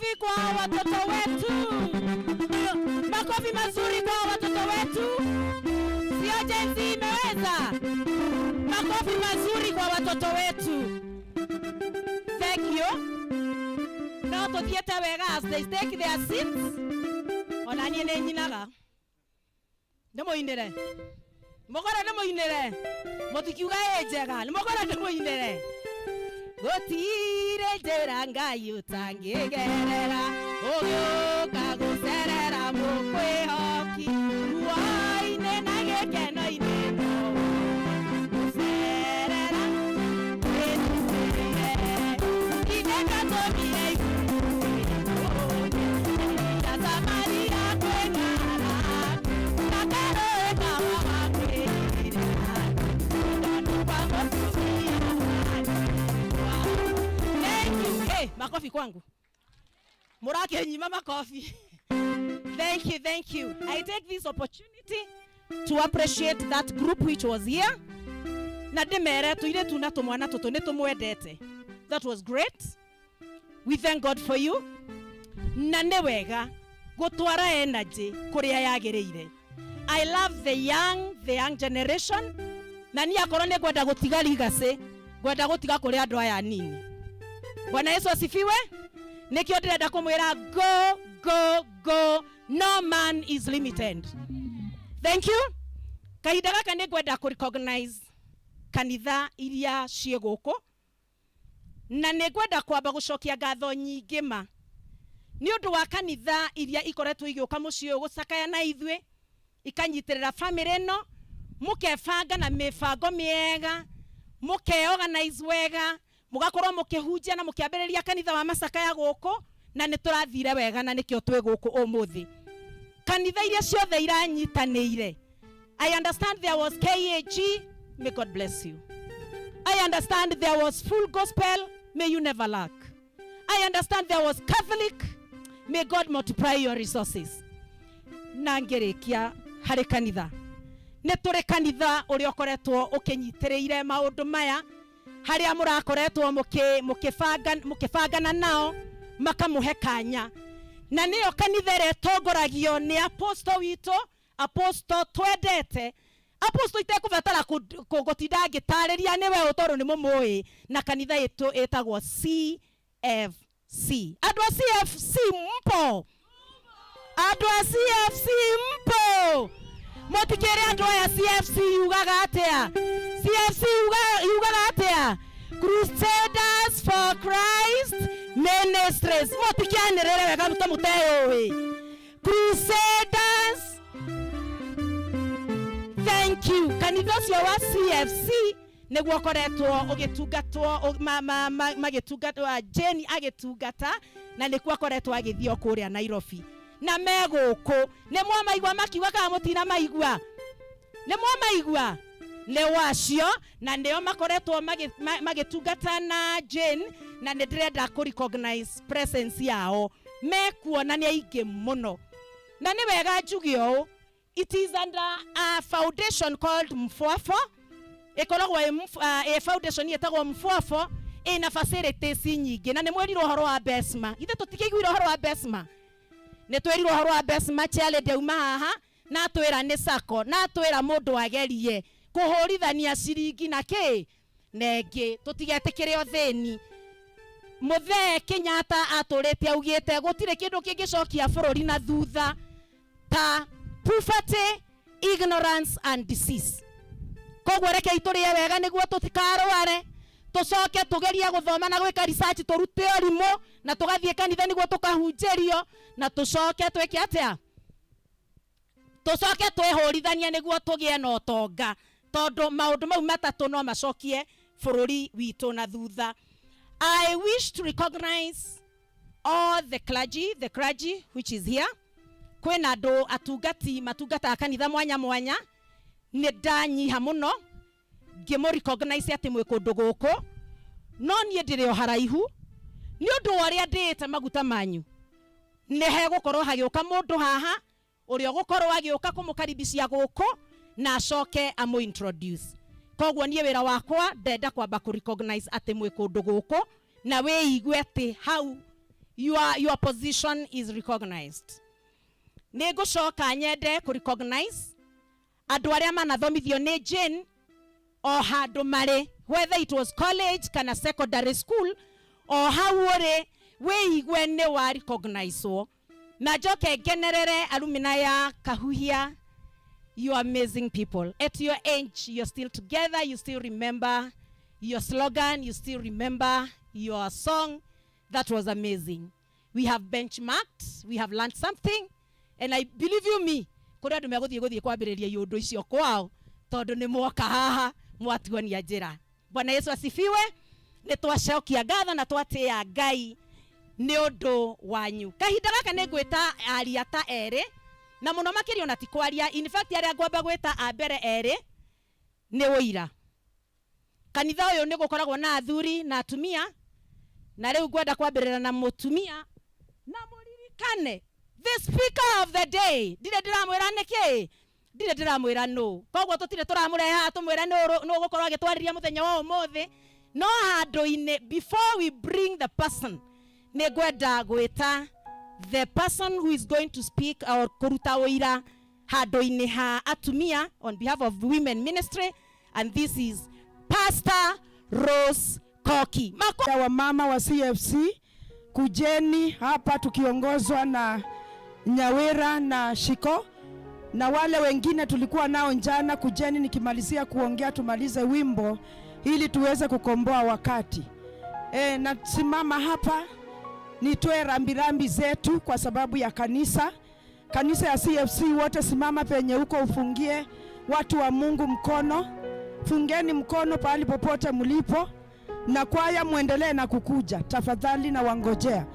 Makofi kwa watoto wetu. Makofi mazuri kwa watoto wetu. Sio Gen Z imeweza. Makofi mazuri kwa watoto wetu. Thank you. No tuthiĩte wega as they take their seats. Ona niĩ nĩ nyinaga. Ndĩmũinĩre. Mũgore ndĩmũinĩre. Mũtikiuga ĩ njega. Nĩ mũgore ndĩmũinĩre. Gũtirĩ njĩra Ngai ũtangĩgerera ũgĩũka gũcerera mũkwĩhoki ruo-inĩ na gĩkeno-inĩ no gũcerera wĩtĩkĩre. Ithe ndatũmire ta Samaria kwĩ ng'aragu na karũĩ kawa wa kwĩrira kwa mũtumia wa. Thank you. Hey, makofi kwangu. Mũrakĩnyima makofi. Thank you, thank you. I take this opportunity to appreciate that group which was here. Na ndĩmere tũirĩtu na tũmwana tũtũ nĩ tũmwendete. That was great. We thank God for you. Na nĩ wega gũtwara energy kũrĩa yagĩrĩire. I love the young generation. Na niĩ akorwo nĩ ngwenda gũtiga legacy, ngwenda gũtiga kũrĩ andũ aya anini. Bwana Yesu asifiwe. Nĩkĩo ndĩrenda kũmwĩra, go, go, go, no man is limited. Thank you. Kahinda gaka nĩ ngwenda kũ recognize kanitha iria ciĩ gũkũ na nĩ ngwenda kwamba gũcokia ngatho nyingĩ ma nĩ ũndũ wa kanitha iria ikoretwo igĩũka mũciĩ ũyũ gũcakaya na ithuĩ, ikanyitĩrĩra family ĩno, mũkebanga na mĩbango mĩega, mũkeorganize wega, mũgakorwo mũkĩhunjia na mũkĩambĩrĩria kanitha wa macakaya gũkũ, na nĩ tũrathire wega na nĩkĩo twĩ gũkũ ũmũthĩ. Kanitha iria ciothe iranyitanĩire, I understand there was KAG, may God bless you. I understand there was Full Gospel, may you never lack. I understand there was Catholic, may God multiply your resources. Na ngĩrĩkia harĩ kanitha, nĩ tũrĩ kanitha ũrĩa ũkoretwo ũkĩnyitĩrĩire maũndũ maya, harĩa mũrakoretwo mũkĩbangana nao makamũhe kanya, na nĩyo kanitha ĩrĩa ĩtongoragio nĩ apostle witũ, apostle twendete, apostle itekũbatara gũtinda ngĩtarĩria nĩwe ũ tondũ nĩ mũmũĩ, na kanitha ĩtũ ĩtagwo CFC. Andũ a CFC mpo? Andũ a CFC mpo? Mũtikĩrĩ andũ aya, CFC yugaga atĩa? CFC yugaga atĩa? Crusaders for Christ Ministries. Mũtikĩanĩrĩre wega ta mũteyũĩ. Crusaders. Thank you. Kanitha ũcio wa CFC nĩguo ũkoretwo ũgĩtungatwo magĩtungatwo, Jane agĩtungata, na nĩkuo akoretwo agĩthiĩ o kũrĩa Nairobi na me gũkũ. Nĩ mwamaigua makiuga kana mũtina maigua? Nĩ mwamaigua? Nĩ wacio na nĩo makoretwo magĩtungata na Jane, na nĩ ndĩrenda kũ recognize presence yao. Mekuona nĩ aingĩ mũno, na nĩ wega njuge ũũ, it is under a foundation called Mfwafo. Ĩkoragwo ĩ foundation ĩtagwo Mfwafo, ĩna facilities nyingĩ, na nĩ mwĩrirwo ũhoro wa Besma. Ithe tũtikĩiguire ũhoro wa Besma? Nĩ twĩrirwo ũhoro wa Besma. Chairlady auma haha na atwĩra nĩ sacco, na atwĩra mũndũ agerie kũhũrithania ciringi na kĩ na ĩngĩ. Tũtigetĩkĩre ũthĩni. Mũthee Kenyatta atũrĩte augĩte gũtirĩ kĩndũ kĩngĩcokia bũrũri na thutha ta poverty, ignorance and disease. Koguo rekei tũrĩe wega nĩguo tũtikarware, tũcoke tũgerie gũthoma na gwĩka research, tũrute ũrimũ, na tũgathiĩ kanitha nĩguo tũkahunjĩrio, na tũcoke twĩke atĩa? Tũcoke twĩhũrithanie nĩguo tũgĩe na ũtonga, tondũ maũndũ mau matatũ no macokie bũrũri witũ na thutha. I wish to recognize all the clergy which is here. Kwĩna andũ atungati matungataga kanitha mwanya mwanya. Nĩ ndanyiha mũno ngĩmũ recognize atĩ mwĩ kũndũ gũkũ, no niĩ ndĩrĩ o haraihu nĩ ũndũ wa ũrĩa ndĩĩte maguta manyu. Nĩ hegũkorwo hagĩũka mũndũ haha ũrĩa ũgũkorwo agĩũka kũmũkaribisha gũkũ na acoke amũ introduce. Koguo niĩ wĩra wakwa ndenda kwamba kũ recognize atĩ mwĩ kũndũ gũkũ, na wĩigue atĩ hau Your position is recognized. Nĩ ngũcoka nyende kũ recognize andũ arĩa manathomithio nĩ Jane o handũ marĩ, whether it was college kana secondary school, o hau ũrĩ wĩigue nĩ wa recognizewo. Na njoke ngenerere alumina ya Kahuhia. You are amazing people. At your age, you're still together, you still remember your slogan, you still remember your song. That was amazing. We have benchmarked, we have learned something, and I believe you me, kũrĩ andũ megũthiĩ gũthiĩ kwambĩrĩria iũndũ icio kwao tondũ nĩ mwoka haha mwatuonia njĩra. Bwana Yesu asifiwe. Nĩ twacokia ngatho na twatĩĩa Ngai nĩ ũndũ wanyu. Kahinda gaka nĩ ngwĩta aria ta erĩ na mũno makĩria ona ti kwaria. In fact, arĩa ngwamba gwĩta a mbere erĩ nĩ ũira. Kanitha ũyũ nĩ gũkoragwo na athuri na atumia, na rĩu ngwenda kwambĩrĩra na mũtumia. Na mũririkane the speaker of the day, ndirĩ ndĩramwĩra nĩkĩ, ndirĩ ndĩramwĩra nũ, koguo tũtirĩ tũramũrehe haha tũmwĩre nũ ũgũkorwo agĩtwarĩria mũthenya wa ũmũthĩ. No handũ-inĩ, before we bring the person, nĩ ngwenda gwĩta the person who is going to speak or kũruta ũira handũ-inĩ ha atumia, on behalf of women ministry, and this is Pastor Rose Koki. Mako Ya wamama wa CFC, kujeni hapa tukiongozwa na Nyawira na Shiko na wale wengine tulikuwa nao jana. Kujeni nikimalizia kuongea tumalize wimbo ili tuweze kukomboa wakati. Nasimama hapa nitoe rambirambi zetu kwa sababu ya kanisa. Kanisa ya CFC wote simama penye huko, ufungie watu wa Mungu mkono, fungeni mkono pahali popote mlipo, na kwaya muendelee na kukuja tafadhali, na wangojea.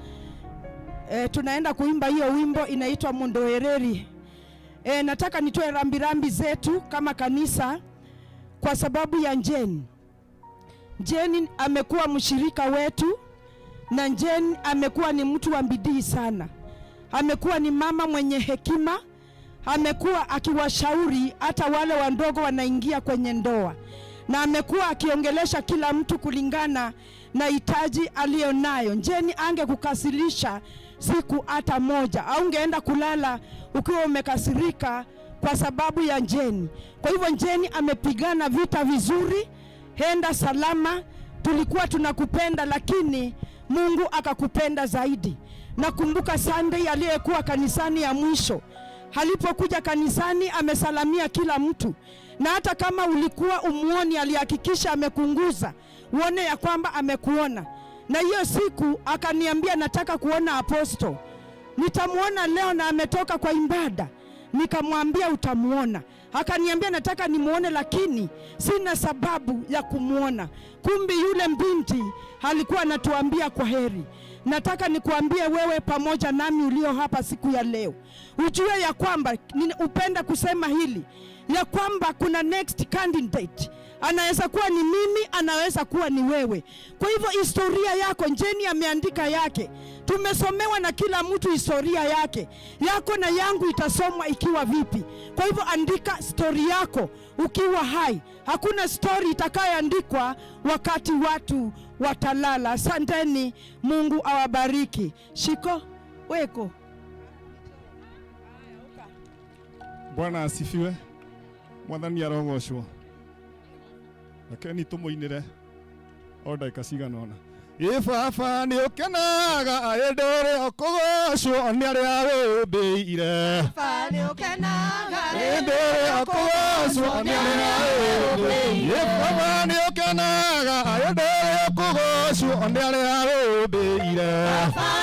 Tunaenda kuimba hiyo wimbo inaitwa Mundoereri. Nataka nitoe rambirambi zetu kama kanisa kwa sababu ya Jane. Jane amekuwa mshirika wetu na Jane amekuwa ni mtu wa bidii sana. Amekuwa ni mama mwenye hekima, amekuwa akiwashauri hata wale wadogo wanaingia kwenye ndoa, na amekuwa akiongelesha kila mtu kulingana na hitaji aliyonayo. Jane angekukasirisha siku hata moja, au ungeenda kulala ukiwa umekasirika kwa sababu ya Jane. Kwa hivyo Jane amepigana vita vizuri, henda salama. Tulikuwa tunakupenda, lakini Mungu akakupenda zaidi. Nakumbuka Sunday aliyekuwa kanisani ya mwisho, alipokuja kanisani amesalamia kila mtu, na hata kama ulikuwa umuoni, alihakikisha amekunguza uone ya kwamba amekuona. Na hiyo siku akaniambia, nataka kuona apostle, nitamuona leo na ametoka kwa ibada. Nikamwambia utamuona. Akaniambia nataka nimuone, lakini sina sababu ya kumuona. Kumbe yule binti alikuwa anatuambia kwa heri. Nataka nikuambie wewe pamoja nami ulio hapa siku ya leo, ujue ya kwamba upenda kusema hili ya kwamba kuna next candidate, anaweza kuwa ni mimi, anaweza kuwa ni wewe. Kwa hivyo historia yako, Jane ameandika yake, tumesomewa na kila mtu historia yake, yako na yangu itasomwa ikiwa vipi. Kwa hivyo andika stori yako ukiwa hai. Hakuna stori itakayoandikwa wakati watu watalala. Asanteni, Mungu awabariki. Shiko weko. Bwana asifiwe. Mwathani arogocwo. Rekeni tũmũinĩre o ndagĩka cigana ũna. Ĩ baba nĩ ũkenaga hĩndĩ ĩrĩa ũkũgocwo nĩ arĩa wĩũmbĩire. Hĩndĩ ĩrĩa ũkũgocwo nĩ arĩa wĩũmbĩire. Ĩ baba nĩ ũkenaga hĩndĩ ĩrĩa ũkũgocwo nĩ arĩa wĩũmbĩire.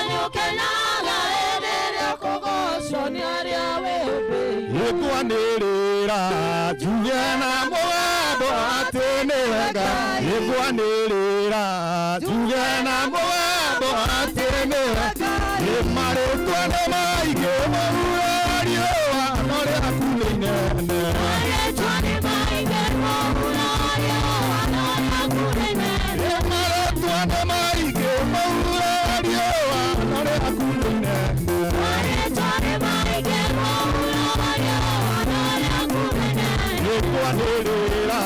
Nĩũkenaga hĩndĩ ĩrĩa ũkũgocwo nĩ arĩa wĩũmbĩire. Ĩkwanĩrĩra njuge na mũgambo atĩ nĩwe Ngai. Ĩkwanĩrĩra njuge na mũgambo atĩ nĩwe Ngai. Ĩ marĩtwa nĩ maingĩ mũhuro riũa no rĩaku nĩ inene. Marĩtwa nĩ maingĩ mũhuro riũa no rĩaku nĩ inene. Ĩ marĩtwa nĩ maingĩ mũhuro riũa no rĩaku nĩ inene. Marĩtwa nĩ maingĩ mũhuro riũa no rĩaku nĩ inene. Ĩkwanĩrĩra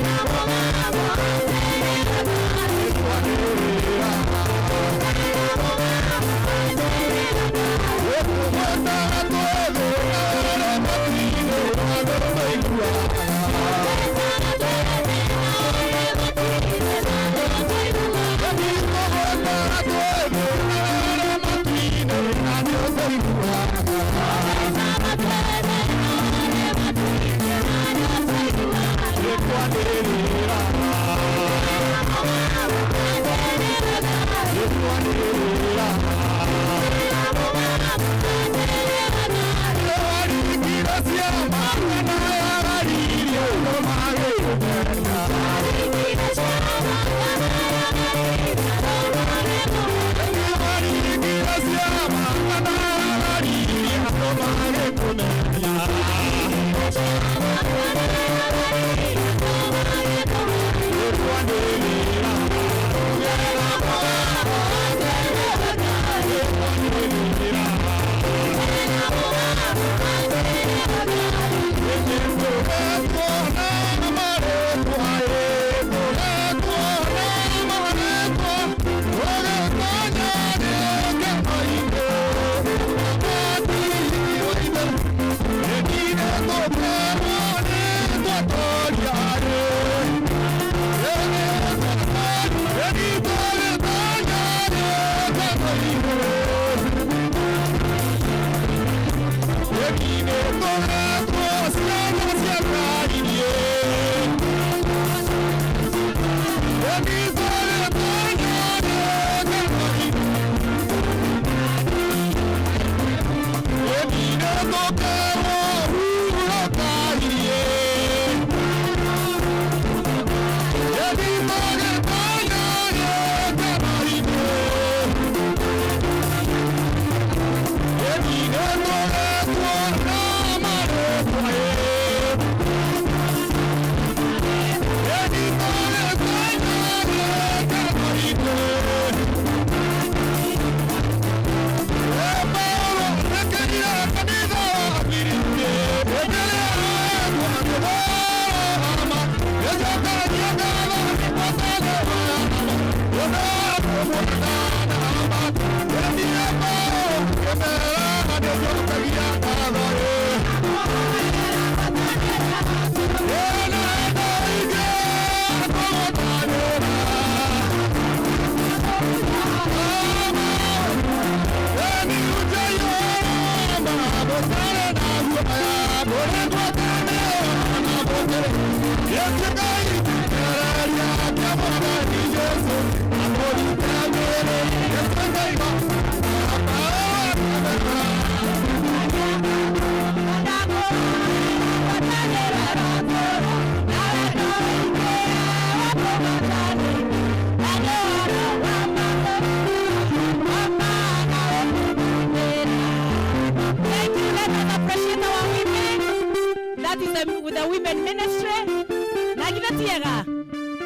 Na mũgambo atĩ nĩwe Ngai. ĩkwanĩrĩra. Thank you. Let us appreciate our women. That is the women ministry. Na githe tiega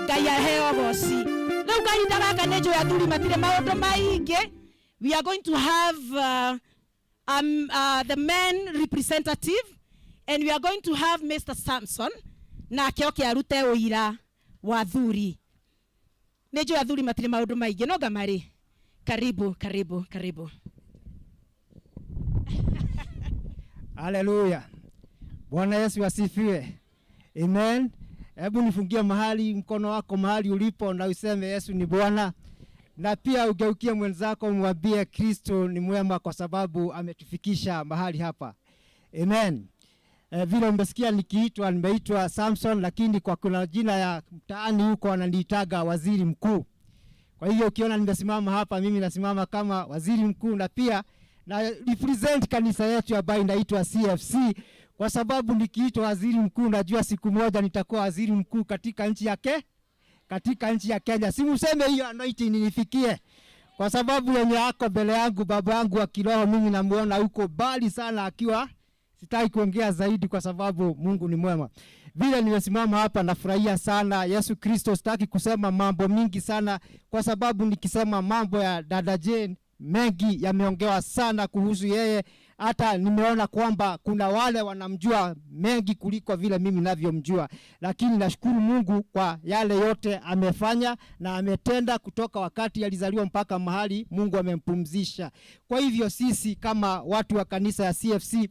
Ngai aheo goci. Riu kahinda gaka nĩ njũĩ athuri matirĩ maũndũ maingĩ. We are going to have the men representative, and we are going to have Mr. Samson nake oke arute ũira wa athuri. Nĩ njũĩ athuri matirĩ maũndũ maingĩ, no ngamarĩ. Karibu, karibu, karibu. Haleluya. Bwana Yesu asifiwe. Amen. Hebu nifungie mahali mkono wako mahali ulipo na useme Yesu ni Bwana. Na pia ugeukie mwenzako mwambie Kristo ni mwema kwa sababu ametufikisha mahali hapa. Amen. Vile umesikia nikiitwa, nimeitwa Samson, lakini kwa kuna jina ya mtaani huko wananiitaga waziri mkuu. Kwa hiyo ukiona nimesimama hapa, mimi nasimama kama waziri mkuu na pia na represent kanisa yetu ambayo inaitwa CFC, kwa sababu nikiitwa waziri mkuu najua siku moja nitakuwa waziri mkuu katika nchi yake, katika nchi ya Kenya. Si mseme hiyo anointing nifikie, kwa sababu yenye ako mbele yangu baba yangu wa kiroho, mimi namuona huko mbali sana akiwa, sitaki kuongea zaidi kwa sababu Mungu ni mwema. Vile nimesimama hapa nafurahia sana Yesu Kristo. Sitaki kusema mambo mingi sana kwa sababu nikisema mambo ya dada Jane mengi yameongewa sana kuhusu yeye. Hata nimeona kwamba kuna wale wanamjua mengi kuliko vile mimi navyomjua, lakini nashukuru Mungu kwa yale yote amefanya na ametenda kutoka wakati alizaliwa mpaka mahali Mungu amempumzisha. Kwa hivyo sisi kama watu wa kanisa ya CFC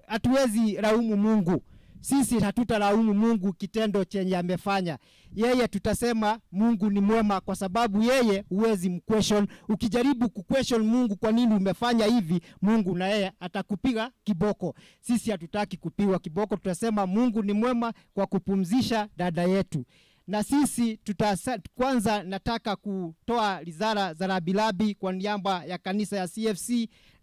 hatuwezi laumu Mungu. Sisi hatutalaumu Mungu kitendo chenye amefanya. Yeye tutasema Mungu ni mwema, kwa sababu yeye huwezi mquestion. Ukijaribu kuquestion Mungu, kwa nini umefanya hivi, Mungu na yeye atakupiga kiboko. Sisi hatutaki kupigwa kiboko, tutasema Mungu ni mwema kwa kupumzisha dada yetu. Na sisi kwanza nataka kutoa risala za rabilabi kwa niaba ya kanisa ya CFC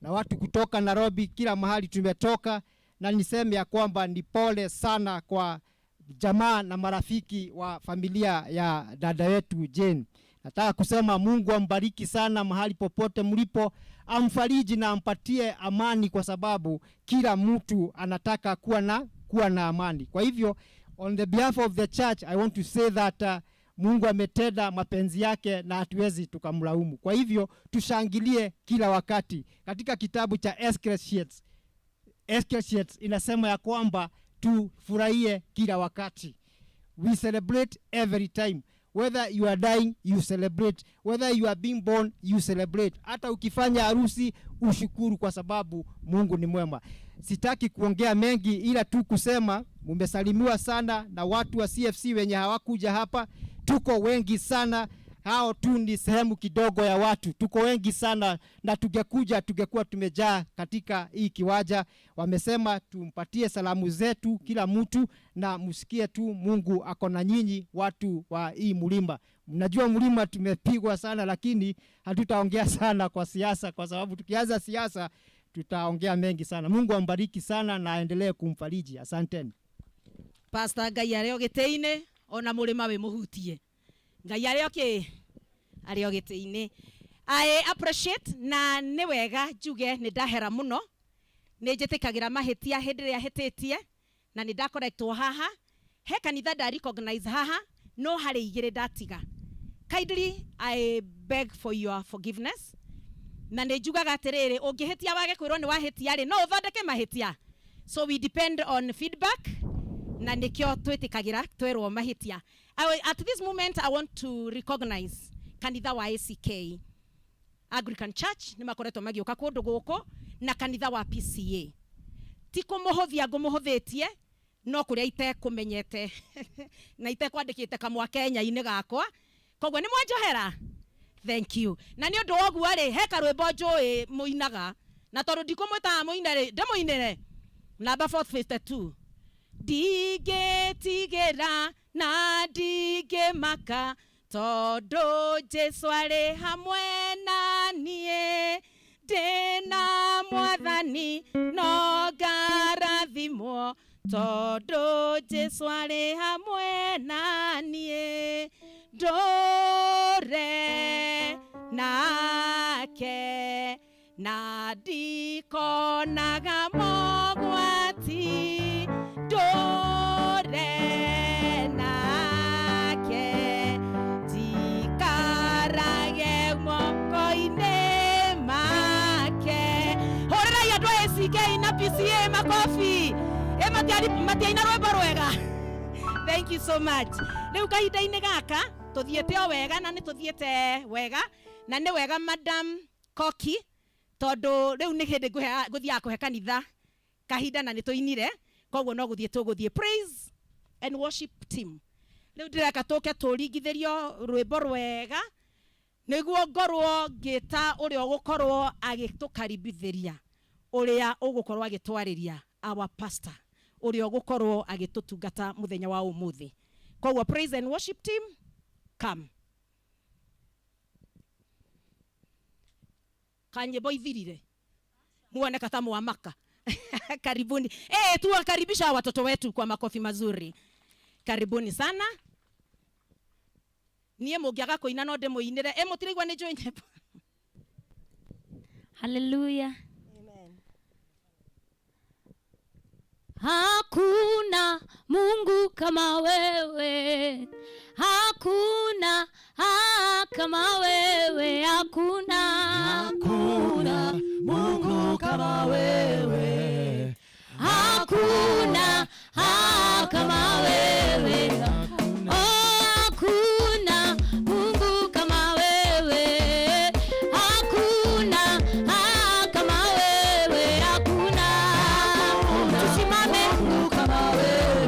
na watu kutoka Nairobi, kila mahali tumetoka, na niseme ya kwamba ni pole sana kwa jamaa na marafiki wa familia ya dada yetu Jane. Nataka kusema Mungu ambariki sana mahali popote mlipo, amfariji na ampatie amani, kwa sababu kila mtu anataka kuwa na amani. Kwa hivyo on the behalf of the church I want to say that Mungu ametenda mapenzi yake na hatuwezi tukamlaumu. Kwa hivyo tushangilie kila wakati. Katika kitabu cha Ecclesiastes, Ecclesiastes inasema ya kwamba tufurahie kila wakati. We celebrate every time. Whether you are dying, you celebrate. Whether you are being born, you celebrate. Hata ukifanya harusi ushukuru kwa sababu Mungu ni mwema. Sitaki kuongea mengi ila tu kusema mumesalimiwa sana na watu wa CFC wenye hawakuja hapa. Tuko wengi sana, hao tu ni sehemu kidogo ya watu. Tuko wengi sana na tungekuja tungekuwa tumejaa katika hii kiwanja. Wamesema tumpatie salamu zetu kila mtu na msikie tu Mungu ako na nyinyi watu wa hii mlima. Mnajua mlima tumepigwa sana, lakini hatutaongea sana kwa siasa, kwa sababu tukianza siasa tutaongea mengi sana. Mungu ambariki sana na aendelee kumfariji. Asanteni. Pastor, Ngai arĩ o gĩtĩ-inĩ, ona mũrĩma wĩ mũhutie. Ngai arĩ o kĩ arĩ o gĩtĩ-inĩ. I appreciate, na nĩ wega njuge nĩ ndahera mũno, nĩ njĩtĩkagĩra mahĩtia hĩndĩ ĩrĩa hĩtĩtie na nĩ ndakorektwo haha. He kanitha nda recognize haha, no harĩ igĩrĩ ndatiga. Kindly, I beg for your forgiveness, na nĩ njugaga atĩrĩrĩ, ũngĩhĩtia wage kwĩrwo nĩ wahĩtia rĩ, no ũthondeke mahĩtia. So we depend on feedback, na nĩkĩo twĩtĩkagĩra twerwo mahĩtia. At this moment I want to recognize kanitha wa ACK, Anglican Church, nĩ makoretwo magĩũka kũndũ gũkũ, na kanitha wa PCA. Ti kũmũhũthia ngũmũhũthĩtie, no kũrĩa itekũmenyete na itekwandĩkĩte kamwa Kenya-inĩ gakwa, koguo nĩ mwanjohera. Thank you. Na nĩ ũndũ wa ũguo rĩ, he karwĩmbo njũĩ mũinaga, na tondũ ndikũmwĩtaga mũine rĩ, ndĩmũinĩre namba 452. Ndingĩtigĩra na ndingĩmaka, tondũ Jesu arĩ hamwe na niĩ. Ndĩna mwathani no ngarathimwo, tondũ Jesu arĩ hamwe na niĩ. Ndũre nake na ndikonaga mogwati, ndũre nake, njikarage moko-inĩ make. Hũrĩrai andũ a ACK na PCA makobi. Ĩ matiaina rwĩmbo rwega? Thank you so much. Rĩu kahinda-inĩ gaka tũthiĩte o wega, na nĩ tũthiĩte wega, na nĩ wega, Madam Koki, tondũ rĩu nĩ hĩndĩ ngũthiaga kũhe kanitha kahinda, na nĩ tũinire, koguo no gũthiĩ tũgũthiĩ. Praise and worship team, rĩu ndĩreka tũke tũringithĩrio rwĩmbo rwega nĩguo ngorwo ngĩta ũrĩa ũgũkorwo agĩtũkaribithĩria, ũrĩa ũgũkorwo agĩtwarĩria, our pastor, ũrĩa ũgũkorwo agĩtũtungata mũthenya wa ũmũthĩ. Koguo praise and worship team, come. Kanyĩmbo ithirire muone kata mwamaka. Karibuni. Tuwakaribisha watoto wetu kwa makofi mazuri. Karibuni sana. Niĩ mũngĩaga kũina no ndĩmũinĩre. Mũtiraigua nĩ njũĩ nyĩmbo? Haleluya. Hakuna Mungu kama wewe, hakuna kama wewe, hakuna. Hakuna Mungu kama wewe, hakuna kama wewe. Oh, hakuna Mungu kama wewe, hakuna kama wewe, hakuna. Tusimame. Mungu kama wewe.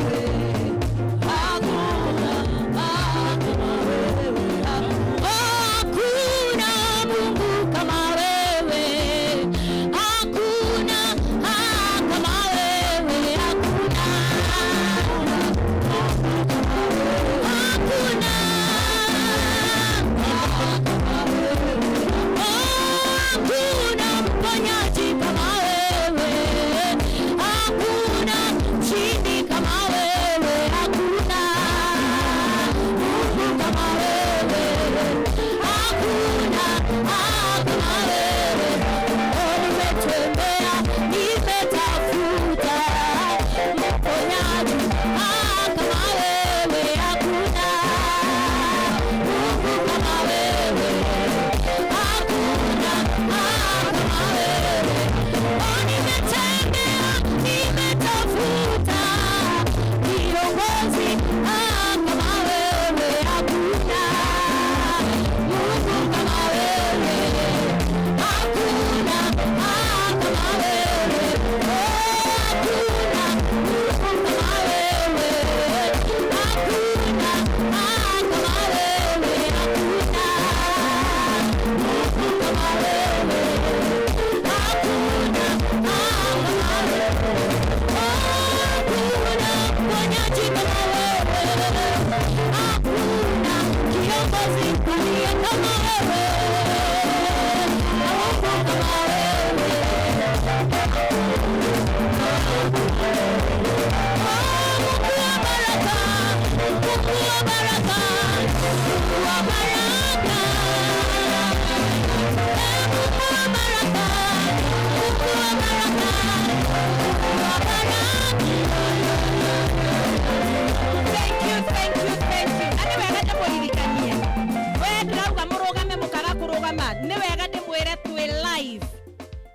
Nĩ wega ndĩmwĩre twĩ live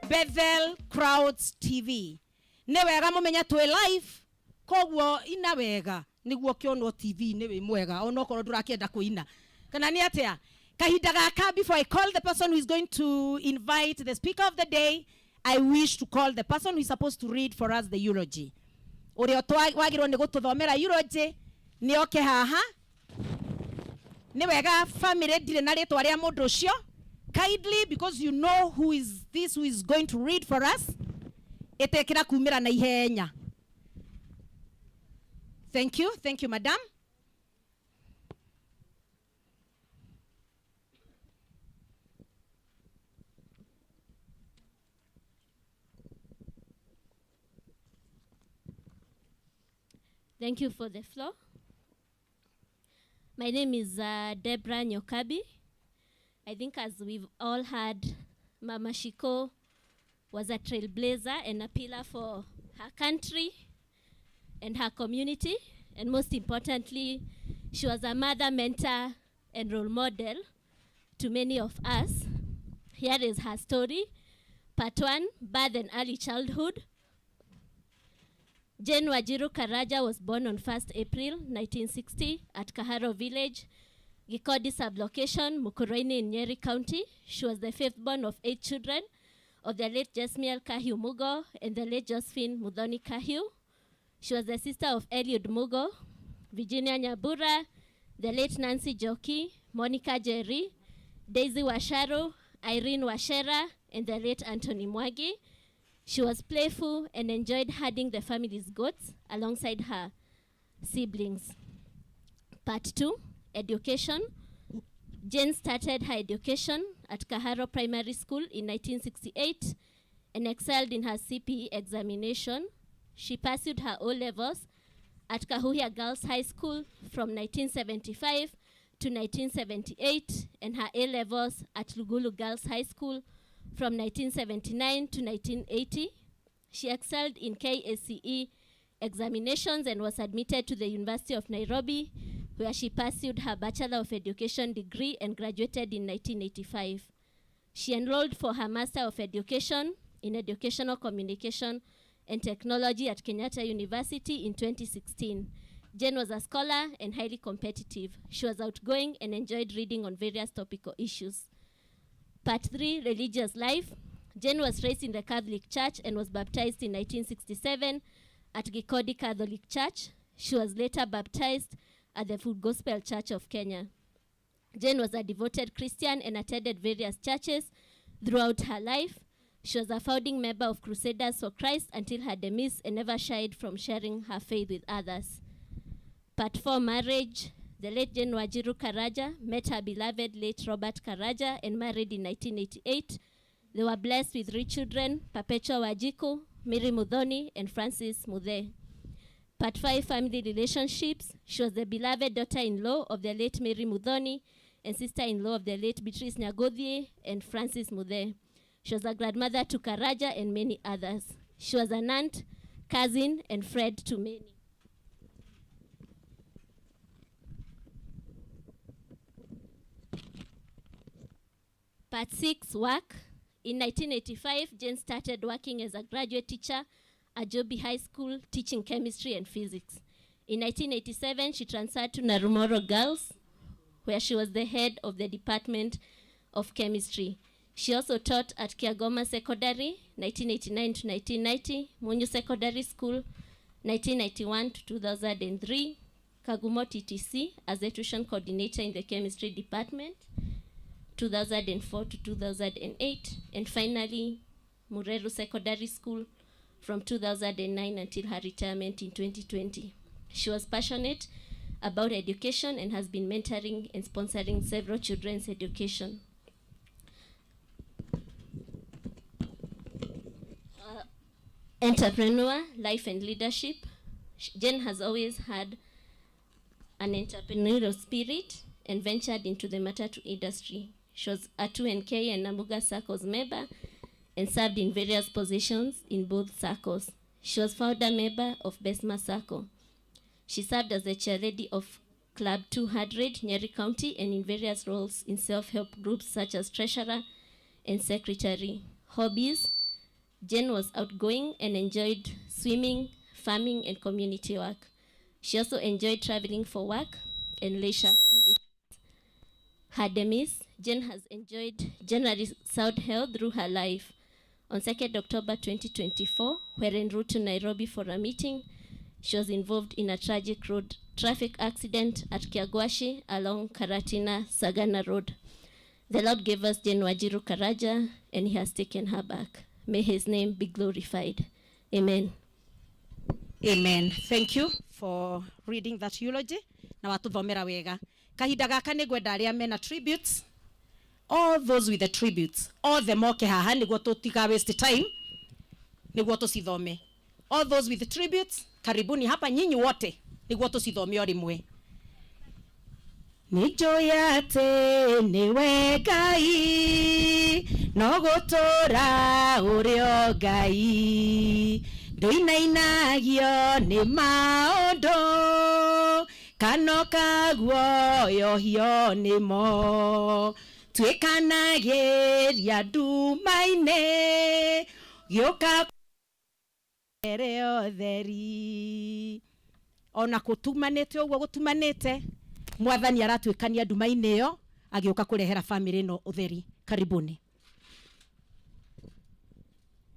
Bethel Crowds TV. Nĩ wega mũmenye twĩ live, koguo ina wega nĩguo kĩonwo TV-inĩ wĩ mwega onokorwo ndũrakĩenda kũina kana nĩ atĩa. Kahinda gaka, before I call the person who is going to invite the speaker of the day, I wish to call the person who is supposed to read for us the eulogy. Ũrĩa wagĩrĩirwo nĩ gũtũthomera eulogy nĩ oke haha. Nĩ wega family ndirĩ na rĩtwa rĩa mũndũ ũcio. Kindly, because you know who is this who is going to read for us, ĩtĩkĩra kumĩra na ihenya. Thank you, thank you, madam. Thank you for the floor. My name is Deborah Nyokabi. I think as we've all heard, Mama Shiko was a trailblazer and a pillar for her country and her community. And most importantly, she was a mother, mentor, and role model to many of us. Here is her story. Part 1, birth and early childhood. Jane Wanjiru Karanja was born on 1st April 1960 at Kaharo Village, Gikodi sublocation, Mukurweini in Nyeri County. She was the fifth born of 8 children of the late Jesmiel Kahiu Mugo and the late Josephine Muthoni Kahiu. She was the sister of Eliud Mugo, Virginia Nyabura, the late Nancy Joki, Monica Jerry, Daisy Washaru, Irene Wachera, and the late Anthony Mwagi. She was playful and enjoyed herding the family's goats alongside her siblings. Part 2, education. Jane started her education at Kaharo Primary School in 1968 and excelled in her CPE examination. She pursued her O-levels at Kahuhia Girls High School from 1975 to 1978 and her A-levels at Lugulu Girls High School from 1979 to 1980. She excelled in KACE examinations and was admitted to the University of Nairobi, where she pursued her Bachelor of Education degree and graduated in 1985. She enrolled for her Master of Education in Educational Communication and Technology at Kenyatta University in 2016. Jane was a scholar and highly competitive. She was outgoing and enjoyed reading on various topical issues. Part 3, religious life. Jane was raised in the Catholic Church and was baptized in 1967 at Gikodi Catholic Church. She was later baptized at the Full Gospel Church of Kenya. Jane was a devoted Christian and attended various churches throughout her life. She was a founding member of Crusaders for Christ until her demise and never shied from sharing her faith with others. Part 4, marriage. The late Jane Wanjiru Karanja met her beloved late Robert Karanja and married in 1988. They were blessed with 3 children, Perpetua Wanjiku, Mary Muthoni, and Francis Muthe. Part 5, family relationships. She was the beloved daughter-in-law of the late Mary Muthoni and sister-in-law of the late Beatrice Nyagothie and Francis Muthe. She was a grandmother to Karanja and many others. She was an aunt, cousin, and friend to many. Part 6, work. In 1985, Jane started working as a graduate teacher at Joby High School, teaching chemistry and physics. In 1987, she transferred to Narumoro Girls, where she was the head of the Department of Chemistry. She also taught at Kiagoma Secondary, 1989 to 1990, Munyu Secondary School, 1991 to 2003, Kagumo TTC as a tuition coordinator in the chemistry department, 2004 to 2008, and finally, Mureru Secondary School from 2009 until her retirement in 2020. She was passionate about education and has been mentoring and sponsoring several children's education. Entrepreneur, life and leadership. Jane has always had an entrepreneurial spirit and ventured into the matatu industry. She was a 2NK and Namuga Circles member and served in various positions in both circles. She was founder member of Besma Circle. She served as the chairlady of Club 200, Nyeri County, and in various roles in self-help groups such as treasurer and secretary. Hobbies: Jane was outgoing and enjoyed swimming, farming, and community work. She also enjoyed traveling for work and leisure activities. Her demise: Jane has enjoyed generally sound health through her life. On 2nd October 2024, when en route to Nairobi for a meeting, she was involved in a tragic road traffic accident at Kiagwashi along Karatina Sagana Road. The Lord gave us Jane Wanjiru Karanja, and he has taken her back. May his name be glorified. Amen. Amen. Thank you for reading that eulogy na watuthomera wega. Kahinda gaka nĩ ngwenda arĩa mena tributes, all those with the tributes, othe moke haha nĩguo tũtiga waste time, nĩguo tũcithome. All those with the tributes, karibuni hapa nyinyi wote nĩguo tũcithome o rĩmwe. Nĩ njũĩ atĩ nĩwe Ngai, no gũtũũra ũrĩ o Ngai, ndũinainagio nĩ maũndũ kana ũkaguoyohio nĩmo, tuĩkanagĩria nduma-inĩ gĩũka ere ũtheri. Ona gũtumanĩte ũguo gũtumanĩte, Mwathani aratuĩkania nduma-inĩ ĩyo agĩũka kũrehera famĩlĩ ĩno ũtheri. Karibuni.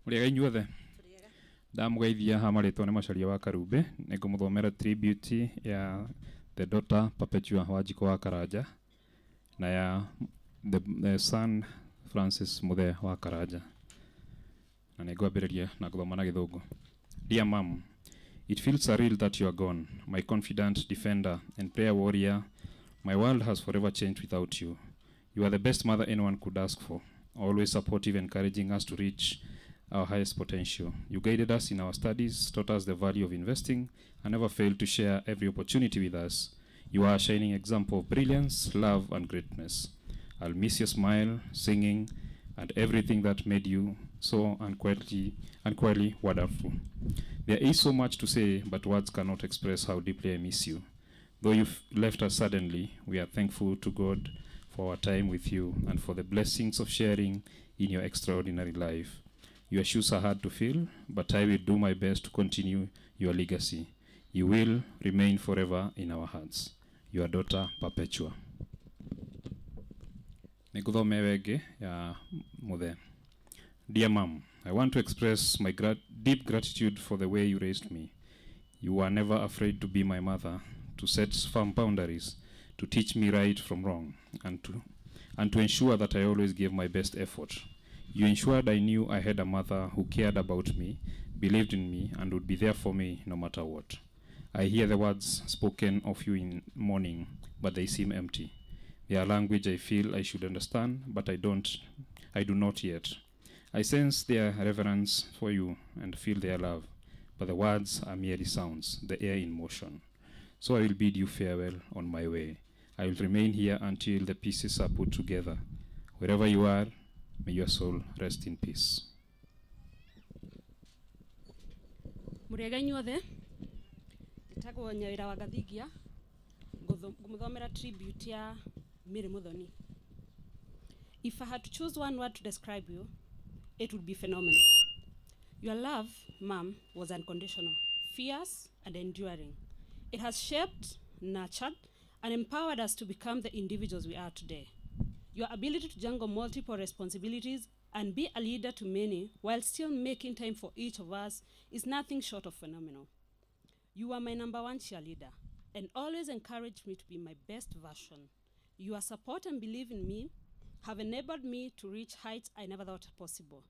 Mũrĩega inyuothe. Ndamũgeithia ha marĩtwa nĩ Macharia wa Karumbe. Nĩ ngũmũthomera tribute ya the daughter Perpetua Wanjikũ wa Karanja na ya the son Francis Muthee wa Karanja, na nĩ ngwambĩrĩria na gũthoma na Gĩthũngũ. Dear Mom, it feels surreal that you are gone, my confidant, defender and prayer warrior. My world has forever changed without you. You are the best mother anyone could ask for, always supportive, encouraging us to reach our highest potential. You guided us in our studies, taught us the value of investing, and never failed to share every opportunity with us. You are a shining example of brilliance, love, and greatness. I'll miss your smile, singing, and everything that made you so unquietly wonderful. There is so much to say, but words cannot express how deeply I miss you. Though you've left us suddenly, we are thankful to God for our time with you and for the blessings of sharing in your extraordinary life. Your shoes are hard to fill, but I will do my best to continue your legacy. You will remain forever in our hearts. Your daughter, Perpetua. Nĩngũthoma ĩyo ĩngĩ ya Muthee. Dear Mom, I want to express my deep gratitude for the way you raised me. You were never afraid to be my mother, to set firm boundaries, to teach me right from wrong, and to ensure that I always gave my best effort. You ensured I knew I had a mother who cared about me, believed in me, and would be there for me no matter what. I hear the words spoken of you in mourning, but they seem empty. They are language I feel I should understand, but I don't. I do not yet. I sense their reverence for you and feel their love, but the words are merely sounds, the air in motion. So I will bid you farewell on my way. I will remain here until the pieces are put together. Wherever you are, may your soul rest in peace. Mũrĩega inyuothe. Njĩtagwo Nyawĩra wa Gathingia. Ngũmũthomera tribute ya Mary Muthoni. If I had to choose one word to describe you, it would be phenomenal. Your love, Mom, was unconditional, fierce, and enduring. It has shaped, nurtured, and empowered us to become the individuals we are today. Your ability to juggle multiple responsibilities and be a leader to many while still making time for each of us is nothing short of phenomenal. You are my number one cheerleader and always encouraged me to be my best version. Your support and belief in me have enabled me to reach heights I never thought possible.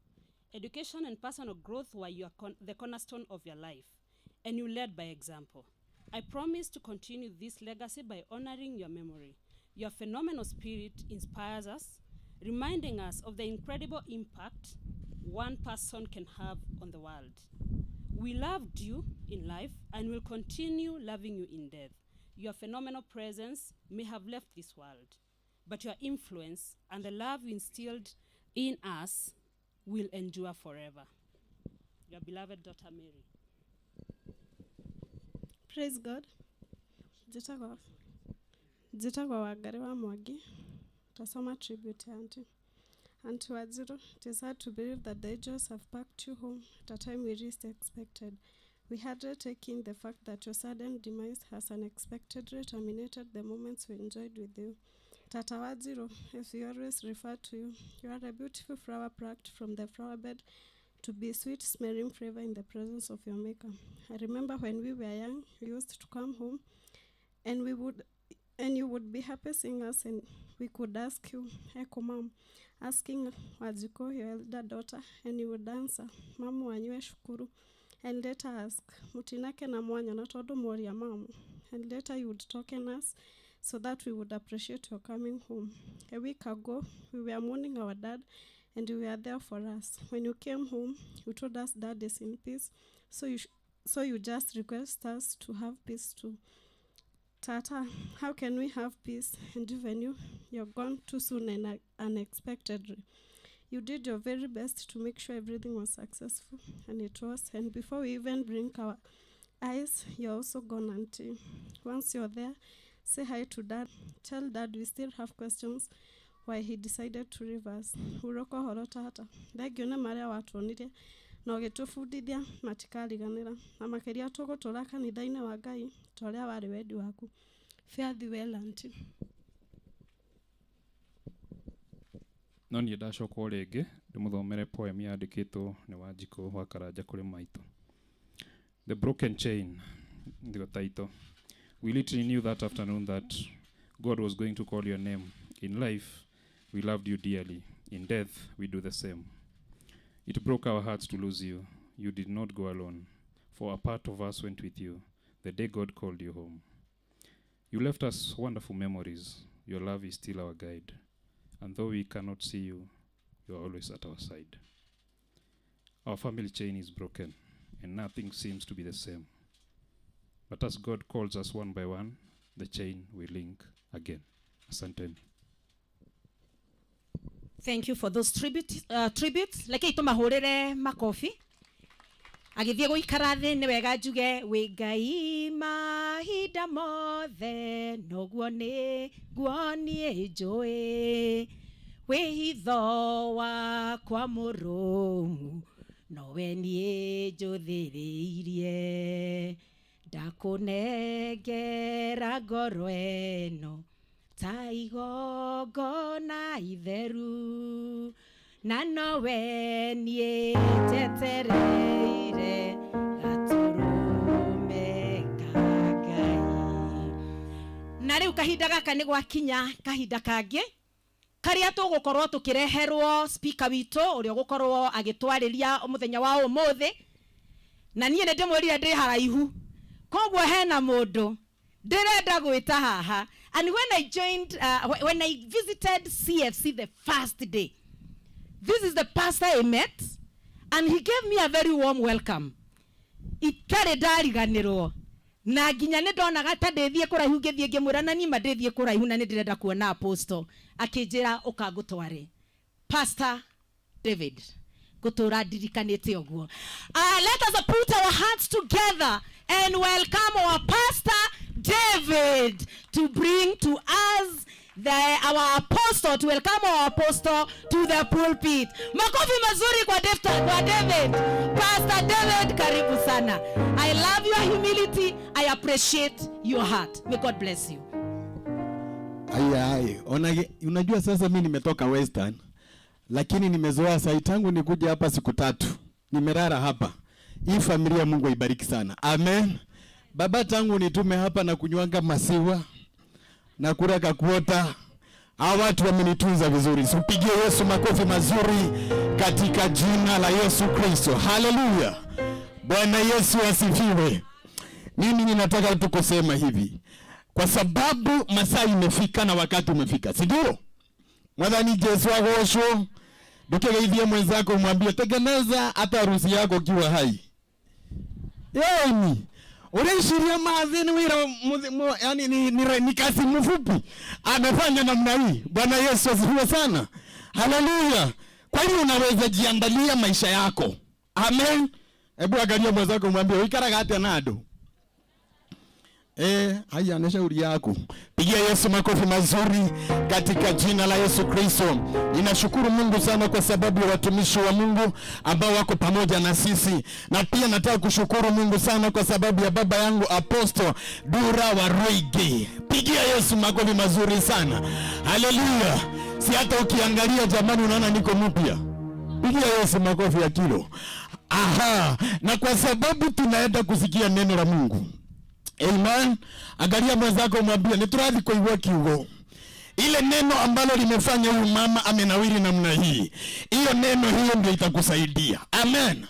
Education and personal growth were the cornerstone of your life, and you led by example. I promise to continue this legacy by honoring your memory. Your phenomenal spirit inspires us, reminding us of the incredible impact one person can have on the world. We loved you in life and will continue loving you in death. Your phenomenal presence may have left this world, but your influence and the love you instilled in us will endure forever. Your beloved daughter, Mary. Praise God. Njĩtagwo Wangari wa Mwangi. Tasoma tribute ya auntie. Auntie Wanjiru, it is hard to believe that the angels have packed you home at a time we least expected. We hardly take in the fact that your sudden demise has unexpectedly terminated the moments we enjoyed with you. Tata Wanjiru, as we always refer to you, you are a beautiful flower plucked from the flower bed to be sweet smelling flavor in the presence of your maker. I remember when we were young, you used to come home and we would and you would be happy seeing us, and we could ask you, Echo mom, asking Wanjiku, your elder daughter, and you would answer, Mamu wanyue shukuru, and later ask, Mutinake na mwanya tondu mworia mamu, and later you would token us so that we would appreciate your coming home. A week ago, we were mourning our dad, and you were there for us. When you came home, you told us dad is in peace, so you just request us to have peace too. Tata, how can we have peace? And even you, you're gone too soon and unexpectedly. You did your very best to make sure everything was successful, and it was. And before we even blink our eyes, you're also gone, Auntie. Once you're there, say hi to Dad. Tell Dad we still have questions why he decided to leave us. Hurũka ũhoro tata. Thengio nĩ marĩa watuonirie na ũgĩtũbundithia matikariganĩra, na makĩria tũgũtũra kanitha-inĩ wa Ngai ta ũrĩa warĩ wendi waku. Fare thee well, Auntie. No niĩ ndacoka o rĩngĩ ndĩmũthomere poem yandĩkĩtwo nĩ Wanjikũ wa Karanja kũrĩ maitũ. The Broken Chain ndio title. We literally knew that afternoon that God was going to call your name. In life, we loved you dearly. In death, we do the same. It broke our hearts to lose you. You did not go alone, for a part of us went with you the day God called you home. You left us wonderful memories. Your love is still our guide. And though we cannot see you, you are always at our side. Our family chain is broken, and nothing seems to be the same. But as God calls us one by one, the chain will link again. Asanteni. Thank you for those tributes. Reke tũmahũrĩre makobi. Agĩthiĩ gũikara thĩ, nĩ wega njuge wĩ Ngai mahinda mothe, noguo nĩ guo niĩ njũĩ wĩhitho wakwa mũrũmu, nowe niĩ njũthĩrĩirie, ndakũnengera ngoro ĩno ta igongona itheru, na nowe niĩ njetereire gatũrũme ka Ngai. Na rĩu kahinda gaka nĩ gwakinya kahinda kangĩ karĩa tũgũkorwo tũkĩreherwo speaker witũ ũrĩa ũgũkorwo agĩtwarĩria mũthenya wa ũmũthĩ. Na niĩ nĩ ndĩmwĩrire ndĩ haraihu, koguo hena mũndũ ndĩrenda gwĩta haha. And when I visited CFC the first day, this is the pastor I met, and he gave me a very warm welcome. Itarĩ ndariganĩrwo, na nginya nĩ ndonaga ta ndĩthiĩ kũraihu, ngĩthiĩ ngĩmwĩra na nima ndĩthiĩ kũraihu na nĩ ndĩrenda kuona apostle, akĩnjĩra ũka ngũtware. Pastor David, ngũtũra ndirikanĩte ũguo. Let us put our hands together and welcome our Pastor David to bring to us our apostle, to welcome our apostle to the pulpit. Makofi mazuri kwa David, kwa David. Pastor David, karibu sana. I love your humility. I appreciate your heart. May God bless you. Aya, ai. Ona, unajua sasa mimi nimetoka Western, lakini nimezoea sai tangu nikuja hapa siku 3. Nimelala hapa. Hii familia Mungu aibariki sana. Amen. Baba, tangu nitume hapa na kunywanga masiwa na kula kakuota, hawa watu wamenitunza vizuri. Sipigie Yesu makofi mazuri katika jina la Yesu Kristo. Haleluya. Bwana Yesu asifiwe. Mimi ninataka tu kusema hivi, kwa sababu masaa imefika na wakati umefika, si ndio? Mwathani Yesu agocwo. Ndukegeithie mwenzako umwambie tengeneza hata harusi yako ukiwa hai. Yeni unaishiria mazi ni wira yani ni kazi mfupi amefanya namna hii. Bwana Yesu asifiwe sana. Haleluya. Kwa hiyo unaweza jiandalia maisha yako. Amen. Hebu angalia mwenzako umwambie uikaraga atia na andu. Haya ni shauri yako. Pigia Yesu makofi mazuri katika jina la Yesu Kristo. Ninashukuru Mungu sana kwa sababu ya watumishi wa Mungu ambao wako pamoja na sisi, na pia nataka kushukuru Mungu sana kwa sababu ya baba yangu Apostle Dura Waruigi. Pigia Yesu makofi mazuri sana. Haleluya! Si hata ukiangalia jamani, unaona niko mpya. Pigia Yesu makofi ya kilo. Aha, na kwa sababu tunaenda kusikia neno la Mungu. Amen. Angalia mwenzako mwambie ni turathi kuigua kiugo. Ile neno ambalo limefanya huyu mama amenawiri namna hii, hiyo neno hiyo ndio itakusaidia. Amen.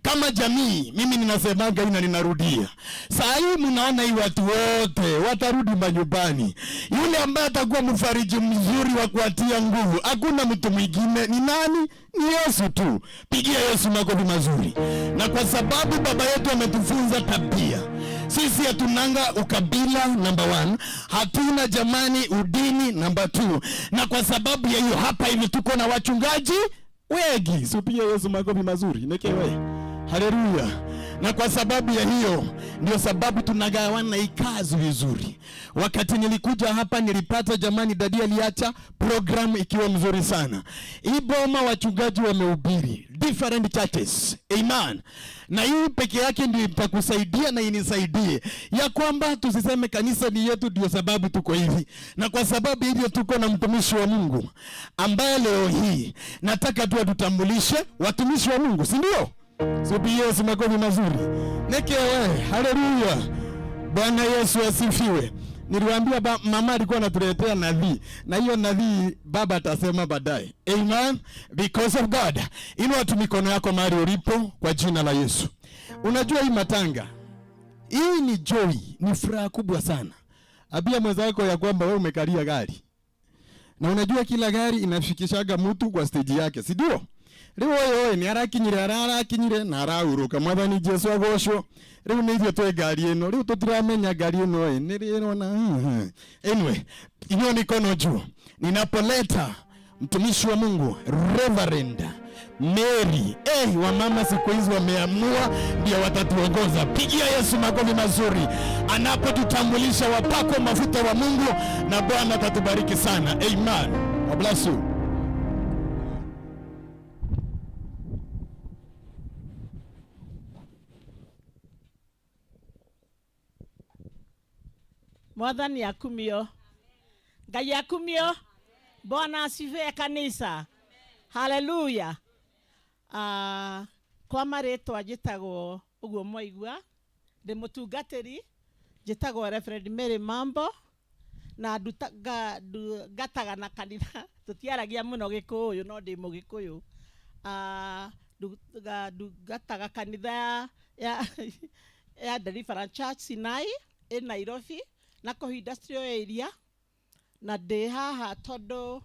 Kama jamii, mimi ninasemaga hii na ninarudia. Saa hii mnaona hii watu wote watarudi manyumbani. Yule ambaye atakuwa mfariji mzuri wa kuatia nguvu, hakuna mtu mwingine, ni nani? Ni Yesu tu. Pigia Yesu makofi mazuri. Na kwa sababu baba yetu ametufunza tabia, sisi hatunanga ukabila namba 1, hatuna jamani udini namba 2. Na kwa sababu ya hiyo hapa hivi tuko na wachungaji wengi. Si upige Yesu makofi mazuri. Nekewe. Haleluya. Na kwa sababu ya hiyo ndio sababu tunagawana hii kazi vizuri. Wakati nilikuja hapa nilipata jamani, dadi aliacha program ikiwa mzuri sana. Hii boma wachungaji wamehubiri different churches. Amen. Na hii peke yake ndio itakusaidia na inisaidie ya kwamba tusiseme kanisa ni yetu ndio sababu tuko hivi. Na kwa sababu hivyo tuko na mtumishi wa Mungu ambaye leo hii nataka tu atutambulishe watumishi wa Mungu, si ndio? Sipi Yesu makofi mazuri. Nekewe, haleluya. Bwana Yesu asifiwe. Niliwaambia mama alikuwa anatuletea nadhi, na hiyo nadhi baba atasema baadaye. Amen. Because of God. Inua tu mikono yako mahali ulipo kwa jina la Yesu. Unajua hii matanga, hii ni joy, ni furaha kubwa sana. Ambia mwenzako ya kwamba wewe umekalia gari. Na unajua kila gari inafikishaga mtu kwa stage yake, si ndio? Riu oyo oyo ni arakinyire ararakinyire na arauruka mwathani Jesu agocwo. Riu ni ithuĩ twĩ ngari ĩno, riu tũtiramenya ngari ĩno ĩ nĩ ĩrona. Anyway, inua mikono juu. Ninapoleta mtumishi wa Mungu Reverend Mary. Wamama siku hizi wameamua ndio watatuongoza. Pigia Yesu makofi mazuri anapotutambulisha wapako mafuta wa Mungu, na Bwana atatubariki sana. Amen. God bless you. Mwathani akumio. Ngai akumio. Bwana asifiwe kanisa. Haleluya. Kwa marĩtwa njĩtagwo ũguo mwaigua, ndĩ mũtungatĩri, njĩtagwo Reverend Mary Mambo, na ngataga na kanitha. Tũtiaragia mũno Gĩkũyũ, no ndĩ Mũgĩkũyũ. Ndungataga kanitha ya Deliverance Church Sinai ĩ Nairobi, na kũu industrial area, na ndĩ haha tondũ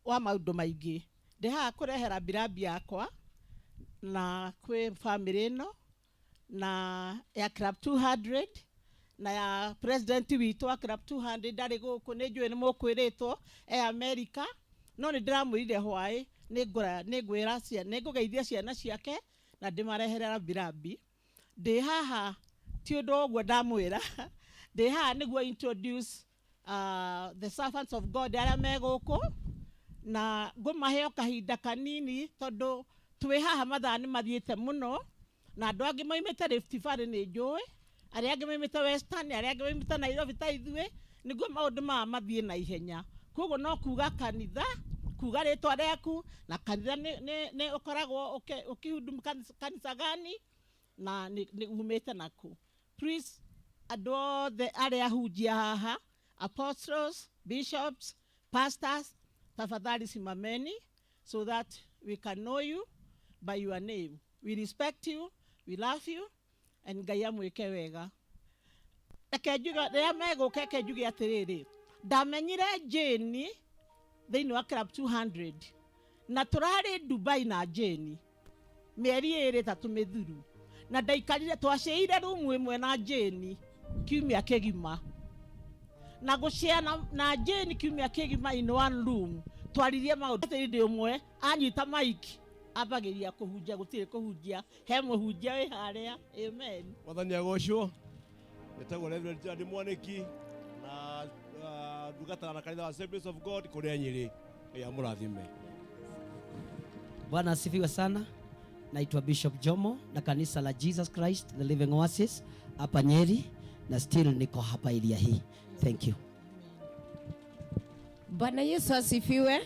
wa maũndũ maingĩ. Ndĩ haha kũrehera mbirabi yakwa na kwĩ family ĩno na ya Club 200 na ya president witũ wa Club 200 ndarĩ gũkũ, nĩ njũĩ nĩ mũkwĩrĩtwo e America, no nĩ ndĩramwĩrire hwaĩ nĩngwĩra ciana, nĩngũgeithia ciana ciake na ndĩmarehere mbirabi. Ndĩ haha ti ũndũ ũguo ndamwĩra, ndĩ haha nĩguo introduce the servants of God arĩa me gũkũ, na ngũmahe o kahinda kanini tondũ twĩ haha mathaa nĩ mathiĩte mũno, na andũ angĩ maumĩte Rift Valley nĩ njũĩ, arĩa angĩ maumĩte Western, arĩa angĩ maumĩte Nairobi ta ithuĩ, nĩguo maũndũ maya mathiĩ na ihenya. Koguo no kuga kanitha, kuga rĩtwa rĩaku, na kanitha nĩ ũkoragwo ũkĩhudumu kanitha gani, na nĩ umĩte nakũ. Please, andũ othe arĩa ahunjia haha, apostles, bishops, pastors, tafadhali simameni so that we can know you by your name. We respect you, we love you, and Ngai amwĩke wega. Reke njuge, rĩrĩa megũka, reke njuge atĩrĩrĩ, ndamenyire Jane thĩinĩ wa Club 200, na tũrarĩ Dubai na Jane mĩeri ĩĩrĩ ĩtatũ mĩthiru, na ndaikarire, twaceire rumu ĩmwe na Jane kiumia kĩgima, na gũcea na Jane kiumia kĩgima in one room, twaririe maũndũ. Hĩndĩ ĩmwe anyita mic ambagĩria kũhunjia, gũtirĩ kũhunjia, he mũhunjia wĩ harĩa. Amen. Mwathani agocwo. Njĩtagwo Reverend Gerald Mwanĩki na ndungataga na kanitha wa Assemblies of God kũrĩa Nyĩrĩ. Ngai amũrathime. Bwana asifiwe sana. Naitwa Bishop Jomo na kanisa la Jesus Christ the Living Oasis hapa Nyeri, na still niko hapa area hii. Thank you. Bwana Yesu asifiwe.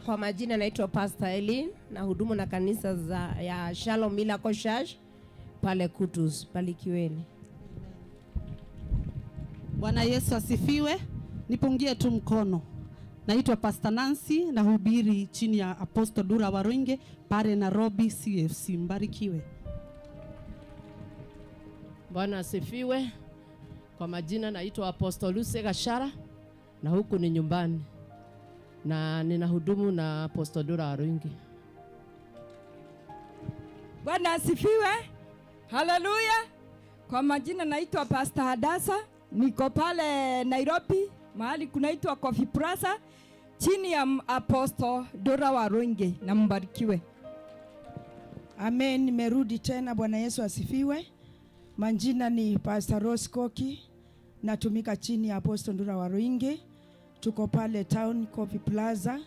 Kwa majina naitwa Pastor Eileen na hudumu na kanisa ya Shalom Miracle Church pale Kutus. Barikiweni. Bwana Yesu asifiwe. Nipungie tu mkono. Naitwa Pastor Nancy na hubiri chini ya Apostle Dura Waruinge pale Nairobi CFC. Mbarikiwe. Bwana asifiwe. Kwa majina naitwa Apostle Lucy Gashara na huku ni nyumbani na ninahudumu na Apostle Dura Waruinge. Bwana asifiwe. Haleluya. Kwa majina naitwa Pastor Hadasa, niko pale Nairobi mahali kunaitwa Coffee Plaza chini ya Apostle Dora Waruinge, na mbarikiwe. Amen, nimerudi tena. Bwana Yesu asifiwe. Majina ni Pastor Rose Koki, natumika chini ya Apostle Ndura Waruinge. Tuko pale Town Coffee Plaza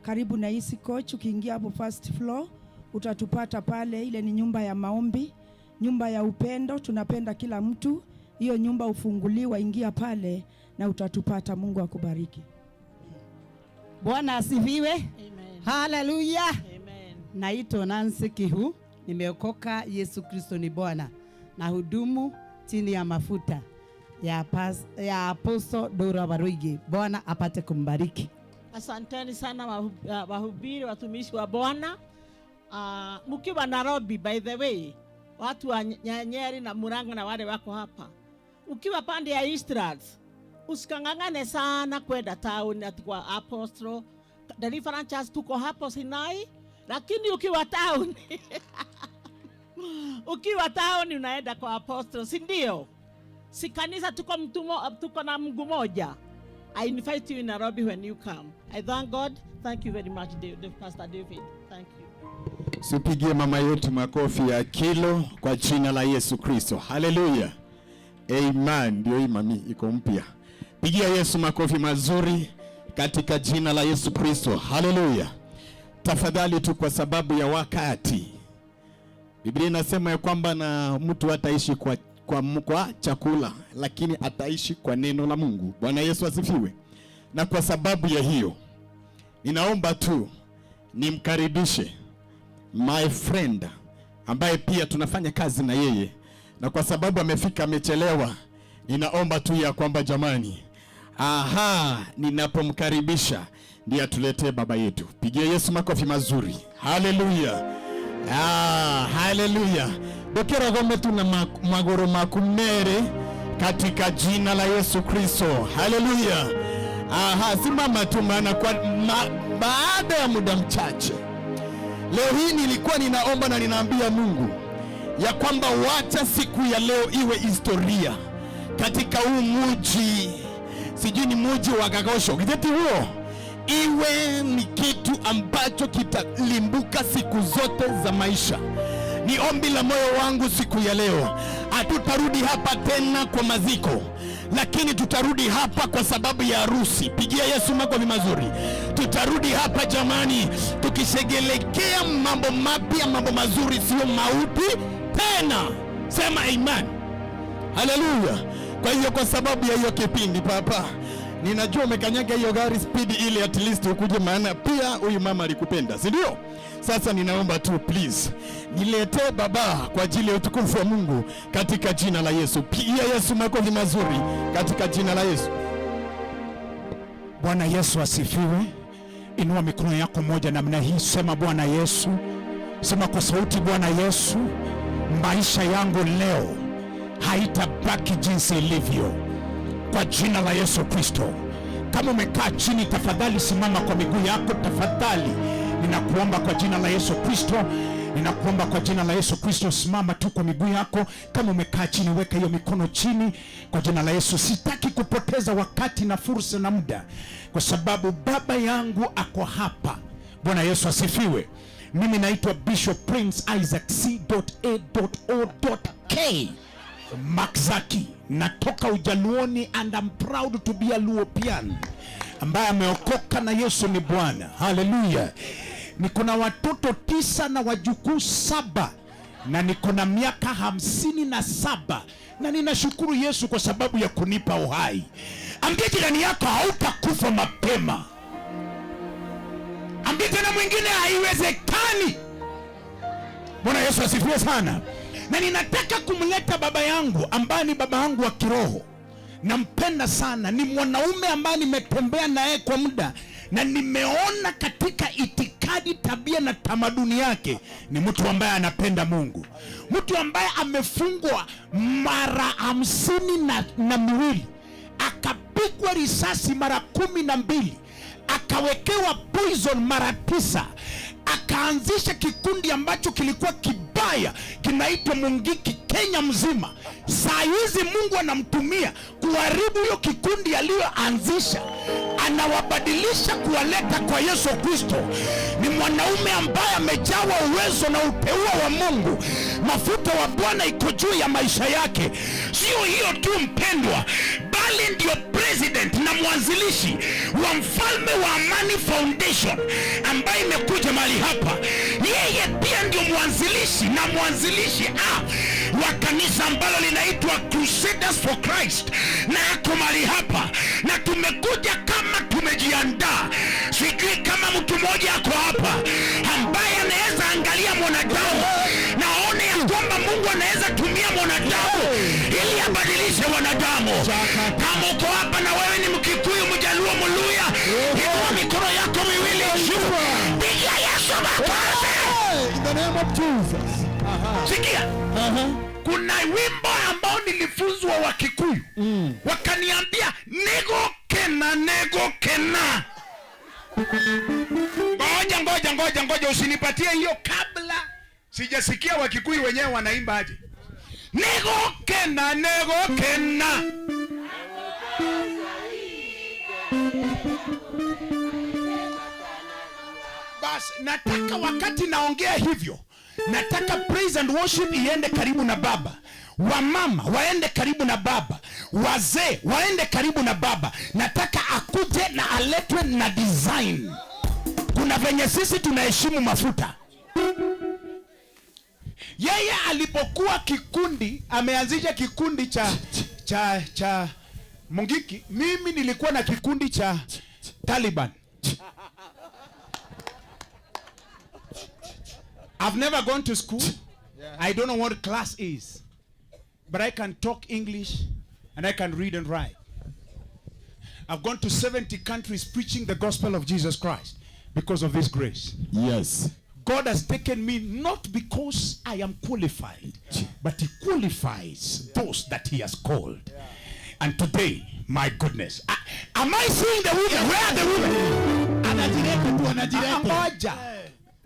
karibu na Easy Coach. Ukiingia hapo first floor utatupata pale. Ile ni nyumba ya maombi, nyumba ya upendo. Tunapenda kila mtu. Hiyo nyumba ufunguliwa, ingia pale na utatupata. Mungu akubariki. Bwana asifiwe. Haleluya. Naitwa Nancy Kihu, nimeokoka. Yesu Kristo ni Bwana. Na hudumu chini ya mafuta ya Apostle Dora Waruinge. Bwana apate kumbariki. Asanteni sana wahubiri, watumishi wa Bwana. Mkiwa Nairobi, by the way, watu wa Nyeri na Murang'a na wale wako hapa, ukiwa pande ya Eastlands usikang'ang'ane sana kwenda town ati kwa Apostle Deliverance Church, tuko hapo Sinai, lakini ukiwa town ukiwa town unaenda kwa Apostle, si ndio? Si kanisa tuko tuko na mguu moja. I invite you in Nairobi when you come. I thank God. Thank you very much, Pastor David. Thank you. Sipigie mama yetu makofi ya kilo kwa jina la Yesu Kristo. Haleluya. Amen. Ndio hii mami iko mpya. Pigia Yesu makofi mazuri katika jina la Yesu Kristo. Haleluya. Tafadhali tu kwa sababu ya wakati. Biblia inasema ya kwamba na mtu hataishi kwa chakula, lakini ataishi kwa neno la Mungu. Bwana Yesu asifiwe. Na kwa sababu ya hiyo, ninaomba tu nimkaribishe my friend ambaye pia tunafanya kazi na yeye, na kwa sababu amefika amechelewa, ninaomba tu ya kwamba jamani, aha, ninapomkaribisha ndiye atuletee baba yetu. Pigie Yesu makofi mazuri. Haleluya. Haleluya. Dokera gombe tuna magoro makumere katika jina la Yesu Kristo. Haleluya. Aha, simama tu maana kwa baada ya muda mchache. Leo hii nilikuwa ninaomba na ninaambia Mungu ya kwamba wacha siku ya leo iwe historia katika huu mji, sijui ni mji wa Gagosho, gazeti huo iwe ni kitu ambacho kitalimbuka siku zote za maisha. Ni ombi la moyo wangu siku ya leo, hatutarudi hapa tena kwa maziko, lakini tutarudi hapa kwa sababu ya harusi. Pigia Yesu makofi mazuri. Tutarudi hapa jamani, tukisherehekea mambo mapya, mambo mazuri, sio mauti tena. Sema amen. Haleluya. Kwa hiyo kwa sababu ya hiyo kipindi, papa, ninajua umekanyaga hiyo gari speed ili at least ukuje, maana pia huyu mama alikupenda, si ndio? Sasa ninaomba tu please niletee baba kwa ajili ya utukufu wa Mungu katika jina la Yesu. Pigia Yesu makofi mazuri katika jina la Yesu. Bwana Yesu asifiwe. Inua mikono yako moja namna hii, sema Bwana Yesu, sema kwa sauti, Bwana Yesu, maisha yangu leo haitabaki jinsi ilivyo kwa jina la Yesu Kristo. Kama umekaa chini, tafadhali simama kwa miguu yako, tafadhali. Ninakuomba kwa jina la Yesu Kristo, ninakuomba kwa jina la Yesu Kristo, simama tu kwa miguu yako. Kama umekaa chini, weka hiyo mikono chini kwa jina la Yesu. Sitaki kupoteza wakati na fursa na muda, kwa sababu baba yangu ako hapa. Bwana Yesu asifiwe. Mimi naitwa Bishop Prince Isaac C.A.O.K. Makzaki, natoka Ujaluoni and I'm proud to be a Luopian ambaye ameokoka na Yesu ni Bwana. Haleluya! Niko na watoto 9 na wajukuu 7 na niko na miaka 57 na ninashukuru Yesu kwa sababu ya kunipa uhai. Ambia jirani yako hautakufa mapema. Ambia tena mwingine haiwezekani. Bwana Yesu asifiwe sana. Na ninataka kumleta baba yangu ambaye ni baba yangu wa kiroho. Nampenda sana, ni mwanaume ambaye nimetembea naye kwa muda na nimeona katika itikadi, tabia na tamaduni yake ni mtu ambaye anapenda Mungu. Mtu ambaye amefungwa mara 52, akapigwa risasi mara 12, akawekewa poison mara 9, akaanzisha kikundi ambacho kilikuwa kibaya kinaitwa Mungiki Kenya mzima. Saa hizi Mungu anamtumia kuharibu hiyo kikundi aliyoanzisha, anawabadilisha kuwaleta kwa Yesu Kristo. Ni mwanaume ambaye amejawa uwezo na uteua wa Mungu. Mafuta wa Bwana iko juu ya maisha yake. Sio hiyo tu mpendwa, bali ndio president na mwanzilishi wa Mfalme wa Amani Foundation ambaye imekuja mahali hapa. Yeye pia ndio mwanzilishi na mwanzilishi wa kanisa ambalo linaitwa Crusaders for Christ, na ako mahali hapa na tumekuja kama tumejiandaa. Sijui kama mtu mmoja ako hapa ambaye anaweza angalia mwanadamu na aone ya kwamba Mungu anaweza tumia mwanadamu ili abadilishe wanadamu. Kama uko hapa na wewe ni Mkikuyu, Mjaluo, Mluya, inua mikono yako miwili juu, pigia Yesu makofi. In the name of Jesus. Sikia. Kuna wimbo ambao nilifunzwa wa Kikuyu. Wakaniambia nego kena, nego kena. Ngoja, ngoja, ngoja, ngoja, usinipatie hiyo kabla sijasikia Wakikuyu wenyewe wanaimba aje. Nego kena, nego kena. Bas, nataka wakati naongea hivyo, nataka praise and worship iende karibu na baba. Wamama waende karibu na baba, wazee waende karibu na baba. Nataka akuje na aletwe na design. Kuna venye sisi tunaheshimu mafuta. Yeye alipokuwa kikundi, ameanzisha kikundi cha Mungiki. Mimi nilikuwa na kikundi cha Taliban. I've never gone to school. I don't know what class is. But I can talk English and I can read and write. I've gone to 70 countries preaching the gospel of Jesus Christ because of this grace. Yes. God has taken me not because I am qualified, but he qualifies those that he has called. And today, my goodness, am I seeing the women? Where are the women? Anajireta tu, anajireta. Ngoja.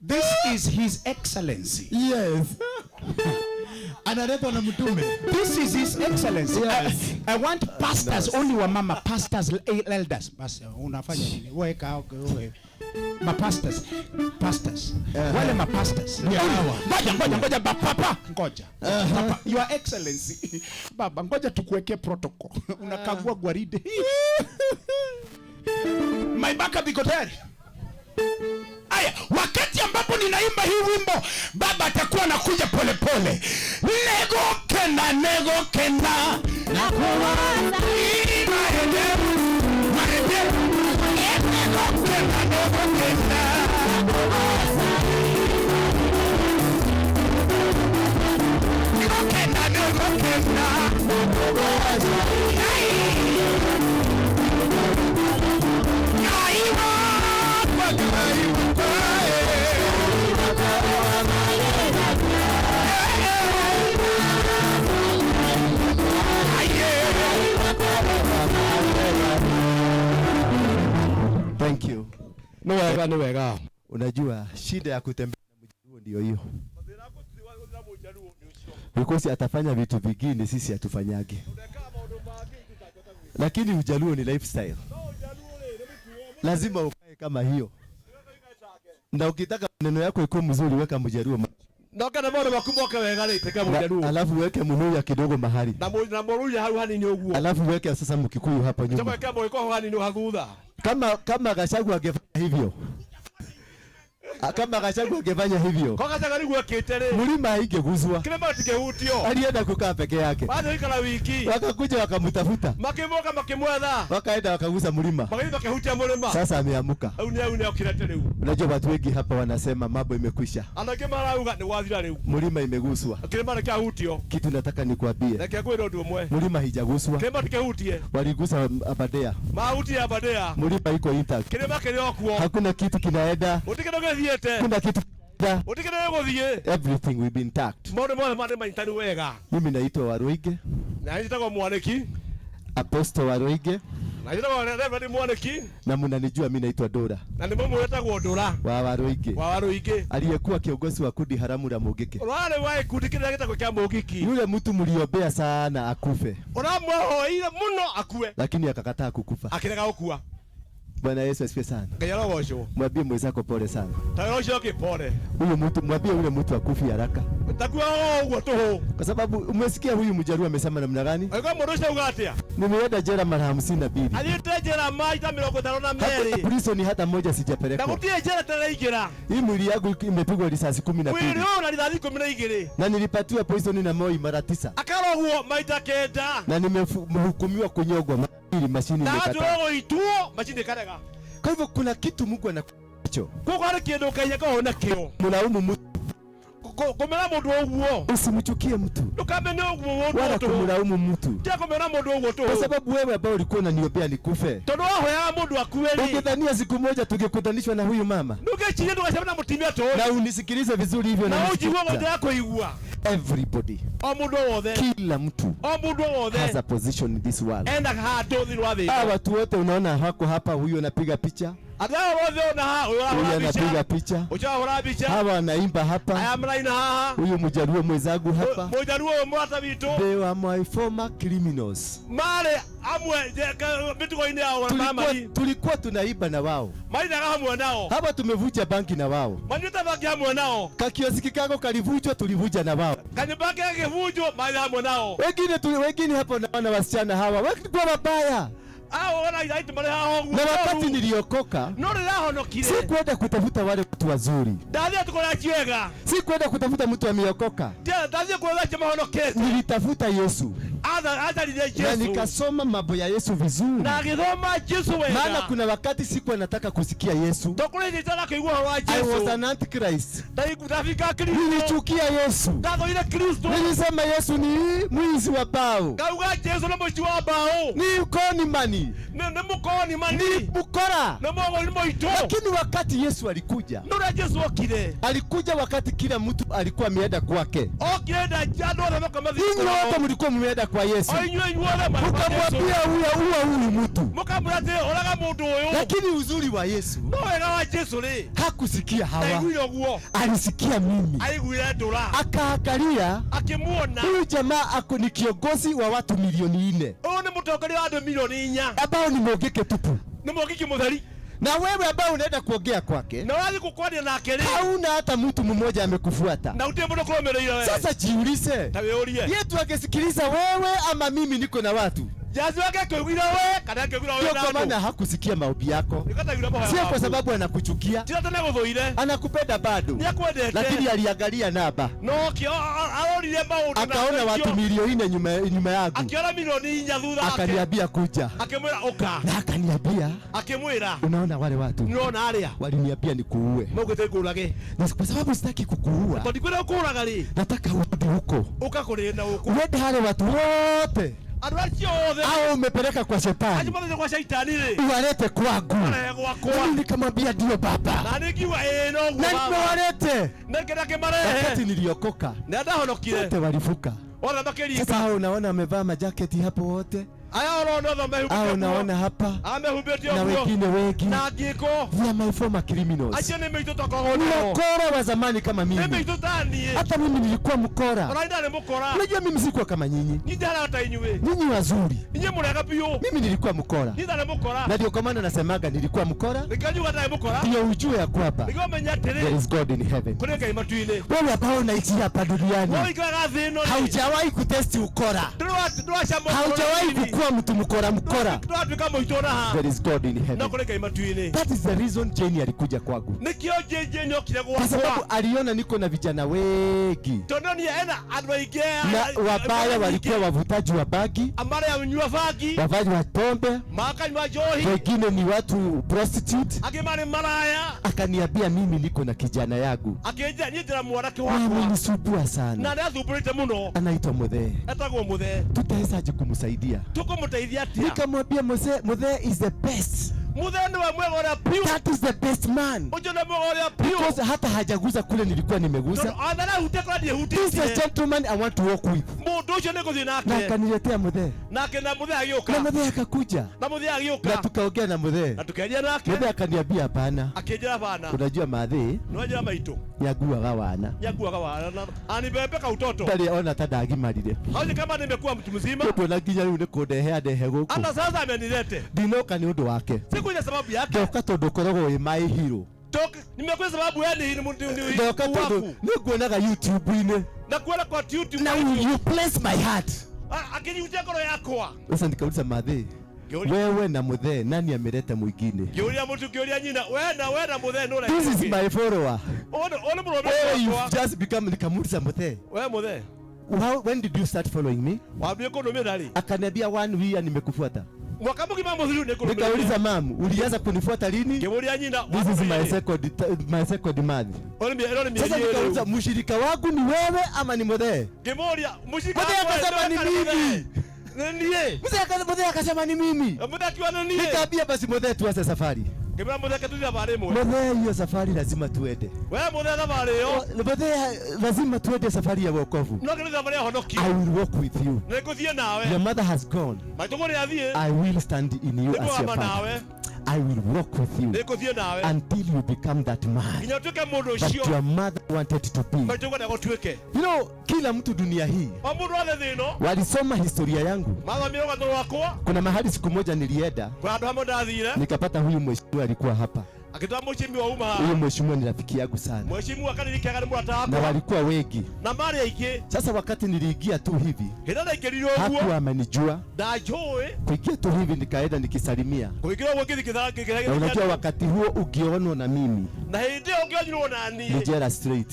This is His Excellency. Yes. Analetwa na mtume. This is His Excellency. Yes. I want pastors, only wamama, pastors, elders. Basi unafanya nini? Weka wewe. Ma pastors, pastors. Wale ma pastors. Ngoja, ngoja, ngoja, papa, ngoja. Papa, Your Excellency. Baba, ngoja tukuwekee protocol. Unakagua gwaride. My backup iko tayari. Aya, wakati ambapo ninaimba hii wimbo, baba atakuwa anakuja pole pole. Nego kena, nego kena. Nakuwaza. Nego kena, nego kena. Nego kena, nego kena. Thank you. Ni wega, ni wega. Unajua shida ya kutembea na Mjaluo ndio hiyo. Because atafanya vitu vingine sisi hatufanyagi. Lakini Ujaluo ni lifestyle. Lazima ukae kama hiyo. Na ukitaka maneno yako ikuwe mzuri weka Mjaluo. Ndoka na maũndũ maku moke wega rĩ teka Na, mũjaruo alafu weke Muluya kidogo mahali, na na mũruya hau hanini ũguo alafu weke sasa Mkikuyu hapo nyuma. Chama kama mũgĩkũyũ hanini hau thutha. Kama Gachagua angefanya hivyo, kama Gachagua angefanya hivyo, Ko Gachagua nĩguo ekĩte rĩ, mlima haingeguswa. kĩrĩma gĩtingĩhutio. Alienda kukaa peke yake, Wathiĩ gũikara wiki, wakakuja wakamtafuta, makĩmoka makĩmwetha, wakaenda wakagusa mlima. magĩthiĩ makĩhutia mũrĩma. Sasa ameamuka. Rĩu nĩ au nĩokĩrete rĩu. Unajua watu wengi hapa wanasema mambo imekwisha, Andũ aingĩ marauga nĩ gwathira rĩu, mlima imeguswa. kĩrĩma nĩkĩahutio. Kitu nataka nikwambie, Reke ngwĩre ũndũ ũmwe, mlima haijaguswa. kĩrĩma tikĩhutie, Waligusa Aberdare, mahutie Aberdare, mlima iko intact, kĩrĩma kĩrĩ o kuo, hakuna kitu kinaenda, gũtirĩ kĩndũ gĩthiĩte, hakuna kitu kinaenda. gũtirĩ kĩndũ gĩgũthiĩ. Everything will be intact. Maũndũ mothe marĩ manyitanu wega. Mimi naitwa Waruinge, Na njĩtagwo Mwanĩki, Apostle Waruinge, na njĩtagwo Reverend Mwanĩki, na mnanijua mimi naitwa Dora na nĩ mũmwe wĩtagwo Ndũra wa Waruinge, wa Waruinge, aliyekuwa kiongozi wa kundi haramu la Mungiki, ũrarĩ wa gĩkundi kĩrĩa gĩtagwo kĩa Mũngiki, yule mtu mliombea sana akufe, ũramwehoeire mũno akue, lakini akakataa kukufa. akĩrega gũkua. Bwana Yesu asifiwe sana. Ngai arogocwo. Mwambie mwenzako pole sana. Ta wĩra ũcio ũngĩ pole, Huyu mtu mwambie yule mtu akufi haraka, takua o ũguo tũhũ. kwa sababu umesikia huyu mjaruo amesema namna gani? Angĩkorwo mũndũ ũcio auga atĩa? Nimeenda jela mara 52, Athiĩte njera maita 52 hakuna prison hata moja na sijapelekwa. gũtirĩ njera taraingĩra. Hii mwili yangu imepigwa risasi kumi na Mwĩrĩ mbili ũyũ na rithathi 12 na nilipatiwa poison na Moi mara 9 akarogwo maita 9 na nimehukumiwa kunyogwa mara 2, mashini na imekataa. atũrwo gũitwo macini ĩkarega. Kwa hivyo kuna kitu Mungu anacho. Koguo harĩ kĩndũ Ngai akoragwo nakĩo. Mlaumu mtu, Kũmera mũndũ ũguo, usimchukie mtu ndũkamene ũguo mũndũ wala tũhũ. kumlaumu mtu, Tiga kũmena mũndũ ũguo kwa tũhũ, sababu wewe ambao ulikuwa unaniombea nikufe, tondũ wahoyaga mũndũ akue rĩ, ungedhania siku moja tungekutanishwa na huyu mama. ndũngĩciria ndũgacemania na mũtumia ta ũyũ Na unisikilize vizuri hivyo, na na ũnjigue unisikilize. ũguo kũigua. Everybody, O mũndũ o wothe, kila mtu o mũndũ o wothe has a position in this world. ena handũ thĩinĩ wa thĩ Hawa ĩno. watu wote unaona wako hapa, huyu anapiga picha, Andũ aya othe ona haha, ũyũ huyu arahũra anapiga mbica, picha, ũcio arahũra mbica, hawa wanaimba aya hapa, maraina haha, huyu mjaruo mwenzangu hapa. mũjaruo ũyũ mũrata witũ They were my former criminals. marĩ amwe mĩtugo-inĩ yao mamari Tulikuwa tunaiba na wao, mainaga hamwe nao, hapa tumevuja banki na wao, manyuĩte bangi hamwe nao, kakioski kako kalivunjwa, tulivuja na wao. kanyũmba gagĩbunjwo marĩ hamwe nao. Wengine hapa unaona wasichana hawa walikuwa wabaya, Ao ona airĩtu marĩ haha ũguo na wakati niliokoka no rĩrĩa sikuenda kutafuta wale watu wazuri, ndathiĩ tukũrĩa ciega, sikuenda kutafuta mtu ameokoka, ndathiĩ kuetha acio mahonokete. nilitafuta Yesu Atharirie na Jesu nikasoma mambo ya Yesu vizuri, na agĩthoma Jesu maana wega, kuna wakati sikuwa nataka kusikia Yesu. tondũ kũrĩ hĩndĩ itaraga kũigua ũhoro wa I was Jesu. an antichrist. Ndabinga Kristo, Nilichukia Yesu, ndathũire Kristo, nilisema Yesu ni mwizi wa bao, ngauga Jesu nĩ mũici wa mbaũ, ni konimani, nĩ mũkoni mani, ni mkora. nĩ mũgũri nĩ mũitũ. Lakini wakati Yesu alikuja, No ũrĩa Jesu okire, alikuja wakati kila mtu alikuwa ameenda kwake. okire nda andũ othe moka mathiĩ Ninyi wote mlikuwa mmeenda kwa Yesu, o inyuĩ inyuothe marĩ kwa Jesu. mkamwambia huyo uwa huyu mtu. Mũkamwĩra atĩrĩ, ũraga mũndũ ũyũ. Lakini uzuri wa Yesu, No wega wa Jesu rĩ, hakusikia hawa, ndaiguire ũguo, alisikia mimi, aiguire ndũra, akaangalia akĩmuona huyu jamaa ako ni kiongozi wa watu milioni 4 ũyũ nĩ mũtongoria wa andũ milioni 4 ambao ni Mũngĩkĩ tupu, nĩ mũngĩkĩ mũtheri, na wewe ambao unaenda kuongea kwake na ũrathiĩ gũkwaria nake rĩ, hauna hata mtu mmoja amekufuata. na gũtirĩ mũndũ kũrũmĩrĩire we. Sasa jiulize, Ta wĩyũrie, yetu angesikiliza wewe ama mimi niko na watu? Jesu wake akĩiguire we kana akĩiguire we Ndio na kwa andũ? maana hakusikia maombi yako, Nĩkĩo ataiguire mahoya sio kwa maku. sababu anakuchukia, Ti atĩ nĩagũthũire, anakupenda bado, nĩakwendete, lakini aliangalia namba no arorire maũndũ na akaona watu akĩo- milioni 4 nyuma yangu, akĩona milioni 4 thutha wake, akaniambia kuja, akĩmwĩra ũka, na akaniambia akĩmwĩra unaona wale watu nĩũrona arĩa waliniambia nikuue, maugĩte ngũrage, na kwa sababu sitaki kukuua, tondũ ndikwenda gũkũraga rĩ, nataka urudi huko, ũka kũrĩ na gũkũ uende wale watu wote andũ acio othe au umepeleka kwa acio shetani, mathiĩte kwa shaitani rĩ, uwalete kwangu. marehe gwakwa. Mimi nikamwambia ndio baba, Na nĩ ngiuga ĩĩ noguo na baba. nimewalete. Na ngĩenda ngĩmarehe. Wakati niliokoka Na ndahonokire wote walivuka. othe Sasa makĩringa. hao unaona wamevaa majaketi hapo wote, Aya ũrona othe mehumbĩte Hao ũguo. naona hapa Amehumbĩte na ũguo. wengine wengi, Na angĩko. they are my former criminals. Acio nĩ mĩitũ twakoragwo Ni nao. wakora wa zamani kama Nĩ mimi. mĩitũ ta niĩ. Hata mimi nilikuwa mkora. Ona niĩ ndarĩ mũkora. Unajua mimi sikuwa kama nyinyi, Niĩ ndihanaga ta inyuĩ. nyinyi wazuri, Inyuĩ mũrega biũ. mimi nilikuwa mkora, Niĩ ndarĩ mũkora. na ndio kwa maana nasemaga nilikuwa mkora, Nĩkĩo njugaga ndarĩ mũkora. ndio ujue ya kwamba Nĩguo ũmenye there atĩrĩ, is God in heaven. kũrĩ Ngai matu-inĩ. Wewe ambao unaishi hapa Wewe duniani ũikaraga thĩ ĩno rĩ, haujawahi kutesti ukora, ndũracamba haujawahi kukuwa mtu mkora mkora. ndũratuĩka mũitũ ona ha. There is God in No heaven. kũrĩ Ngai matu-inĩ. That is the reason Jane alikuja kwangu, Nĩkĩo JJ nĩokire kwa sababu gwakwa. aliona niko na vijana wengi Tondũ niĩ ena andũ aingĩ na wabaya walikuwa wavutaji wa bangi, marĩa anyua bangi, wavaji wa pombe, makanyua njohi, wengine ni watu prostitute. angĩ marĩ maraya. Akaniambia mimi niko na kijana yangu Akĩnjĩra niĩ ndĩra mwanake na wakwa amenisumbua na sana, nĩathumbũrĩte mũno, anaitwa Muthee, etagwo Muthee. tutawezaje kumsaidia? Tũkũmũteithia atĩa? Nikamwambia Muthee, Muthee is the best, Muthee nĩwe mwega ũrĩa biũ. that is the best man Ũcio nĩ mwega ũrĩa biũ. because hata hajaguza kule nilikuwa nimeguza. Tondũ ona arahutia kũrĩa niĩ This is the hutĩtie. gentleman I want to walk with, Mũndũ ũcio nĩngũthiĩ na nake. akaniletea Muthee Nake na Muthee na agĩũka. Muthee akakuja Na Muthee na agĩũka. tukaongea na Muthee. Na tũkĩaria nake. Muthee akaniambia hapana, Akĩnjĩra bana. unajua mathĩ Nĩwanjĩra maitũ. nĩanguaga wana Nĩanguaga wana na anibebeka utoto. ndarĩ ona ta ndagimarire Haoni kama nimekuwa mtu mzima. ũndũ ona nginya rĩu nĩ kũndehe andehe gũkũ Hata sasa amenilete. ndinoka nĩ ũndũ wake Sikuja sababu yake. ndoka tondũ ũkoragwo wĩ my hero Toka nimekuja sababu yeye ni ndoka tondũ waku. nĩ nguonaga youtube-inĩ Na kuona kwa YouTube. na you bless my heart Akinihutia ngoro yakwa. sasa nikauliza mathĩ Ngĩũria- wewe na Muthee nani ameleta mwingine Ngĩũria mũtu ngĩũria nyina we na we na Muthee nĩ this is my follower Ũyũ nĩ mũrũme wewe you wakwa. just become nikamuuliza Muthee We Muthee. how when did you start following me Wambie kũndũmĩra rĩ. akaniambia one year nimekufuata Mwaka mũgima mũthiru nĩ kũrũmĩrĩra. nikauliza mam ulianza kunifuata lini Ngĩmũria nyina. this is my second month Ĩno nĩ mĩeri sasa ĩrĩ nikauliza rĩu. mshirika wangu ni wewe ama ni Muthee Ngĩmũria mũcika Muthee akasema ni mimi Nĩ niĩ. Muthee akasema ni mimi Muthee akiuga nĩ niĩ. nikaambia basi Muthee tuanze safari Ngĩmwĩra Muthee reke tũthiĩ thabarĩ ĩmwe. Muthee hiyo safari lazima tuende We Muthee thabarĩ ĩyo. Muthee lazima tuende safari ya wokovu No ngĩthiĩ thabarĩ ya honokio. I will walk with you Nĩ ngũthiĩ nawe. your mother has gone Maitũ kũrĩa athiĩ. I will stand in you as your Nĩngũgamba father nawe. I will walk with you Nĩ ngũthiĩ nawe. until you become that man Nginya ũtuĩke mũndũ that ũcio. your mother wanted to be Maitũ kwenda gũtuĩke. you know kila mtu dunia hii O mũndũ wothe thĩ ĩno. walisoma historia yangu Mathomire rũgano rwakwa. kuna mahali siku moja nilienda Kuna handũ hamwe ndathire. nikapata huyu mheshimiwa alikuwa hapa Akĩtwara mũheshimiwa uma huyu haha. mheshimiwa ni rafiki yangu sana Mheshimiwa kanirikega nĩ mũrata na wakwa. walikuwa wengi Na marĩ aingĩ. sasa wakati niliingia tu hivi Hĩndĩ ĩrĩa ndaingĩrire ũguo. hakuwa amenijua Ndanjũĩ. kuingia tu hivi nikaenda nikisalimia Kũingĩra ũguo ngĩthiĩ na unajua wakati huo ukionwa na mimi Na hĩndĩ ĩyo ũngĩonyirwo na ni niĩ. jela straight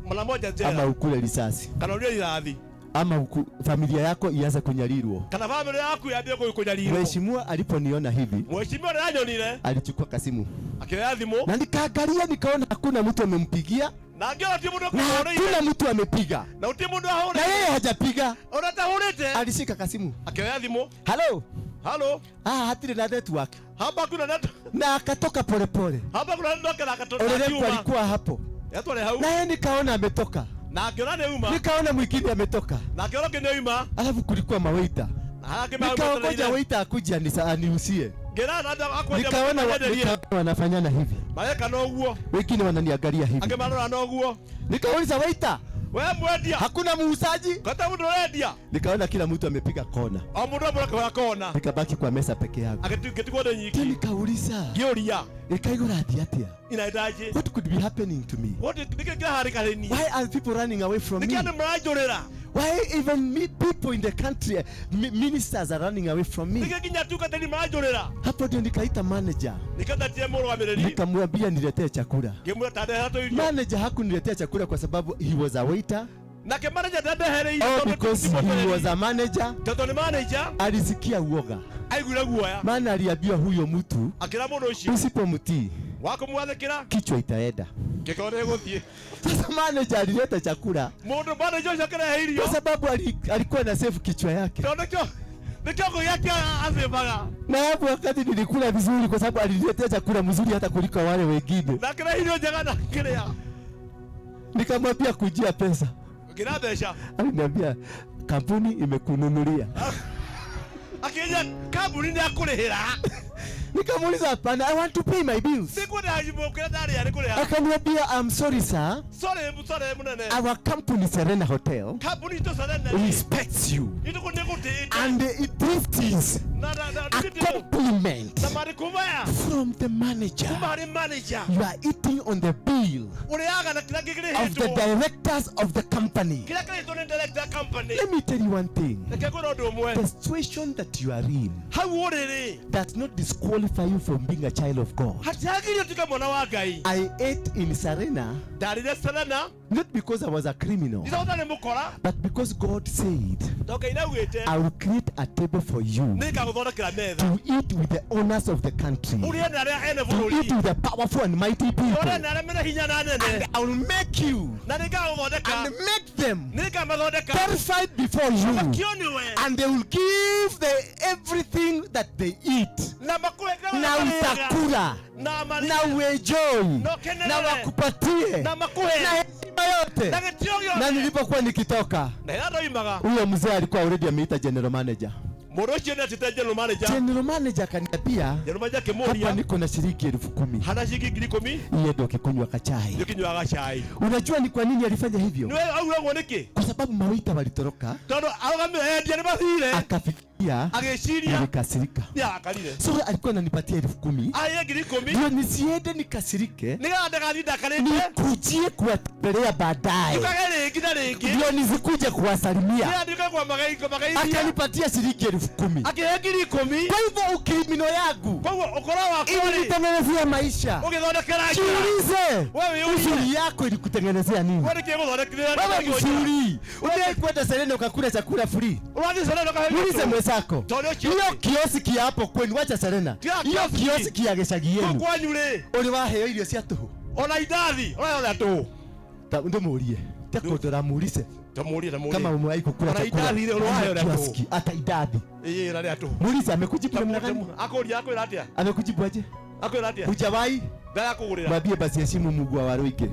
Mara moja ama njera. ukule risasi Kana ũrĩe irathi. ama familia yako ianze kunyalirwo Kana bamĩrĩ yaku yambie kũnyarirwo. mheshimiwa aliponiona hivi Mheshimiwa nĩanyonire. alichukua kasimu Akĩoya thimũ. na nikaangalia nikaona hakuna mtu amempigia Na ngĩona ti mũndũ na ũkũhũrĩire. hakuna mtu amepiga Na gũtirĩ mũndũ ahũrĩire. na yeye hajapiga Ona atahũrĩte. alishika kasimu Akĩoya thimũ. halo Halo. ah hatirĩ na network Hapa kuna net. na akatoka polepole Hapa kuna network na akatoka. Olelenku alikuwa hapo Yatware hau. na yeye nikaona ametoka Na ngĩona nĩ uma. nikaona mwingine ametoka Na ngĩona ũngĩ nĩ oima. alafu kulikuwa mawaita Na harĩa angĩ nikaongoja metereire. waita akuja aniusie Ngĩra na andũ akwendia nikaona menderie. nikaona wanafanyana hivi Mareka na ũguo. wengine wananiangalia hivi Angĩ marora na ũguo. nikauliza waita We mwendia. hakuna muuzaji Kata mũndũ ũrendia. nikaona kila mtu amepiga kona O mũndũ amwe akĩhũra kona. nikabaki kwa mesa peke yangu Ngĩtigwo ndĩ nyiki. nikauliza Ngĩũria. nikaigua athi atia Inaendaje? what could be happening to me What nĩkĩ kĩraharĩka harĩ niĩ? why are people running away from Nĩkĩ me andũ maranjũrĩra? why even me people in the country ministers are running away from me Nĩkĩ nginya atungatĩri maranjũrĩra? hapo ndio nikaita manager Nĩkĩo mũrũgamĩrĩri. nikamwambia niletee chakula Ngĩmwĩra ta ndehera tũirio. manager hakuniletea chakula kwa sababu he was a waiter Nake manager ndandehereirie oh tondũ because ti he mũtũrĩri. was a manager Tondũ nĩ manager alisikia uoga aiguire guoya. maana aliambiwa huyo mtu Akĩra mũndũ ũcio usipomtii wakũmwathĩkĩra kichwa itaenda kĩkorwo nĩ gũthiĩ. sasa manager alileta chakula Mũndũ manager ũcio akĩrehe irio kwa sababu alikuwa na save kichwa yake tondũ nĩkĩo nĩkĩo ngũ gĩake acĩmbaga. na hapo wakati nilikula vizuri kwa sababu aliniletea chakula mzuri hata kuliko wale wengine Na akĩrehe irio njega na akĩrĩa. nikamwambia kujia pesa Ngĩra mbeca. aliniambia kampuni imekununulia. Akĩnjĩra kambuni nĩ akũrĩhĩra. Nikamuuliza hapana, I want to pay my bills. Nĩngwenda mũkĩra ndarĩha nĩ kũrĩha. Akaniambia I'm sorry sir, Sorry, sorry mũnene. our company Serena Hotel Kambuni itũ Serena respects you nĩ gũtĩĩte. and it is Na na na a compliment na marĩkũ maya from the manager. kuma harĩ manager. You are eating on the bill Ũrĩaga na kĩrĩa of the kĩrĩhĩtwo. directors of the company. Kĩrĩa kĩrĩhĩtwo nĩ director company. Let me tell you one thing. Reke ngwĩre ũndũ ũmwe. The situation that you are in Hau ũrĩ rĩ, does not disqualify you from being a child of God. hatiagĩrĩire ũtuĩke mwana wa Ngai. I ate in Serena Ndarĩire Serena, not because I was a criminal, ti tondũ ndarĩ mũkora, but because God said, tondũ Ngai nĩaugĩte I will create a table for you nĩngagũthondekera metha. to eat with the owners of the country, Ũrĩe na arĩa ene to bũrũri. eat with the powerful and mighty people, Ũrĩe na arĩa mena hinya na and anene. I will make you Na nĩngagũthondeka. and make them Nĩngamathondeka. terrified before you, Makio nĩwe. and they will give the everything that they eat. Na makũhe kĩrĩa Na marĩaga. utakula Na marĩe. na uenjoy Na ũkenerere. na wakupatie Na makuhe. na heshima yote. Na gĩtĩo gĩothe. Na nilipokuwa nikitoka, Na rĩrĩa ndoimaga, huyo mzee alikuwa already ameita general manager. mũndũ ũcio nĩatĩte general manager. General manager akaniambia, General manager hapa akĩmũria, niko na shilingi 10,000 hana shilingi 10,000 iye ndo ukikunywa kachai. nĩũkĩnyuaga cai. Unajua ni kwa nini alifanya hivyo? Nĩwe auga ũguo nĩkĩ? Kwa sababu mawaita walitoroka, Tondũ arũgamĩrĩri endia nĩ mathire, akafikiria, agĩciria nilikasirika. nĩarakarire. So alikuwa ananipatia 10,000 Aheire 10,000 ndio nisiende nikasirike, nĩgetha ndagathiĩ ndakarĩte, nikujie kuwatembelea baadaye, njũkage rĩngĩ na rĩngĩ, ndio nisikuje kuwasalimia. nĩgetha nduĩke kũmageithia. Akanipatia shilingi 10,000. Akĩhe 10,000. Kwa hivyo ukimino yangu Koguo ũkora wakwa rĩ, ilinitengenezea maisha. ũgĩthondekera njĩra. Jiulize, Wewe wĩyũrie. uzuri yako ilikutengenezea nini? We nĩkĩ gũthondekire Wewe mzuri, uliwahi kwenda Serena ukakula chakula free? Ũrathiĩ Serena ũkaheo Muulize gĩtũ. mwenzako, Tondũ ũcio hiyo kioski ya hapo kwenu, wacha Serena, Tiga hiyo kioski. kioski ya gĩcagi Kũu yenu, kwanyu rĩ, ũrĩ waheo irio cia tũhũ? ona indathi ũraheo tũhũ. Ndĩmũrie tekũndora muulize Tamũrie, tamũrie. kama umewahi kukula Ona chakula indathi rĩ, ũrĩ waheo rĩa tũhũ. kioski, hata indathi. Ĩĩ, ĩra rĩa tũhũ. Muulize amekujibu namna gani? Akũria akwĩra atĩa? Amekujibu aje? Akwĩra atĩa? Hujawahi? Ndarakũgũrĩra. Mwambie basi heshimu Mungu wa Waruike.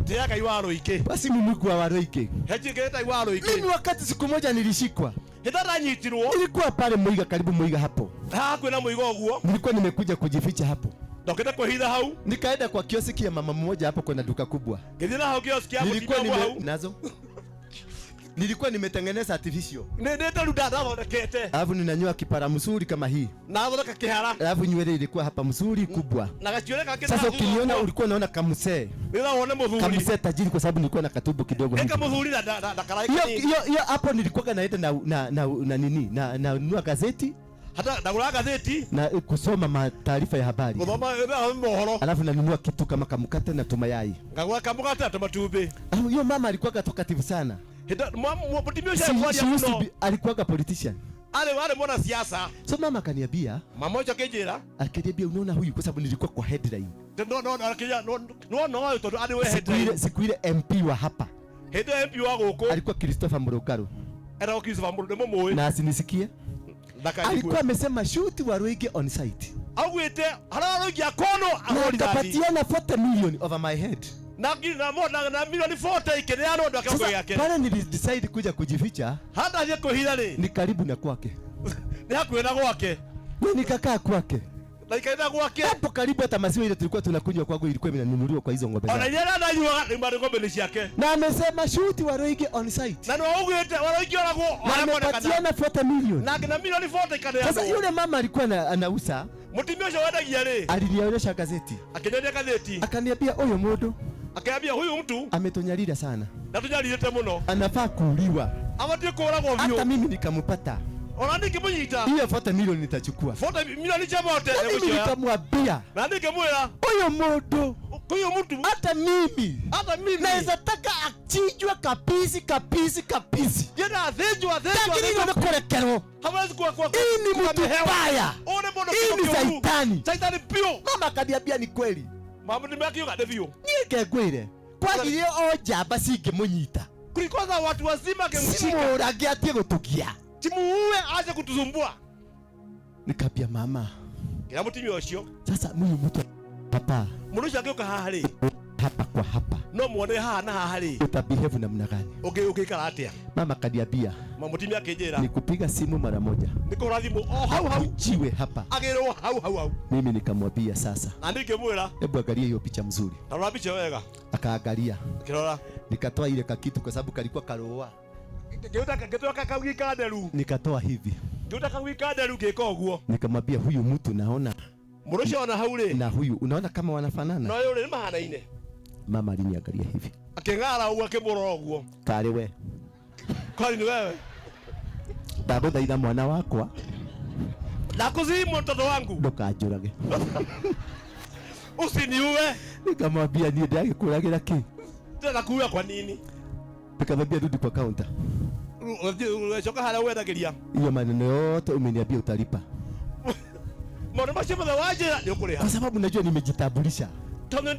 Tĩaga Ngai wa Rũikĩ. Basi Mungu wa Waruike. Hejigĩte Ngai wa Rũikĩ. Mimi wakati siku moja nilishikwa, Hĩndĩ ndanyitirwo nilikuwa pale Muiga, karibu Muiga hapo, hakuhĩ na mũigo ũguo, nilikuwa nimekuja kujificha hapo, ndokĩte kwĩhitha hau, nikaenda kwa kioski ya mama mmoja hapo, kuna duka kubwa. ngĩthiĩ na hau kioski ya Nilikuwa mũtumia ũmwe nime, hau. nazo nilikuwa nimetengeneza artificial, Nĩ nĩ ta rĩu ndathondekete alafu ninanyoa kipara mzuri kama hii, na thondeka kĩhara alafu nywele ilikuwa hapa mzuri kubwa. na gacuĩrĩ kangĩ Sasa ukiniona ulikuwa unaona kamsee, nĩgetha wone mũthuri kamsee tajiri, kwa sababu nilikuwa na katubu kidogo hivi. ĩka mũthuri na na- na karai Hiyo kanini. hiyo hiyo hapo nilikuwa naenda na na na, na nini na nanunua gazeti hata ndagũraga ngathĩti na kusoma mataarifa ya habari, gũthoma mohoro alafu nanunua kitu kama kamkate na tumayai. ngagũra kamũgate na tũmatumbĩ. Alafu hiyo mama alikuwa talkative sana. Hĩndĩ mũtumia ũcio She, arĩ she mwaria used to mũno, be, alikuwaga politician. arĩ mwanasiasa. So mama akaniambia, Mama ũcio akĩnjĩra akaniambia unaona huyu, kwa sababu nilikuwa kwa headline no no akĩnjĩra nĩwona ũyũ tondũ arĩ we siku ile, headline. siku ile MP wa hapa Hĩndĩ ĩyo MP wa gũkũ alikuwa Christopher Murugaru, etagwo Christopher Mũrũ nĩmũmũĩ na asinisikie, Ndakaigue. alikuwa amesema shoot Waruinge on site augĩte harĩa Waruinge akonwo na ahũrwo rithathi akapatiana 40 million over my head. na na mo- na na milioni 40 ikĩneanwo andũ a kĩongo Sasa gĩake. pale nilidecide kuja kujificha Hata athiĩ kwĩhitha rĩ ni karibu na kwake, nĩ hakuhĩ na gwake na nikakaa kwake na ikaitha gwake hapo karibu. Hata maziwa ile tulikuwa tunakunywa kwangu ilikuwa inanunuliwa kwa hizo ng'ombe ona zake. iria ndanyuaga rĩu marĩ ng'ombe nĩ ciake Na amesema shoot Waruinge on site na nĩ augĩte Waruinge oragwo na harĩa monekana amepatiana 40 million. na na milioni 40 ikaneanwo. Sasa yule mama alikuwa anauza, mũtumia ũcio wendagia rĩ alinionyesha gazeti, akĩnyonia gathĩti akaniambia huyu mundu akĩambia huyu mtu ametunyarira sana, ndatũnyarirĩte mũno anafaa kuuliwa. abatiĩ kũũragwo Hata biũ mimi nikampata ona ningĩmũnyita hiyo 40 milioni nitachukua. 40 milioni cia mote Na mimi nĩgũcioya. nikamwambia na ningĩmwĩra huyu mundu, huyu mtu hata mimi hata mimi naweza taka achinjwe kapisi kapisi kapisi, jena athĩnjwo athĩnjwo lakini ndio kurekerwo. hawezi kuwa kwa Hii ni mtu mbaya, Huyu ni mũndũ hii ni kĩndũ kĩũru. saitani. Saitani biũ. Mama akaniambia ni kweli, Mama nimekiuga nĩ biũ. Niĩ ngengwĩre kwagire o njamba cingĩmũnyita, Kulikuwa na watu wazima angemshika, cimũrage atie gũtũgia. timuue aje kutusumbua. Nikaambia mama, Kĩra mũtumia ũcio sasa huyu mtu hapa mũndũ ũcio angĩũka haha rĩ hapa kwa hapa no muone haha na haha rĩ, utabehave namna gani? Ũngĩikara atĩa? Mama kaniambia Mũtumia akĩnjĩra nikupiga simu mara moja, nĩ kũhũra thimũ o hau hau, jiwe hapa. Agĩrwo hau hau hau. Mimi nikamwambia sasa, Na niĩ ngĩmwĩra, hebu angalia hiyo picha mzuri. Ta rora mbica wega. Akaangalia, Akĩrora. Nikatoa ile kakitu kwa sababu kalikuwa karoa, Ngĩtoa kakaugi ka nderu. Nikatoa hivi, Ngĩruta kaugi ka nderu ngĩka ũguo. Nikamwambia huyu mtu naona Mũndũ ũcio ona hau rĩ, na huyu unaona kama wanafanana. Na ũyũ rĩ nĩ mahanaine. Mama aliniangalia hivi, Akĩng'ara ũguo akĩmũrora ũguo. Kari we, Kwani ni wewe? Ndagũthaitha mwana wakwa, Nakusihi mtoto wangu, ndũkanjũrage. Usiniue. Nikamwambia niĩ ndagĩkũragĩra kĩ? Tena kuua kwa nini? Nikamwambia rudi kwa counter, Coka harĩa wendagĩria. Hiyo maneno yote umeniambia utalipa, Maũndũ macio mothe wanjĩra nĩ ũkũrĩha. Kwa sababu najua nimejitambulisha Tondũ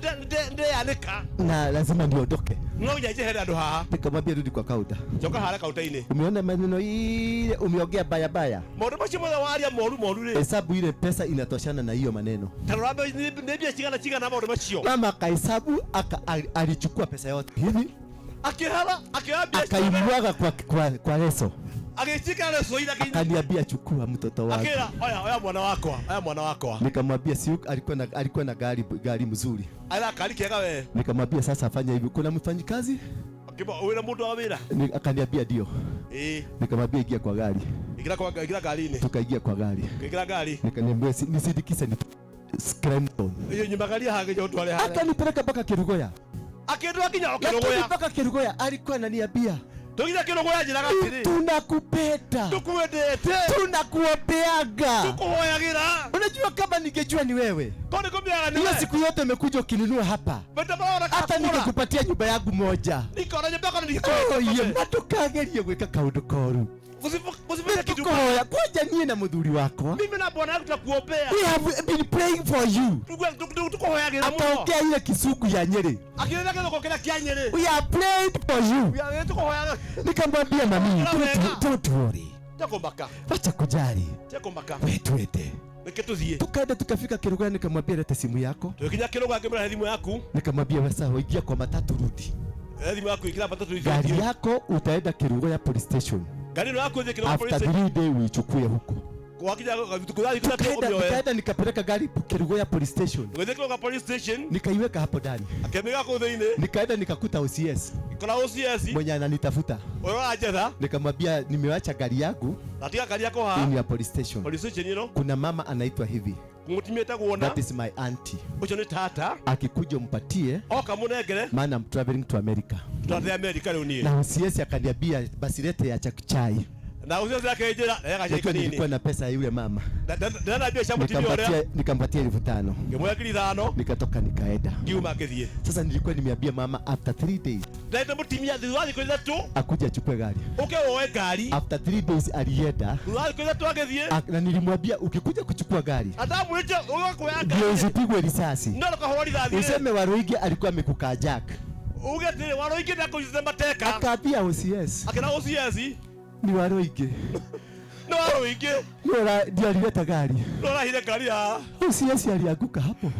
ndeyanĩka na lazima niondoke. No nginya njehere andũ haha. Nikamwambia rudi kwa counter, Coka harĩa kaunta-inĩ. Umeona maneno ile umeongea baya baya, Maũndũ macio mothe waria moru moru rĩ, hesabu ile pesa inatoshana na hiyo maneno. Ta rora nĩ mbia cigana cigana maũndũ macio. Mama akahesabu, alichukua pesa yote hivi, Akĩhara, akĩoya mbia ciothe. Akaimwaga kwa leso, Agĩcikara leso-inĩ, akaniambia chukua mtoto wangu. Akĩra oya, oya mwana wakwa, oya mwana wakwa. Nikamwambia si alikuwa na gari mzuri. Aira kari kega we. Nikamwambia sasa fanya hivi, kuna mfanyikazi? Akĩmba wĩna mũndũ wa wĩra? Akaniambia ndio. Ĩĩ. Nikamwambia ingia kwa gari. Ingĩra kwa ingĩra gari-inĩ. Tukaingia kwa gari. Ingĩra gari. Nikaniambia nisindikise ni Scranton. Iyo nyumagaria haha nginya ũtware harĩa. Akanipeleka mpaka Kerugoya. Akĩndwara nginya o Lakini Kerugoya. mpaka Kerugoya alikuwa ananiambia Tũgitha Kerugoya njĩraga atĩrĩ, tunakupenda, tukwendete, tunakuombeaga, tukuhoyagĩra. Unajua kama ningejua ni wewe, Tondũ nĩngũmĩaga nĩ hiyo we. siku yote umekuja ukinunua hapa, Maita marĩa hata ũrakũra. ningekupatia nyumba yangu moja. Nikona nyumba yakwa nĩndĩkũhe. Oh, ye, na ndũkagerie gwĩka kaũndũ koru. Usifanye kitu Nĩtũkũhoya kwanja niĩ na mũthuri wakwa. Mimi na bwana wangu tutakuombea. We have been praying for you. Tukuhoyagĩra mũno. Akaongea ile Kisugu ya Nyeri. Akĩrĩra gĩthũkũ kĩrĩa kĩa Nyeri. We are praying for you. We are tukuhoyaga. Nikamwambia mami, don't worry. Tekũmaka. Wacha kujali. Tekũmaka. We tuende. Reke tũthiĩ. Tukaenda tukafika Kerugoya, nikamwambia leta simu yako. Tũgĩkinya Kerugoya ngĩmwĩra he thimũ yaku. Nikamwambia wewe sawa, ingia kwa matatu rudi. He thimũ yaku ingĩra matatu rudi. Gari yako utaenda Kerugoya police station. Gari yako ithiĩ Kerugoya police After station. 3 days uichukue huko. Wakinya thikũ ithatũ ũmĩoe. Tukaenda nikapeleka gari Kerugoya police station. Tũgĩthiĩ Kerugoya police station. Nikaiweka hapo ndani. Akĩmĩiga kũu thĩinĩ. Nikaenda nikakuta OCS. Ngĩkora OCS. Mwenye ananitafuta. Ũrĩa ũranjetha. Nikamwambia nimewacha gari yangu. Natiga gari yako haha. In ya police station. Police station ĩno. Kuna mama anaitwa hivi. Mũtumia etagwo na. That is my auntie. Ũcio nĩ tata. Akikuja umpatie. Oka mũnengere. Maana I'm traveling to America. Tũrathiĩ America rĩu niĩ. Na OCS akaniambia basi lete ya chai. Na OCS akĩnjĩra rega gacai Najua kanini. nilikuwa na pesa ya yule mama. Ndana mbia cia mũtumia ũrĩa. Nikampatia 5,000. Ngĩmuoya 5,000. Nikatoka nikaenda. Ngiuma ngĩthiĩ. Sasa nilikuwa nimeambia mama after 3 days. Ndaita mũtumia thutha wa thikũ ithatũ. Akuja achukue gari. Ũke woe ngari. After 3 days alienda. Thutha wa thikũ ithatũ agĩthiĩ. Na nilimwambia ukikuja kuchukua gari. Ndamwĩrĩte ũgoka kuoya ngari. Ndio usipigwe risasi. No ndũkahũrwo rithathi. Useme Waruinge alikuwa amekukaa jack. Uge atĩrĩ Waruinge ndakũnyitĩte mateka. Akaambia OCS. Akĩra OCS. Ni Waruinge. Ni Waruinge. Ndio alileta gari. Ndio arahire gari ya. OCS alianguka hapo.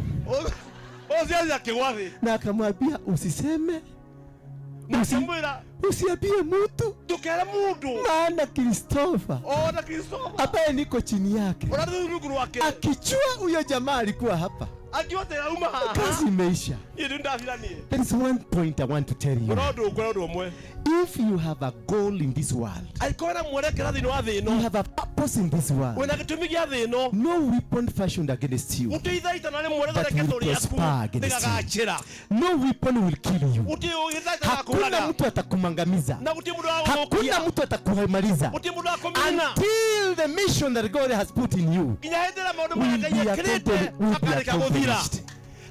OCS akĩgwa thĩ. Na akamwambia usiseme. Akĩmwĩra usiambie mtu. Ndũkere mũndũ. Maana Christopher. Oh, na Christopher. Ambaye niko chini yake. Ũrathiĩ rungu rwake. Akijua huyo jamaa alikuwa hapa. Akiwa tena uma haha. Kazi imeisha. Niĩ ndio ndathira niĩ. There is one point I want to tell you. Kuna ũndũ, kuna ũndũ ũmwe. If you have a goal in this world, Angĩkorwo na mwerekera thĩinĩ wa thĩ ĩno, you have a purpose in this world, wĩna gĩtũmi gĩa thĩ ĩno, no weapon fashioned against you gũtirĩ ithaitana rĩmwe that rĩthondeketwo will rĩaku prosper against rĩgagacĩra. you. No weapon will kill you. Gũtirĩ gĩthaitana Hakuna gakũraga. mtu atakumangamiza. Na gũtirĩ mũndũ wa gũthũkia. Hakuna mtu atakumaliza. Gũtirĩ mũndũ wa kũmina. Until the mission that God has put in you Nginya hĩndĩ ĩrĩa maũndũ marĩa will Ngai be ekĩrĩte accomplished, will be makarĩka gũthira. accomplished.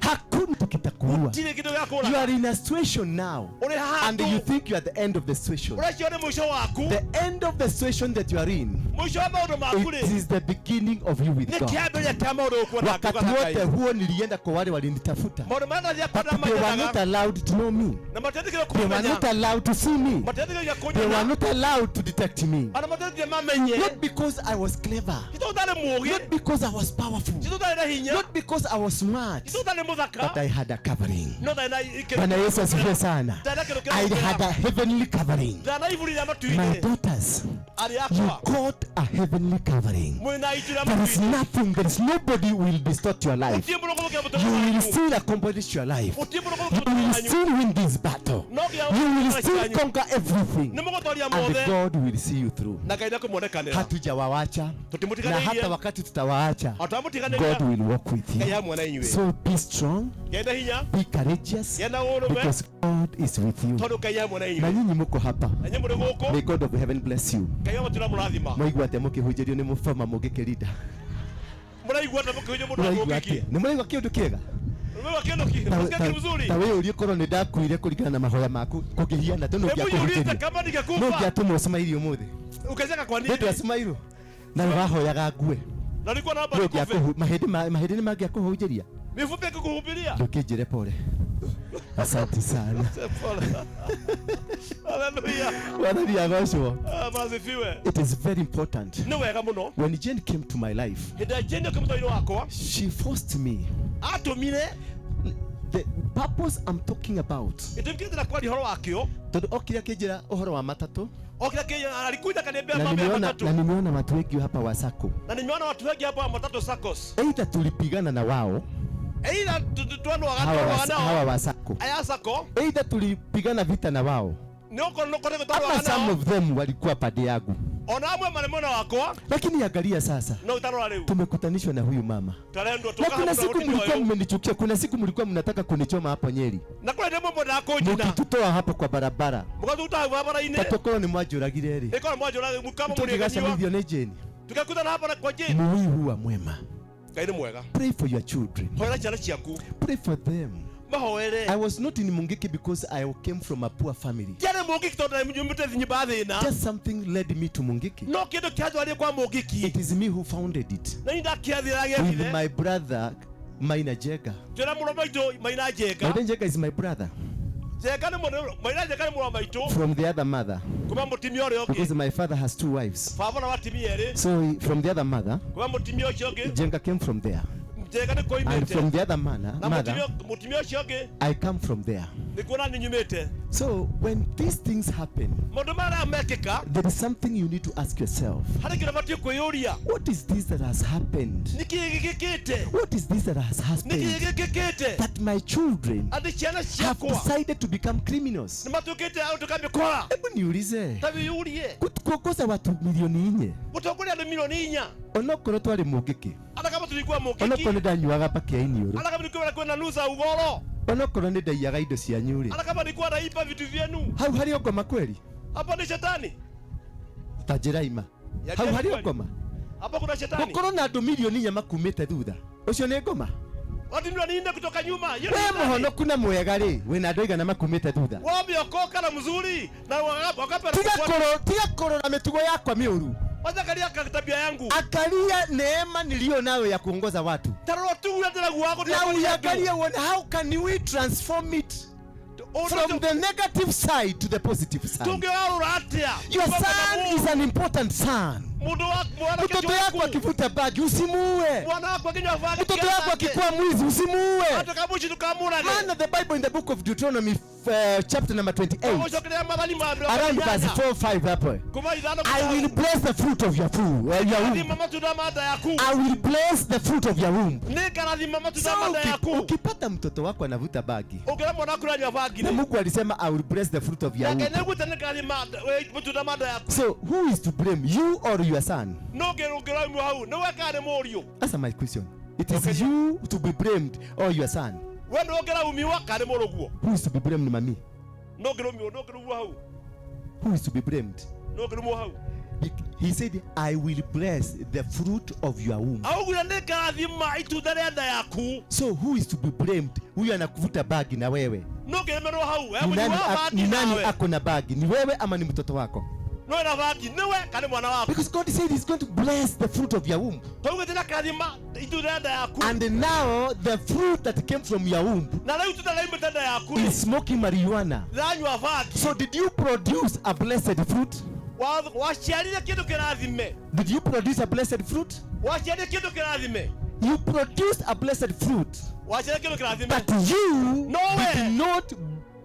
Hakuna kitu kitakuua. Gũtirĩ kĩndũ gĩa kũũraga. You are in a situation now Ũrĩ handũ. and you think you are the end of the situation. Ũreciria nĩ mũico waku. The end of the situation that you are in, Mũico wa maũndũ maku it rĩ, is the beginning of you with nĩ God. kĩambĩrĩria kĩa maũndũ ũkuona Wakati ngũgana wote Ngai. huo nilienda kwa wale walinitafuta, Maũndũ marĩa ndathiaga but kuona they were not manjethaga, allowed to know me. na matietĩkĩrire They were kũmenya. not allowed to see me. Matietĩkĩrire They were kũnyona. not allowed to detect me. Ona matietĩkĩrire mamenye. Not because I was clever, Ti tondũ ndarĩ mũũgĩ. not because I was powerful, Ti tondũ ndarĩ na hinya. not because I was smart, Ti tondũ ndarĩ mũthaka but I had a covering. No ndarĩ na ikĩro. Bwana Yesu asifiwe sana. Ndarĩ na kĩndũ I kĩrĩa had a heavenly covering. Ndarĩ na iburi rĩa My matu-inĩ. daughters, Arĩ you akwa got a heavenly covering. Mwĩna itu rĩa There is matu-inĩ. nothing, there is nobody will distort your life. Gũtirĩ mũndũ ũgũthũkia mũtũũrĩre You will waku. still accomplish your life. Gũtirĩ mũndũ ũgũthũkia You mũtũũrĩre will wanyu. still win this battle. No nginya You will mũtũũrĩre still wanyu. conquer everything. Nĩ mũgũtooria And mothe. God will see you through. Na Ngai nĩekũmuonekanĩra. Hatujawawacha na Tũtimũtiganĩirie. hata wakati tutawaacha, Hatwamũtiganĩria. God will walk with Ngai you. hamwe na inyuĩ. So be strong, Gĩa na hinya. be courageous, Gĩa na ũrũme. because God is with you. Tondũ Ngai hamwe na Na inyuĩ. nyinyi muko hapa. Na inyuĩ mũrĩ gũkũ. May God of heaven bless you. Ngai wa matu nĩamũrathima. Mwaigua atĩa mũkĩhunjĩrio nĩ mũbama mũngĩkĩrinda? Mũraigua atĩa mũkĩhunjia mũndũ wa Mũraigua mũngĩki? atĩa? Nĩ mũraigua kĩũndũ kĩega? Mũraigua kĩndũ kĩ- mũsikia kĩndũ mzuri? Ta wĩyũrie korwo nĩ ndakuire kũringana na mahoya maku kũngĩhiana tondũ Hebu jiulize ũngĩakũhunjĩria. kama No ningekufa ũngĩatũmwo ũcumairi ũmũthĩ. ukacheka kwa Nĩ nini? ndũ acumairwo na wahoyaga ngue. Na nilikuwa naomba No nikufe. mahĩndĩ nĩ mangĩakũhunjĩria. Mifupa ikikuhubiria. Ndũkĩnjĩre pole. Asante sana. Pole. Hallelujah. Mwathani agocwo. Ah, Bwana It is very important. Nĩ wega mũno. When Jane came to my life, Hĩndĩ ĩrĩa Jane okire mũtũũrĩre wakwa, she forced me. atũmire The purpose I'm talking about. gĩtũmi kĩrĩa ndĩrenda kwaria ũhoro wakĩo, Tondũ okire akĩnjĩra ũhoro wa matatũ okire alikuja akaniambia na mambo ya nimeona, matatu. na nimeona watu wengi hapa wa sako. Na nimeona watu wengi hapa wa matatu SACCOS. Either tulipigana na wao Either twanwaga hawa twarwaga wa, hawa nao wa sako, aya SACCO either tulipigana vita na wao nĩ ũkorwo nĩ ũkoretwo ama twarwaga some nao of them walikuwa pande yangu, ona amwe marĩ mwena wakwa lakini angalia sasa no ũtarora rĩu tumekutanishwa na huyu mama. twarendwo Na kuna siku tũkahamũra mlikuwa ũyũ mmenichukia, kuna siku mlikuwa mnataka kunichoma hapo Nyeri, na kũrĩ rĩmwe mwendaga kũnjina mkitutoa hapo kwa barabara, mũgatuta hau barabara-inĩ tatokorwo nĩ mwanjũragire rĩ, ĩkorwo mwanjũra kama mũrĩganyiwa tũngĩgacemithio nĩ Jane. tũgekutana hapa na kwa Jane. Mui huwa mwema. Ngai nĩ mwega. Pray for your children. Hoera ciana ciaku. Pray for them. Mahoere. I was not in Mungiki because I came from a poor family. Ndiarĩ Mũngiki tondũ nyumĩte nyũmba ya thĩna. Just something led me to Mungiki. No kĩndũ kĩatwarire kwa Mũngiki. It is me who founded it Na niĩ ndakĩathĩra with gĩekire. my brother Maina Jega. Twĩna mũrũ wa maitũ Maina Njenga. Maina Jega is my brother Njenga nĩ mũrũ Maina Njenga nĩ mũrũ wa maitũ from the other mother kuma mũtumia ũrĩa ũngĩ. because my father has two wives. Baba na watumia erĩ. So from the other mother, Kuma mũtumia ũcio ũngĩ. Jenga came from there. Njenga nĩ And koimĩte. from the other man, Na mother, mũtumia ũcio ũngĩ I come from there. nĩkuo na niĩ nyumĩte. So when these things happen, Maũndũ maya mekĩka there is something you need to ask yourself. harĩ kĩndũ ũbatiĩ kwĩyũria. What is this that has happened? Nĩ kĩĩ gĩkĩkĩte? What is this that has Nĩ happened? kĩĩ gĩkĩkĩte? That my children Atĩ ciana have ciakwa decided to become criminals. nĩ matuĩkĩte a gũtuĩka mĩkora. Hebu niulize, Ta wĩyũrie. kuongoza watu milioni 4 Gũtongoria andũ milioni 4 onokorwo twarĩ Mũngĩkĩ, Hata kama tulikuwa Mũngĩki, onokorwo nĩ ndanyuaga mbakĩ ya iniũrũ, hata kama nilikuwa kwenda nusa ugoro, onokorwo nĩ ndaiyaga indo cianyu rĩ, hata kama nilikuwa naiba vitu vyenu, hau harĩ o ngoma kweli? hapo ni shetani. Ta njĩra ima Ya hau njĩra harĩ o kweli. ngoma Hapo kuna shetani. gũkorwo na andũ milioni 4 makumĩte thutha ũcio nĩ ngoma. Watu milioni 4 kutoka nyuma. Hiyo ni We shetani. mũhonoku na mwega rĩ, wĩna andũ aigana makumĩte thutha? Wameokoka na mzuri na wakapa Tiga kũrora mĩtugo yakwa mĩũru, Wacha angalia tabia yangu. angalia neema niliyo nayo ya kuongoza watu, Tarora tu ule tena wako na uiangalie uone how can we transform it from the negative side to the positive side. Tungewarora atia? Your son is an important son. Mundu wa mwanake Mtoto yako akivuta bagi usimuue. Mwana wako akinywa bangi. Mtoto wako akikuwa mwizi usimuue. Hata kama uchi tukamurage. Maana the Bible in the book of Deuteronomy chapter number 28 Ucokerea mathani ma mĩrongo around verse ĩnana. 4 5 hapo. Kuma ithano I will bless the fruit of your food, your womb. Rathima matunda ma nda yaku. I will bless the fruit of your womb. Nĩngarathima matunda So ma nda yaku. ukipata mtoto wako anavuta bagi Ũngĩona mwana waku ũranyua bangi na rĩ, Mungu alisema I will bless the fruit of your na Ngai womb. nĩaugĩte nĩngarathima matunda ma nda yaku. So who is to blame, you or your son? No ũngĩraumio hau nĩwe kana nĩ mũriũ? Answer my question. It is you to be blamed or your son? We nĩwe ũngĩraumiwa kana nĩ mũrũguo? Who is to be blamed, mami? No ũngĩrumio, no ũngĩrumwo hau. Who is to be blamed? No ũngĩrumwo hau. He said, I will bless the fruit of your womb. Augire nĩngarathima itunda rĩa nda yaku. So who is to be blamed? Huyu anakuvuta bagi na wewe. No ũngĩremerwo hau, Ni mũnyui nani, wa bangi ni nani nawe. ako na bagi? Ni wewe ama ni mtoto wako? No wĩna bangi, nĩwe kana nĩ mwana waku? Because God said he's going to bless the fruit of your womb. Taugĩte nĩakarathima itunda rĩa nda yaku. And now the fruit that came from your womb Na rĩu itunda rĩaumĩte nda yaku rĩ, is smoking marijuana. rĩranyua bangi. So did you produce a blessed fruit? Waciarire kĩndũ kĩrathime. Did you produce a blessed fruit? Waciarire kĩndũ kĩrathime. You produced a blessed fruit. Waciara kĩndũ kĩrathime. But you No way. did not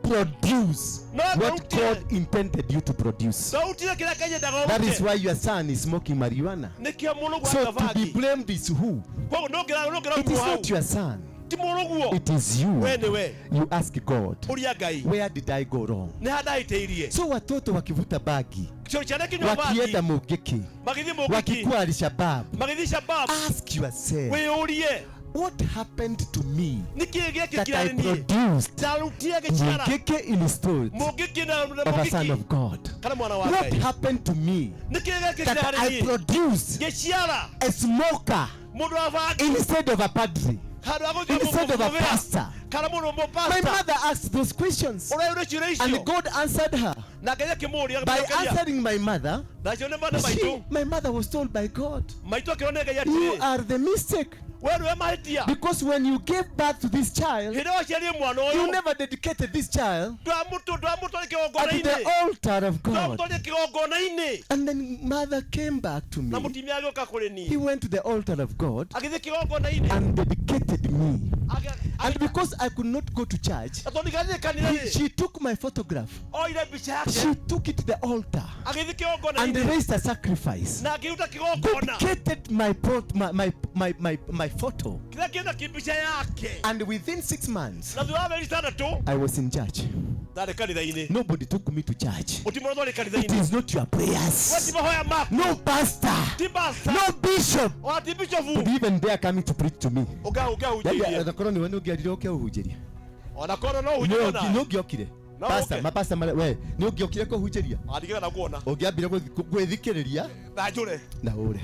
produce No, what don't God intended you to produce. Ndwarutire kĩrĩa Ngai endaga That is ũrute. why your son is smoking marijuana. Nĩkĩo mũrũguo So anyua to be bangi. blamed is who? Koguo ndũngĩra ndũngĩra It is hau. not your son. Ti mũrũguo. It is you. We nĩwe. You ask God, Ũria Ngai. where did I go wrong? Nĩ ha ndahĩtĩirie. So watoto wakivuta bagi, Ciana kĩnyua bangi. wakienda Mungiki, Magĩthiĩ Mũngĩkĩ. wakikuwa Al-Shabaab, Magĩthiĩ Shabab. ask yourself, Wĩyũrie. what happened to me Nĩkĩĩ that gĩekĩkire I harĩ niĩ? produced Ndarutire gĩciara. Mungiki instead Mũngĩkĩ na na of a son Mũngĩkĩ. of God? Kana mwana wa What Ngai. happened to me Nĩkĩĩ gĩekĩkire that harĩ I niĩ? produced Gĩciara. a smoker Mũndũ wa bangi. instead of a padre, Handũ ha gũthiĩ instead of a mũbĩra. pastor? Kana mũndũ My mũpasta. mother asked those questions Ũreyũria ciũria icio. and God answered her. Na Ngai akĩmũũria By akĩmũcokeria. answering my mother, Nacio nĩ mwana maitũ. my mother was told by God, Maitũ akĩrwo nĩ Ngai you atĩrĩ. are the mistake. We nĩwe mahĩtia. Because when you gave birth to this child, Hĩndĩ ĩrĩa waciarire mwana you ũyũ. never dedicated this child Ndwamũtwarire at the kĩgongona-inĩ. altar of God. Ndwamũtwarire kĩgongona-inĩ. And then mother came back to Na me. mũtumia agĩũka kũrĩ niĩ. He went to the altar of God Agĩthiĩ kĩgongona-inĩ. and dedicated me. Age- And because I could not go to church, Na tondũ ndigathiĩ kanitha rĩ, she took my photograph. oire mbica yake She took it to the altar agĩthiĩ and kĩgongona-inĩ raised a sacrifice. na akĩruta kĩgongona Dedicated my, pot, my photo. kĩrĩa kĩna kĩmbica yake. And within 6 months, Na thutha wa mĩeri ĩtandatũ I was in church. ndarĩ kanitha-inĩ. Nobody took me to church. Ũtimũrĩa twarĩ It kanitha-inĩ. is not your We ti prayers. mahoya maku. No pastor. Ti pastor. No bishop. Ona ti bishofu. Could even dare coming to preach to me. Ũka ũhunjĩrie. Onakorwo nĩwe nĩ ũngĩarire ũke ũhunjĩrie. Ona korwo no ũhunjĩrie ona. Nĩ ũngĩokire. No Pastor, ũke. mapasta marĩa we nĩ ũngĩokire kũhunjĩria. Andigĩra kuona. Ũngĩambire gwĩthikĩrĩria Na njũre. na ũre.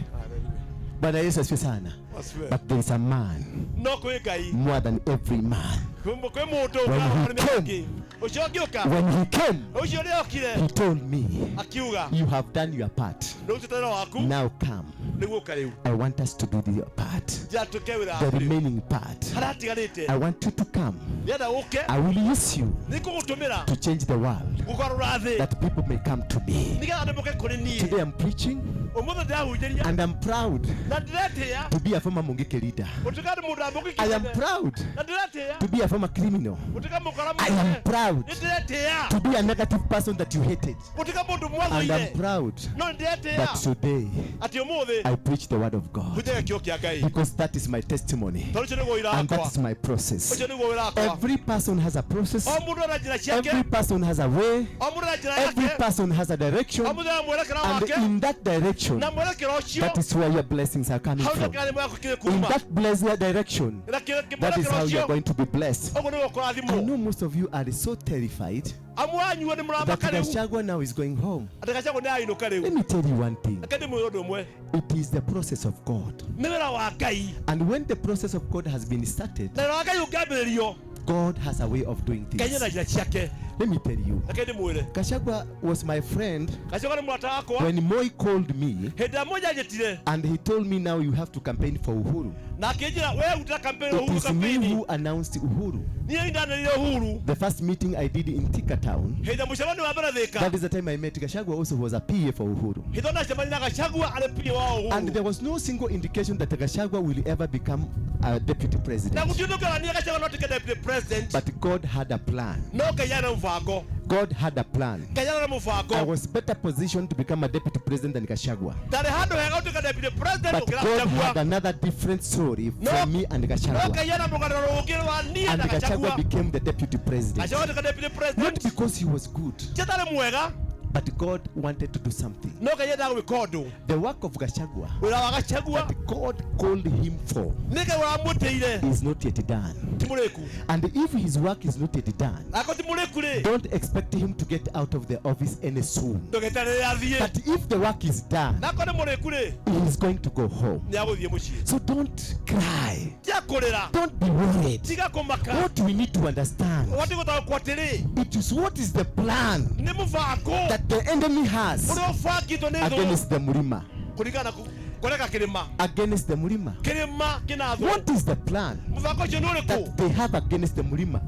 Bwana Yesu asifiwe sana. Asifiwe. But there is a man No kwĩ Ngai. more than every man. Kwĩ mũndũ When he ũkaga came, ũngĩ. Ũcio ũngĩũka. When he came, Ũcio ũrĩa okire. he told me, Akiuga. you have done your part. Nĩ ũrutĩte wĩra waku. Now come. Nĩguo ũka rĩu. I want us to do the part. Njĩra twĩke wĩra The waku rĩu. remaining part. Harĩa hatigarĩte. I want you to come. Nĩenda ũke. I will use you Nĩngũgũtũmĩra. to change the world Gũgarũra thĩ. that people may come to me. Nĩgetha andũ moke kũrĩ niĩ. Today I'm preaching Ũmũthĩ ndĩrahunjĩria. and I'm proud Na ndĩretĩĩa. to be a former Mungiki leader. Gũtuĩka nĩ mũndũ wa Mũngĩkĩ I am tene. proud Na ndĩretĩĩa. to be a former criminal. Gũtuĩka mũkora I am mũnene. proud Nĩ ndĩretĩĩa. to be a negative person that you hated. Gũtuĩka mũndũ And mwathoire. I'm proud No nĩ ndĩretĩĩa. that today Atĩ ũmũthĩ I preach the word of God hunjagia kiugo kĩa Ngai. because that is my testimony Tondũ ũcio nĩguo ũira and that wakwa. is my process. Ũcio nĩguo wĩra wakwa. Every person has a process. O mũndũ ena njĩra ciake. Every person has a way. O mũndũ ena njĩra Every yake. person has a direction. O mũndũ ena mwerekera And wake. in that direction, Na mwerekera ũcio that is where your blessings are coming hau nĩho from. kĩrathimo gĩaku kĩrĩ In kuma. that blessed direction, Na that is mwerekera how you are ũcio going to be blessed. ũguo nĩguo I ũkũrathimwo. know most of you are so terrified Amwe anyu nĩ that mũramaka rĩu. Gachagua now is going home. Atĩ Gachagua nĩ ainũka rĩu. Let me tell you one thing. Reke ndĩmwĩre ũndũ ũmwe. It is the process of God. Nĩ wĩra wa Ngai. And when the process of God has been started, Na wĩra wa Ngai ũngĩambĩrĩrio, God has a way of doing Ngai ena things. njĩra ciake. Let me tell you. Reke ndĩmwĩre. Gachagua was my friend Gachagua nĩ mũrata wakwa. when Moi called me Hĩndĩ ĩrĩa Moi anjĩtire and he told me now you have to campaign for Uhuru. na akĩnjĩra we rutĩra campaign It Uhuru is me campaign. who announced Uhuru. Niĩ ndanĩrĩire Uhuru. The first meeting I did in Thika town, Hĩndĩ ya mũcemanio wa mbere Thika. that is the time I met Gachagua also who was a PA for Uhuru. Hĩndĩ ĩyo ndacemania na Gachagua arĩ PA wa Uhuru. And there was no single indication that Gachagua will ever become a deputy Na president. gũtirĩ ũndũ ũngĩonania Gachagua no atuĩke deputy president. But God had a plan. No Ngai arĩ na mũbango. God had a plan. Ngai arĩ na I mũbango. was better positioned to become a deputy president than Gachagua. Ndarĩ handũ hega gũtuĩka deputy president But gũkĩra God had Gachagua. another different story No. from me and No Gachagua. Ngai ena mũgano rũngĩ wa niĩ And na Gachagua Gachagua. became the deputy president. Gachagua atuĩka deputy president. Not because he was good, Ti atarĩ mwega, but God wanted to do something. no Ngai endaga gwĩka ũndũ. The work of Gachagua Wĩra wa Gachagua that God called him for nĩ Ngai ũramwĩtĩire is not yet done. ti mũrĩku. And if his work is not yet done, Akorwo ti mũrĩku rĩ, don't expect him to get out of the office any soon. ndũgeterere athiĩ. But if the work is done, Na akorwo nĩ mũrĩku rĩ, he is going to go home. nĩ agũthiĩ mũciĩ. So don't cry. Tiga kũrĩra. Don't be worried. Tiga kũmaka. What we need to understand, Wati gũtaũkwo atĩrĩ, it is what is the plan nĩ mũbango that the enemy has ũrĩa ũbangĩtwo nĩ thũ against the Murima. kũringana na ku- Kũrega kĩrĩma. Against the Murima. Kĩrĩma kĩna thũ. What is the plan Mũbango ũcio nĩ ũrĩkũ? that they have against the Murima?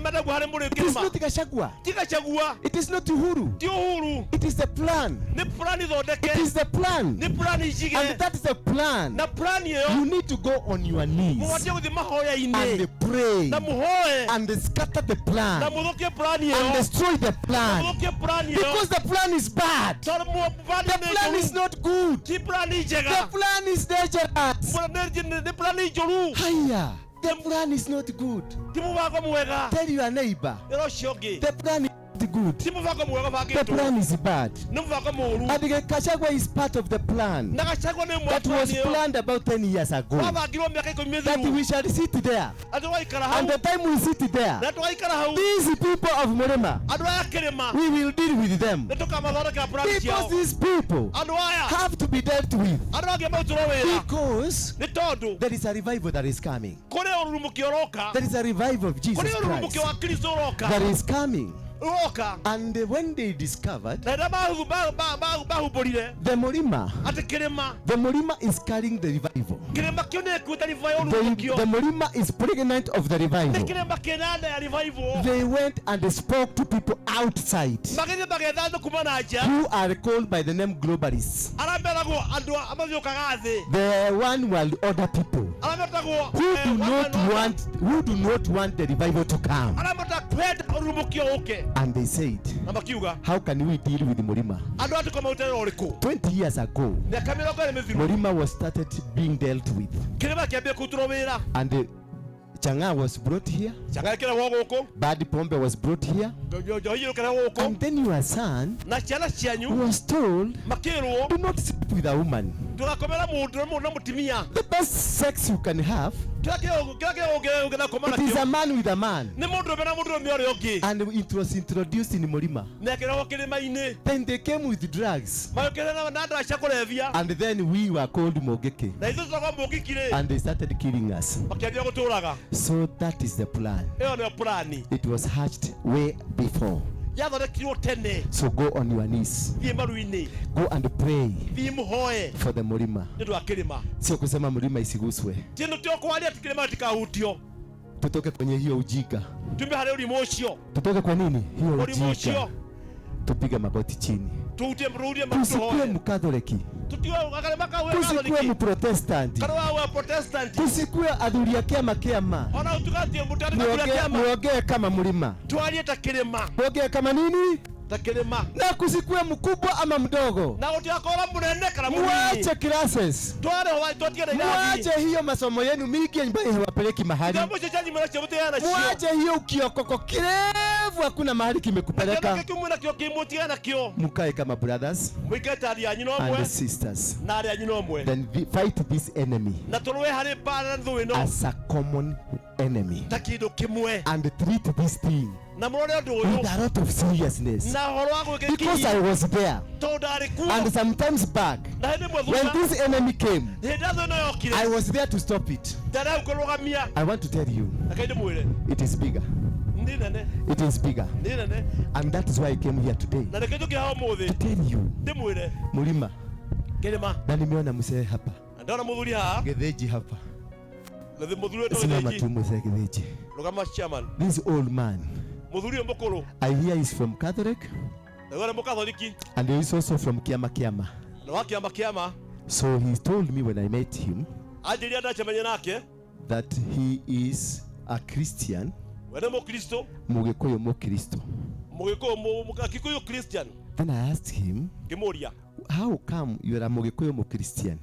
Mendagwo harĩ mũrĩ It is kĩrĩma. not Gachagua. Ti Gachagua. It is not Uhuru. Ti Uhuru. It is the plan. Nĩ plani thondeke. It is the plan. Nĩ plani njige. And that is the plan. Na plani ĩyo. You need to go on your knees Mũbatiĩ gũthiĩ mahoya-inĩ. and pray Na mũhoe. and scatter the plan Na mũthũkie plani ĩyo. and destroy the Na plan. mũthũkie plani ĩyo. Because the plan is bad. Tondũ plani The nĩ plan njũru. is not good. Ti plani njega. The plan is dangerous. Nĩ plani njũru. Haya. The plan is not good. Ti mũbango mwega. Tell your neighbor. Ĩra ũcio ũngĩ. The plan is not good. Ti mũbango mwega The ũbangĩtwo. plan is bad. Nĩ mũbango mũũru. And Gachagua is part of the plan Na Gachagua nĩ ĩmwe that was plani ĩyo. planned about 10 years ago. Wabangirwo mĩaka 10 That mĩthiru. we shall sit there. Atĩ tũgaikara hau. And the time we sit there, Na tũgaikara hau. these people of Murima, Andũ aya kĩrĩma. we will deal with them. Nĩ tũkamathondekera plani Because ciao. these people Andũ aya. have to be dealt with. Andũ angĩ marutĩrwo wĩra. Because Nĩ tondũ there is a revival that is coming. kũrĩ ũrurumũkio ũroka. There is a revival of Jesus Kũrĩ ũrurumũkio Christ wa Kristo ũroka. that is coming. Ũroka. And when they discovered Na rĩrĩa mahumbũrire the Murima, atĩ kĩrĩma the Murima is carrying the revival. kĩrĩma kĩu nĩ gĩkuĩte revival The, ũrurumũkio. the Murima is pregnant of the Nĩ revival. kĩrĩma kĩna nda ya revival. They went and spoke to people outside Magĩthiĩ magetha andũ kuma na nja. who are called by the name globalists. Arĩa meragwo andũ a mathiũkaga thĩ. The one world order people Arĩa metagwo who do not want who do not want the revival to come. arĩa matakwenda ũrurumũkio ũke. And they said, Na makiuga how can we deal with Murima? andũ aya tũkamarutĩra ũrĩkũ? 20 years ago, Mĩaka 20 mĩthiru. Murima was started being dealt with. Kĩrĩma kĩambia kũrutĩrwo wĩra. And Chang'aa was brought here, Chang'aa ĩkĩrehwo gũkũ. Bad Pombe was brought here. Njohi ĩkĩrehwo gũkũ. And then your son Na ciana cianyu was told, makĩrwo do not sleep with a woman. ndũgakomere mũndũ na mũtumia. The best sex you can have, Kĩrĩa kĩrĩa ũngĩenda kũma it is a nakĩo man with a man. nĩ mũndũrũme na mũndũrũme ũrĩa ũngĩ. And it was introduced in Murima. Na ĩkĩrehwo kĩrĩma-inĩ. Then they came with drugs. Magĩũkĩrĩra na ndawa cia kũrebia. And then we were called Mogeke. Na ithuĩ tũtagwo mũngiki rĩ. And they started killing us. Makĩambia gũtũraga. So that is the plan. Ĩyo nĩyo plani. It was hatched way before. Yathondekirwo tene. So go on your knees. Thiĩ maru-inĩ. Go and pray Thiĩ mũhoe for the Murima. nĩ ũndũ wa kĩrĩma. Sio kusema mlima isiguswe. Tino tio kwaria atĩ kĩrĩma gĩtikahutio. Tutoke kwenye hiyo ujinga. Tume harĩ ũrimũ ũcio. Tutoke kwa nini? Hiyo Ũrimũ ujinga. ũcio. Tupige magoti chini. Tuhutie mrudie Tusikue matuhoe. Mkatholiki. Tutiwe karĩma kau we Tusikue Katholiki. Mprotestanti. Kana wa Protestant. Tusikue athuri a kĩama kĩama. Ona utugatie mũtandĩko kũrĩa Muongee kĩama. muongee kama mlima. Twarie ta kĩrĩma. Muongee kama nini? Ta kĩrĩma. Na kusikue mkubwa ama mdogo. Na gũtigakorwo mũnene kana mũnini. Muache classes. Tware hwa twatigane irathi. Muache hiyo masomo yenu mingi ambayo hawapeleki mahali. Ithomo icio cianyu mwĩnacio mũtigane nacio. Muache hiyo ukiokoko kirefu, hakuna mahali kimekupeleka. Kĩndũ kĩu mwĩnakĩo kĩ mũtigane nakĩo. Mukae kama brothers Mũikare ta ariũ a nyina ũmwe and sisters. na arĩ a nyina ũmwe. Then fight this enemy Na tũrũe harĩ mbara na thũ ĩno as a common enemy ta kĩndũ kĩmwe. and treat this thing Na mũrore ũndũ with ũyũ a lot of seriousness. na ũhoro wa gwĩka Because I was there tondũ ndarĩ kuo. and sometimes back Na hĩndĩ ĩmwe when thutha this enemy came, hĩndĩ ĩrĩa thũ ĩno yokire I was there to stop it. ndarĩ hau kũrũgamia. I want to tell you, Reke ndĩmwĩre it is bigger. nĩ nene It is bigger. nĩ nene And that is why I came here today. na nĩkĩo njũkire haha ũmũthĩ To tell you, ndĩmwĩre Mlima, kĩrĩma na nimeona mzee hapa, na ndona mũthuri haha Gĩthĩnji hapa. Mũthuri wĩtwo Simama Gĩthĩnji tu mzee Gĩthĩnji. rũgama chairman This old man, mũthuri ũyũ mũkũrũ I hear is from Catholic na nĩ mũkatholiki and he is also from Kiama Kiama. na wa kĩama kĩama So he told me when I met him anjĩrire ndacemania nake that he is a Christian, we nĩ mũkristo Mugikuyu Mukristo. Mũgĩkũyũ Kikuyu Christian Then I asked him, ngĩmũria how come you are a Mugikuyu Mukristian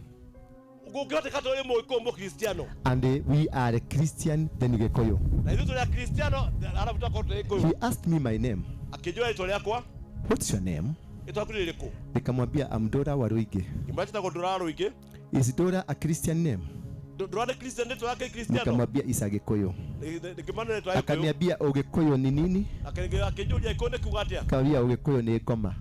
gũngĩhoteka tũrĩ mũgĩkũyũ mũkristiano and we are a Christian then Gikuyu? na ithuĩ tũrĩ akristiano arabu twakorwo tũrĩ He Gĩkũyũ asked me my name. akĩnjũra rĩtwa rĩakwa What's your name? rĩtwa rĩaku nĩ rĩrĩkũ Nikamwambia I'm Dora Waruige. ngĩmwĩra njĩtagwo Ndũra Rũingĩ Is Dora a Christian name? Ndũra nĩ Christian rĩtwa rĩa Gĩkristiano Nikamwambia is a Gikuyu. ngĩmwĩra nĩ rĩtwa rĩa Gĩkũyũ Akaniambia Ugikuyu ni nini? Akĩnjũria Gĩkũyũ nĩ kuuga atĩa Akaniambia Ugikuyu ni ngoma.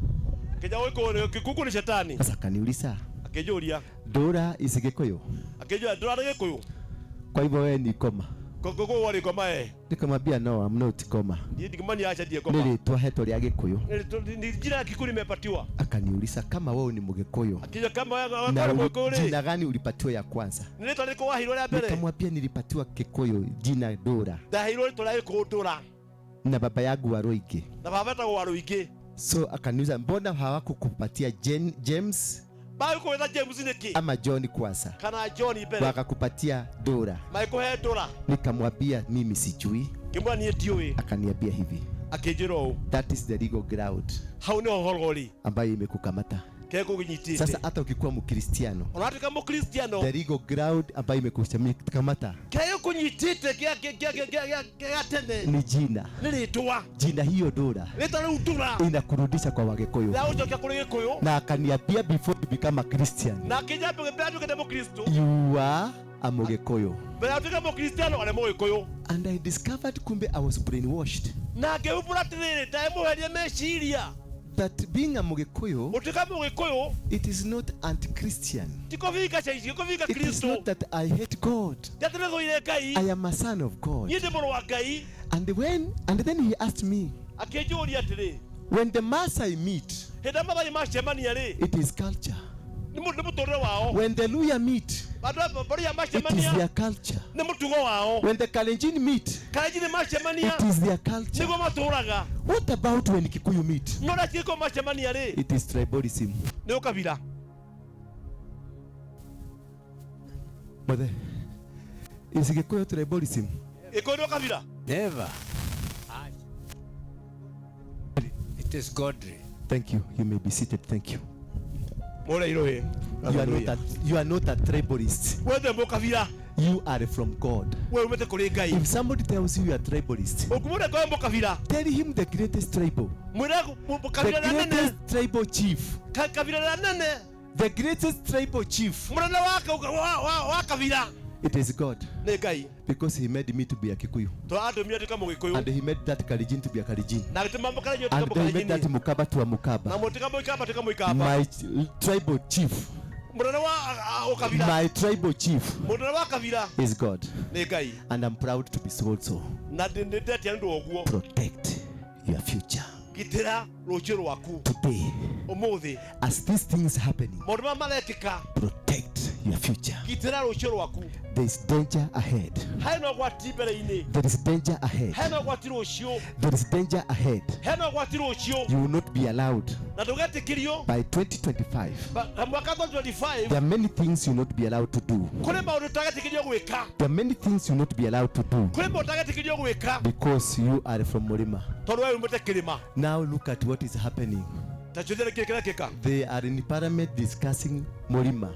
Kĩnja Gĩkũyũ nĩ Gĩkũyũ nĩ shetani Sasa akaniuliza akĩnjũria Dora is Gikuyu, akĩnjũria Ndũra nĩ Gĩkũyũ kwa hivyo wewe ni ngoma. Kũgũa ngoma e. Nikamwambia no, I'm not koma. Niĩ ndingĩmani acha ndiĩ Ni ngoma. rĩtwa hetwo rĩa Gĩkũyũ. Ni jina ya Kikuyu nimepatiwa. Akaniuliza kama wewe ni Mgĩkũyũ Akija kama wewe na wewe Mgĩkũyũ rĩ. jina gani ulipatiwa ya kwanza? Nĩ rĩtwa rĩrĩkũ waheirwo rĩa mbere? Nikamwambia nilipatiwa Kikuyu jina Dora Ndaheirwo rĩtwa rĩa Gĩkũyũ Ndũra. na baba yangu wa Rũingĩ. Na baba etagwo wa Rũingĩ. So akaniuliza mbona hawakukupatia James Magĩkũgwĩta James nĩkĩ? ama John kwanza, Kana John mbere. wakakupatia Dora. Magĩkũhe Ndũra. Nikamwambia mimi sijui. Ngĩmwĩra niĩ ndiũĩ. Akaniambia hivi, Akĩnjĩra ũũ. that is the legal ground Hau nĩho horo ũrĩ. ambayo imekukamata. Kĩrĩa gĩkũnyitĩte. Sasa hata ukikuwa Mkristiano, Ona watuĩka Mũkristiano. the legal ground ambayo imekukamata Kĩrĩa gĩkũnyitĩte gĩa tene. ni jina. Nĩ rĩtwa. Jina hiyo Dora Rĩtwa rĩu Ndũra. inakurudisha kwa Wagikuyu. Rĩagũcokia kũrĩ Gĩkũyũ. Na akaniambia before you become a Christian, Na akĩnjambia mbere atuĩkĩte Mũkristo. you are a Mugikuyu. Mbere atuĩke Mũkristiano arĩ Mũgĩkũyũ. And I discovered kumbe I was brainwashed Na ngĩumbũra atĩrĩrĩ ndemũherie meciria. that being a Mugikuyu, Gũtuĩka Mũgĩkũyũ it is not anti-Christian. ti kũbinga caici kũbinga It is Kristo. not that I hate God. Ti atĩ nĩthũire Ngai. I am a son of God. Niĩ ndĩ mũrũ wa Ngai. And when and then he asked me, Akĩnjũria atĩrĩ, when the Maasai meet, hĩndĩ ĩrĩa Maathai macemania rĩ, it is culture. nĩ mũtũrĩre wao. When the Luya meet, Andũ a Baruya it is macemania their culture. nĩ mũtugo wao. When the Kalenjin meet, Kalenjin macemania it is their culture. nĩguo matũraga. What about when Kikuyu meet? No ũrĩa Gĩkũyũ macemania rĩ, It is tribalism. nĩ ũkabira. Mother, is Gikuyu tribalism? Gĩkũyũ nĩ ũkabira. Never. It is godly. Thank you. You may be seated. Thank you. Mũre iroĩ. You are not a tribalist. We ndũrĩ mũkabira. You are from God. We umĩte kũrĩ Ngai. If somebody tells you you are tribalist, Ũngĩmwĩra ngorwo mũkabira, tell him the greatest tribal, mwĩre the kabira rĩrĩa nene, greatest tribal chief, kabira rĩrĩa nene, the greatest tribal chief. mũnene wa kabira It is God, nĩ Ngai. because He made me to be a Kikuyu, Tondũ andũmire nduĩke Mũgĩkũyũ. and He made that Kalenjin to be a Kalenjin, Na agĩtũma Mũkalenjin atuĩke and then He made that Mũkalenjini. Mukaba to a Na Mukaba. mũtuĩka Mũikamba atuĩke Mũikamba. My tribal chief, Mũnene wa ũkabira. my tribal chief Mũnene wa kabira is God, nĩ Ngai. and I'm proud to be so so. Na nĩ ndetia nĩ ũndũ wa ũguo. Protect your future Gitĩra rũciũ rwaku today. ũmũthĩ. As these things happening, Maũndũ maya marekĩka, protect your future. gitĩra rũciũ rwaku. There is danger ahead. Hena ũgwati mbere-inĩ. There is danger ahead. Hena ũgwati rũciũ. There is danger ahead. Hena ũgwati rũciũ. You will not be allowed Na ndũgetĩkĩrio by 2025. mwaka 2025 There are many things you will not be allowed to do. kũrĩ maũndũ ũtagetĩkĩrio gwĩka. There are many things you will not be allowed to do Kũrĩ maũndũ ũtagetĩkĩrio gwĩka because you are from Murima. tondũ we umĩte kĩrĩma. Now look at what is happening. Ta njũthĩre kĩrĩa kĩrekĩka. They are in parliament discussing Murima.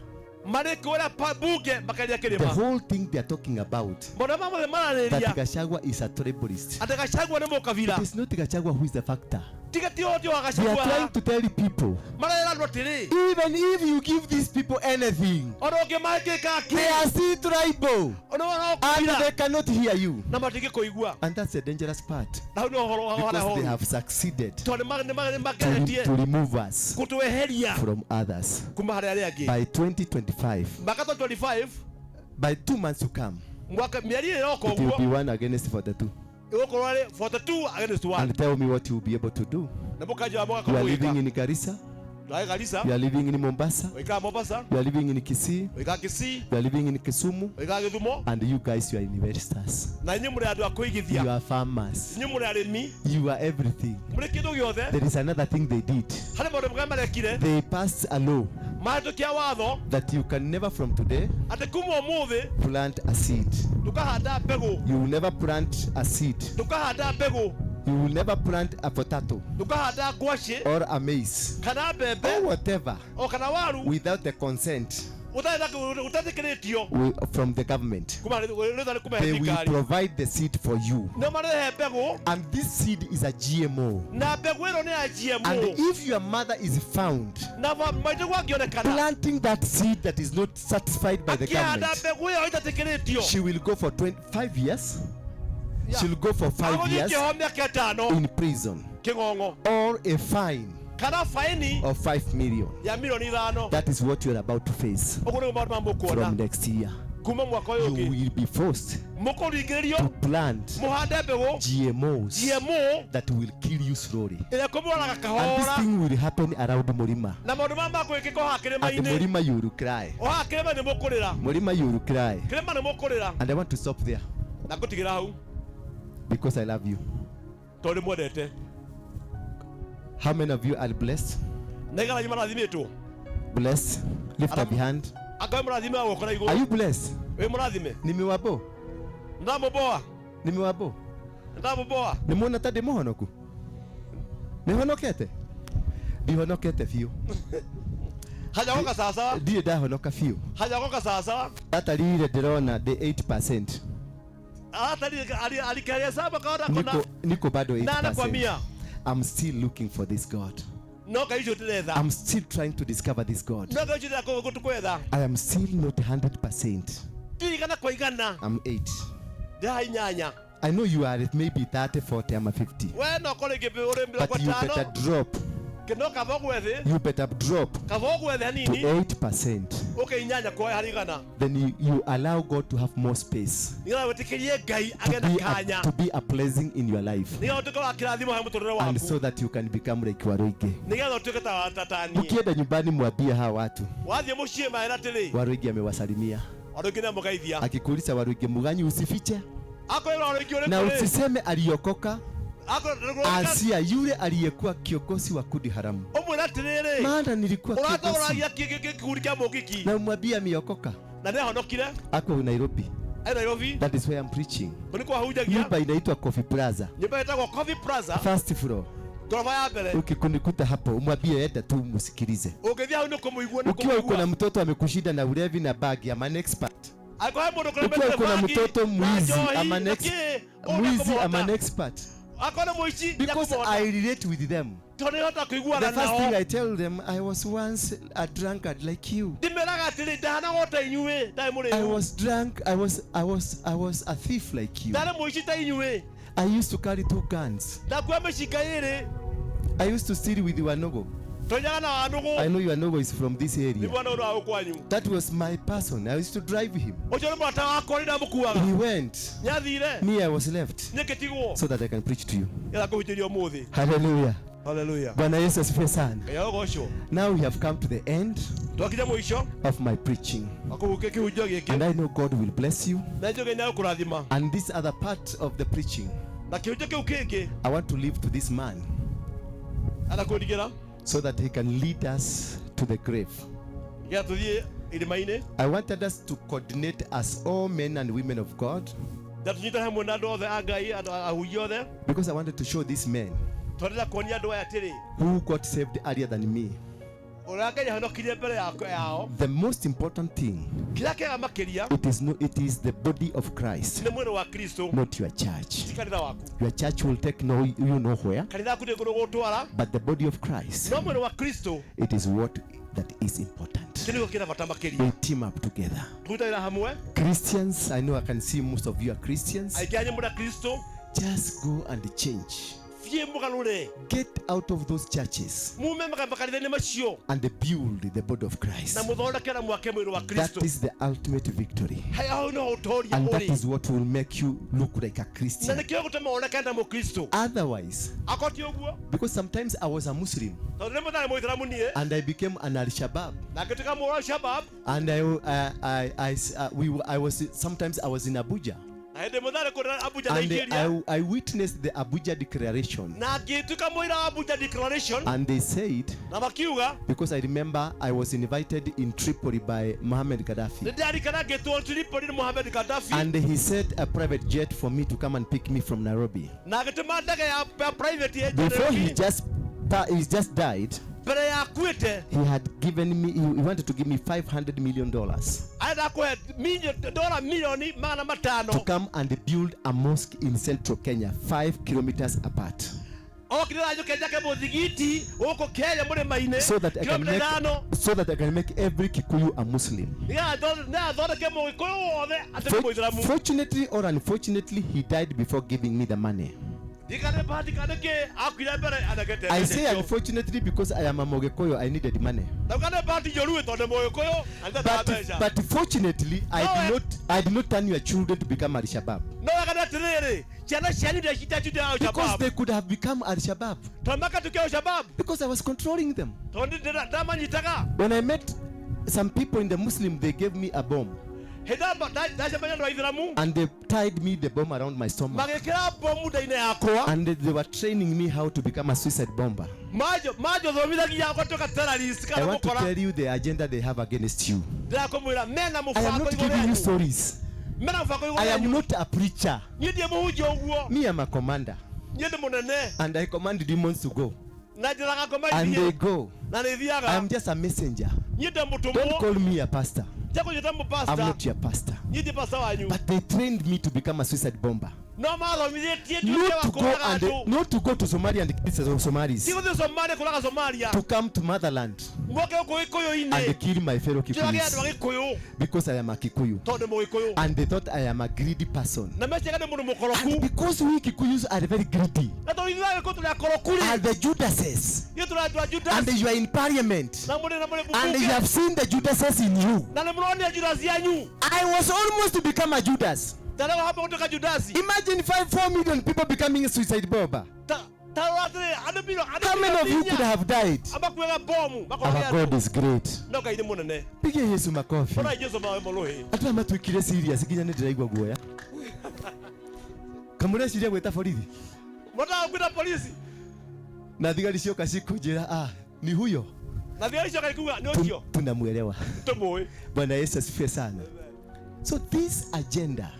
Marĩ kũrĩa bunge makaria The kĩrĩma. whole thing they are talking about, Maũndũ maya mothe that mararĩria Gachagua is a tribalist. atĩ Gachagua nĩ mũkabira. It is not Gachagua who is the factor. Tiga ti ũhoti wa They are Gachagua. trying to tell people, Marera andũ atĩrĩ, even if you give these people anything, ona ũngĩmangĩka kĩ, they are still tribal ona no and ũkabira they cannot hear you. na matingĩkũigua. And that's the dangerous part, Na hau nĩ ũhoro wa harĩa because they horu. have succeeded Tondũ nĩ mageretie to remove us gũtweheria from others. kuma harĩ arĩa angĩ. By 2025, Mwaka 2025, by 2 months to come, mwaka mĩeri ĩrĩ ĩroka it will ũguo, be 1 against 42. ĩgũkorwo arĩ 42 against 1. And tell me what you will be able to do. Na mũkanjĩra You are mũgakorwo living mũgĩka. in Garissa, Ndware Garissa, you are living in Mombasa, ũikara Mombasa, you are living in Kisii, ũikara Kisii, you are living in Kisumu, ũikara Gĩthumo, and you guys, you are investors. na inyuĩ mũrĩ andũ a You kũigithia. are farmers. Inyuĩ mũrĩ arĩmi, You are everything. mũrĩ kĩndũ gĩothe. There is another thing they did. Harĩ maũndũ marĩa marekire, They passed a law mahĩtũkia watho that you can never from today atĩ kuma ũmũthĩ plant a seed. ndũkahanda mbegũ, You will never plant a seed. ndũkahanda mbegũ, You will never plant a potato ndũkahanda ngwacĩ or a maize kana mbembe or whatever o kana waru without the consent ũtetĩkĩrĩtio from the government. kuma rĩtha nĩ kuma They will thirikari. provide the seed for you. Nĩo marehe mbegũ And this seed is a GMO. na mbegũ ĩno nĩ ya And GMO if your mother is found na maitũ angĩonekana planting that seed that is not satisfied by the akĩhanda government, mbegũ ĩyo ĩtetĩkĩrĩtio she will go for 25 years. She'll go for 5 agũthiĩ years kĩoho mĩaka ĩtano in prison kĩng'ong'o or a fine kana faini of 5 million. ya milioni ithano. That is what you're about to face Ũguo nĩguo maũndũ maya mũkuona from next year. Kuma mwaka ũyũ you ũngĩ will be forced mũkũringĩrĩrio to plant mũhande mbegũ GMOs GMO that will kill you slowly. Ĩrĩa kũmũraga And this kahora thing will happen around Murima. Na maũndũ maya makwĩkĩka o haha At kĩrĩma-inĩ. Murima, you will cry. O haha kĩrĩma nĩ mũkũrĩra. Murima, you will cry. Kĩrĩma nĩ mũkũrĩra. And I want to stop there Na ngũtigĩra hau because I love you. Tondũ mwendete. How many of you are blessed? Na igana marathimĩtwo. Blessed? Lift up your hand. Akorwo mũrathime wa guoko na Are igũrũ. you blessed? Wĩ mũrathime. Nimewabo. Ndamũboa. Nimewabo. Ndamũboa. Nĩmuona ta ndĩ mũhonoku? Nĩhonokete? Ndihonokete biũ. Hajagoka sawasawa. Ndirĩ ndahonoka biũ. Hajagoka sawasawa. Ndatarire ndĩrona ndĩ 8%. Alikaria saba kaona kona Niko bado nane kwa 8%. mia. I'm still looking for this God. No Ngai ũcio tũretha. I'm still trying to discover this God. No Ngai ũcio tũretha tũkwetha. I am still not 100%. Ti igana kwa igana. I'm 8. Ndĩraha inyanya. I know you are at maybe 30, 40, I'm a 50. We no ũkorwo rĩngĩ ũrĩ mĩrongo But you better ĩtano. drop. No kaba ũgwe thĩ. You better drop Kaba ũgwe thĩ to hanini. 8%. Ũke inyanya kwa harĩ igana. Then you allow God to have more space Nĩgetha wĩtĩkĩrie Ngai agĩe to na be, kanya. a, to be a blessing in your life. Nĩgetha ũtuĩke wa kĩrathimo harĩ mũtũrĩre And waku. so that you can become like Waruige. Nĩgetha ũtuĩke ta taniĩ. Mkienda nyumbani mwambie hawa watu, Wathiĩ mũciĩ maĩra atĩrĩ. Waruige amewasalimia. Waruige nĩamũgeithia. Akikuuliza Waruige Muganyi, usifiche Akwĩra Waruige na ũrĩkũ rĩ. usiseme aliokoka, Akwĩra asia yule aliyekuwa kiongozi wa kundi haramu. Ũmwĩre atĩrĩrĩ. Maana nilikuwa kiongozi. Ũrathogoragia gĩkundi kĩa mũgiki. Na umwambie ameokoka, Na nĩahonokire. ako Nairobi. Ai Nairobi. That is where I'm preaching. Kũu nĩkuo ahunjagia. Nyumba inaitwa Coffee Plaza, Nyũmba ĩtagwo Coffee Plaza. first floor. Ngoroba ya mbere. Ukikunikuta hapo, umwambie enda tu musikilize. Ũngĩthiĩ hau nĩũkũmũigua Ukiwa uko na nĩũkũmũigua. mtoto amekushinda na ulevi na bagi, I'm an expert. Angĩkorwo he mũndũ Ukiwa ũkũremete uko na bangi, mtoto na mwizi, njohi, I'm an na ex kĩ, ũũ mwizi, I'm an nĩekũmũhota. expert. Akorwo nĩ mũici, Because nĩekũmũhota. I relate with them. Tondũ nĩhota kũiguana The first thing nao. I tell them, I was once a drunkard like you. Ndĩmeraga atĩrĩ, ndahanaga o ta inyuĩ, ndarĩ I mũrĩu. was drunk, I was a thief like you. Ndarĩ mũici ta inyuĩ. I used to carry 2 guns. Ndakua mĩcinga ĩĩrĩ. I used to steal with Iwanogo. Tũnyaga na Wanũgũ. I know Iwanogo is from this Nĩ area. mwana ũrĩa wa kwanyu. That was my person. I used to drive him. Ũcio nĩ mũrata wakwa nĩ ndamũkuaga. He went. Nĩathire. Me, I was left. Niĩ ngĩtigwo. So that I can preach to you. Nĩgetha ngũhunjĩrie ũmũthĩ. Hallelujah. Hallelujah. Bwana Yesu asifiwe sana. Ngai arogocwo. Now we have come to the end Twakinya mũico of my preaching. wa kũhukia kĩhunjio gĩkĩ. And I know God will bless you. Na njũĩ Ngai nĩegũkũrathima. And this other part of the preaching, Na kĩhunjio kĩu kĩngĩ I want to leave to this man arakũndigĩra so that he can lead us to the grave. Nĩgetha tũthiĩ irĩma-inĩ. I wanted us to coordinate as all men and women of God Na tũnyitane hamwe na andũ othe a Ngai, andũ ahunjia othe. because I wanted to show these men Tondũ kuonia andũ aya atĩrĩ, who got saved earlier than me ũrĩa Ngai ahonokirie mbere yao. the most important thing. Kĩrĩa kĩega makĩria It is no, it is the body of Christ, nĩ mwĩrĩ wa Kristo, not your church. ti kanitha waku. Your church will take no you know where, Kanitha waku ndĩgũgũtwara, but the body of Christ, no mwĩrĩ wa Kristo it is what that is important. kĩu nĩkĩo kĩna bata makĩria. We team up together. Tũrutagĩra hamwe. Christians, I know I can see most of you are Christians. Aingĩ anyu mũrĩ a Kristo, Just go and change. thiĩ mũgarũre. Get out of those churches Mume makanitha-inĩ macio and build the body of Christ. na mũthondeke na mwake mwĩrĩ wa That Kristo. is the ultimate victory. Hau nĩho ũtoria And that ũrĩ. is what will make you look like a Na Christian. nĩkĩo gũtũma woneke ta mũkristo. Otherwise, Akorwo ti ũguo, because sometimes I was a Muslim tondũ rĩmwe ndarĩ mũithĩramu niĩ, and I became an Al Shabaab. na ngĩtuĩka mũrũ wa Shabab, And I was sometimes I was in Abuja. na hĩndĩ ĩmwe ndarĩ kũrĩa Abuja, And Nigeria, I witnessed the Abuja Declaration. na ngĩtuĩka mũira wa Abuja Declaration, And they said, na makiuga, because I remember I was invited in Tripoli by Mohammed Gaddafi. nĩ ndirarikana ngĩtwo Tripoli nĩ Mohamed Gaddafi, And he sent a private jet for me to come and pick me from Nairobi. na agĩtũma ndege ya private ya Before he Nairobi. just died, mbere ya akuĩte, he had given me, he wanted to give me $500 million arenda kũhe dola milioni magana matano to come and build a mosque in central Kenya, 5 kilometers apart. Okire njũke njake mũthigiti gũkũ Kenya mũrĩma-inĩ So that I can kilomita make, ithano so that I can make every Kikuyu a Muslim. Nĩgetha thondeke mũgĩkũyũ wothe atuĩke mũithĩramu. Fortunately or unfortunately, he died before giving me the money. Ndikane bahati kana kĩ akuire mbere anegete I say unfortunately because I am a Mogĩkũyũ, I needed money. Ndauga nĩ bahati njũru tondũ mũgĩkũyũ anendaga But, mbeca. but fortunately, I did not turn your children to become Al-Shabaab. No wega nĩ atĩrĩrĩ, ciana cianyu ndecitatuĩte Because Al-Shabaab. they could have become Al-Shabaab. Tondũ makatuĩka Al-Shabaab. Because I was controlling them. Tondũ ndamanyitaga. When I met some people in the Muslim, they gave me a bomb. Hĩndĩ ĩrĩa ndacemania na andũ a Ithĩramu, And they tied me the bomb around my stomach. magĩkĩra bomu nda-inĩ yakwa. And they were training me how to become a suicide bomber. Manjothomithagia gũtuĩka terrorist I kana want to gũkora. tell you the agenda they have against you. Ndĩrakũmwĩra mena I am mũbango not igũrũ giving you yanyu. stories. Mena mũbango igũrũ I am yanyu. not a preacher. Niĩ ndiĩ mũhunjia ũguo. Me, I'm a commander. Niĩ ndĩ mũnene. And I command demons to go. Na njĩraga ngoma And they ithiĩ. go. Na nĩ ithiaga. I am just a messenger. Niĩ ndĩ Don't mũtũmwo. call me a pastor. Ndiakũnjĩta I'm mũpasta. not your pastor. Niĩ ndiĩ pasta wanyu. But they trained me to become a suicide bomber. No mathomithĩtie nduĩke Not wa to go kũũraga and andũ. not to go to Somalia and kill some Somalis. Ti gũthiĩ Somalia kũraga Somalia. To come to motherland Moke gũkũ Gĩkũyũ-inĩ. and kill my fellow Njũrage andũ a Kikuyus. Gĩkũyũ. Because I am a Kikuyu. Tondũ ndĩ Mũgĩkũyũ. And they thought I am a greedy person. Na meciaga ndĩ mũndũ mũkoroku. And because we Kikuyus are very greedy. Na tondũ ithuĩ Agĩkũyũ tũrĩ akoroku rĩ. Are the Judases. Ithuĩ tũrĩ andũ a Judas. And you are in parliament. Na mũrĩ na mũrĩ And you mbunge. have seen the Judases in you. Na nĩ mũronire Judas yanyu. I was almost to become a Judas. Tarora hapa gũtuĩka Judas. Imagine 4 million people becoming a suicide bomber. Tarora atĩrĩrĩ, andũ milioni andũ How many of you milioni could inya have died? amakuaga bomu makorage Our God andũ. is great. No Ngai nĩ mũnene. Pigia Yesu makofi. Orai Jesu mawe mũrũhĩ. Andũ aya matuĩkire serious nginya nĩ ndĩraigua guoya. Kamũreciria gwĩta borithi. Mũrataga gwĩta polisi. Na thigari cioka cikũnjĩra, ah, ni huyo. Na thigari cioka ikuga nĩ ũcio. Tunamwelewa. Tũmũĩ. Bwana Yesu asifiwe sana. So this agenda,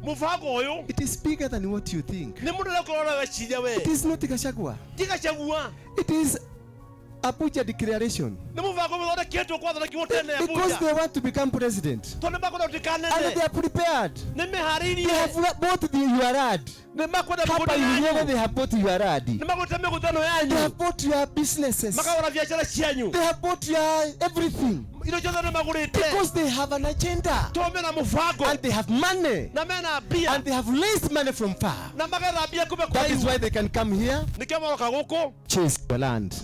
Mũbango ũyũ it is bigger than what you think. nĩ mũnene ũkorwo weciria we. It is not Gachagua. Ti Gachagua. It is Abuja declaration. Nĩ mũbango mũthondeketwo gwathondekirwo tene Because Abuja. they want to become president. Tondũ nĩ makwenda gũtuĩka And anene. they are prepared. Nĩ meharĩirie. They have bought the URAD. Nĩ makwenda Hapa mĩgũnda Iriaga yanyu. they have bought URAD. Nĩ magũrĩte mĩgũnda ĩno They yanyu. have bought your businesses. Makagũra biacara cianyu. They have bought your everything. Indo ciothe nĩ magũrĩte. Because they have an agenda. Tondũ mena mũbango. And they have money. Na mena mbia. And they have raised money from far. Na magetha mbia kuma That is kũraihu. why they can come here, Nĩkĩo maroka gũkũ chase your land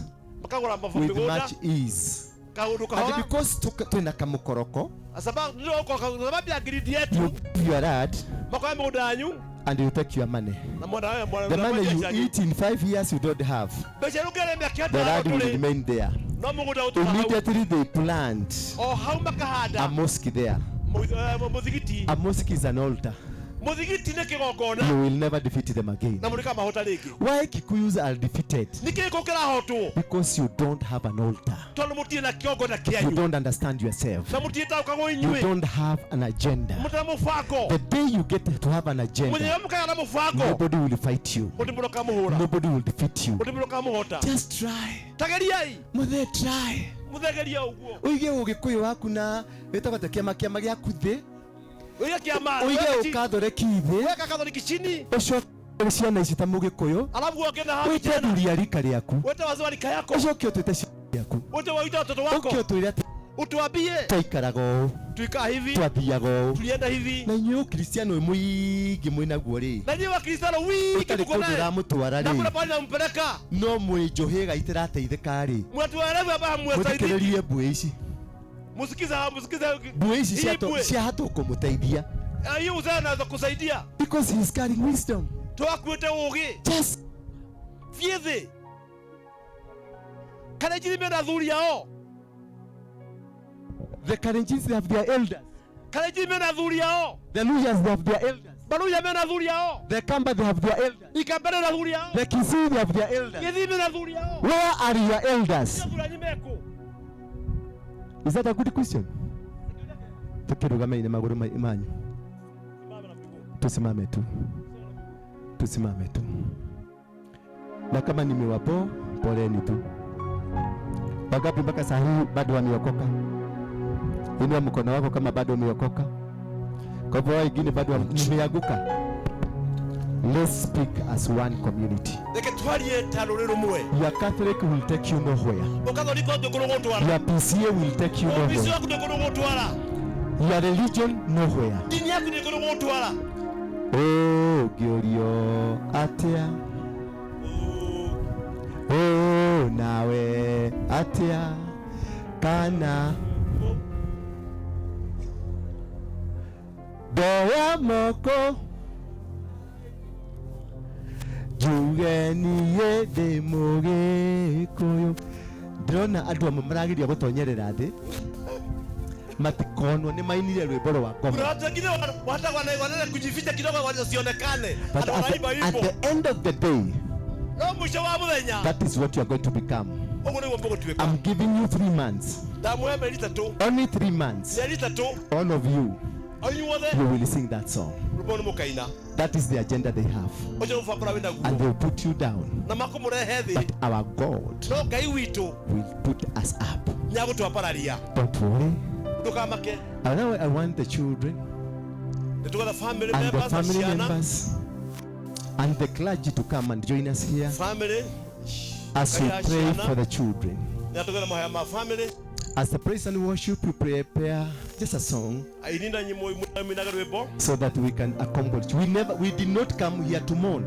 makagũra with mĩgũnda much ease. kaũndũ And kahora. because twina kamukoroko, Sababu ndio kwa sababu ya greed yetu you give your land makoya mĩgũnda yanyu and you take your money. na mwenda wewe mwana The money you eat in 5 years you don't have. mbeca iria ũngĩrĩa mĩaka The ĩtano land will ndũrĩ remain there. no mũgũnda ũtũra hau Immediately they plant o hau a makahanda mosque there. Mũthigiti. A mosque is an altar. Mũthigiti nĩ kĩgongona. You will never defeat them again. Na mũtikamahota rĩngĩ. Why Kikuyus are defeated? Nĩkĩ gĩkũ kĩrahotwo? Because you don't have an altar. Tondũ mũtirĩ na kĩgongona You kĩanyu. don't understand yourself. Na mũtiĩtaũkagwo You inyuĩ. don't have an agenda. Mũtirĩ na mũbango. The day you get to have an agenda, Mũthenya mũkagĩa na mũbango. nobody will fight you. Gũtirĩ mũndũ ũkamũhũra. Nobody will defeat you. Gũtirĩ mũndũ ũkamũhota. Just try. Tageriai. Muthe try. Mũthegeria ũguo. Ũige ũgĩkũyũ waku na wĩtagwo atĩa kĩama kĩama gĩaku thĩ. Ũige kĩama. Ũige ũkathoreki thĩ. Weka Katholiki chini. Ũcoke ciana ici ta mũgĩkũyũ. Alafu uoke na hao Wĩte vijana. athuri a rika rĩaku. Wete wazee wa rika yako. Ũcoke ũtwĩte ciana ciaku. Wote waite watoto wako. Ũke ũtwĩre atĩ Utuambie. twaikaraga ũũ. Tuikaa hivi. Twathiaga ũũ. Tulienda hivi. Na inyuĩ ũkristiano ũyũ mũingĩ mwĩnaguo rĩ. Na nyinyi Wakristiano wingi Ũtarĩ mko kũndũ naye. ũramũtwara Na kuna rĩ. pahali nampeleka. No mwĩ njũhĩga itĩrateithĩka rĩ. Mnatuelewa hapa hamwasaidiki. Mũthikĩrĩrie mbuĩ ici. Musikize hawa, musikize Mbuĩ ici hii mbwe. cia kũmũteithia. Hii uzee anaweza kusaidia. Because he is carrying wisdom. Twakuĩte ũũgĩ. Just Thiĩ thĩ. Kalenjin mena athuri ao. The Kalenjins, they have their elders. Kalenjin mena athuri ao. The Luyas, they have their elders. Baluya mena athuri ao. The Kamba, they have their elders. Ikamba mena athuri ao. The Kisii, they have their elders. Gĩthii mena athuri ao. Where are your elders? Athuri anyu mekũ? Is that a good question? Tukirugame magũrũ manyu. Tusimame tu. Tusimame tu. Na kama nimewapo, poleni tu. Wangapi mpaka saa hii bado wameokoka? Inua mkono wako kama bado umeokoka. Kwa hivyo wengine bado nimeanguka. Let's speak as one community. Reke twarie ta rũrĩrĩ rũmwe. Your Catholic will take you nowhere. Ũkatholika ndũkũrũgũtwara. Your PCA will take you Ũbici nowhere. waku ndũkũrũgũtwara. Your religion nowhere. Dini yaku ndĩkũrũgũtwara. Ũngĩũrio atĩa Atia kana ndoya moko njuge niĩ ndĩ mũgĩkũyũ. Ndĩrona andũ amwe marageria gũtonyerera thĩ matikonwo nĩ mainire rwĩmbo rwa ngoma. Kuna watu wengine wanataka wanaenda kujificha kidogo wasionekane. But Hata wanaimba at wimbo. the end of the day, No mwisho wa muthenya. that is what you are going to become. Ũguo nĩguo mũgũtuĩka. I'm giving you 3 months. Ndamũhe mĩeri ĩtatũ. Only 3 months. Mĩeri ĩtatũ. All of you, O inyuothe you will sing that song. rwĩmbo nĩ mũkaina. That is the agenda they have. Ũcio nĩ mũbango ũrĩa wĩnaguo. And they will put you down. Na makũmũrehe thĩ. But our God No Ngai witũ will put us up. nĩagũtwambararia. Don't worry. Ndũkamake. And now I want the children Nĩtũgetha family and the members na family ciana. members and the clergy to come and join us here Family. as we Ngai pray ciana. for the children. Nĩatũgetha mahoya ma family. As the praise and worship, we prepare just a song Aini na nyimbo muinaga rwĩmbo. so that we can accomplish. We did not come here to mourn.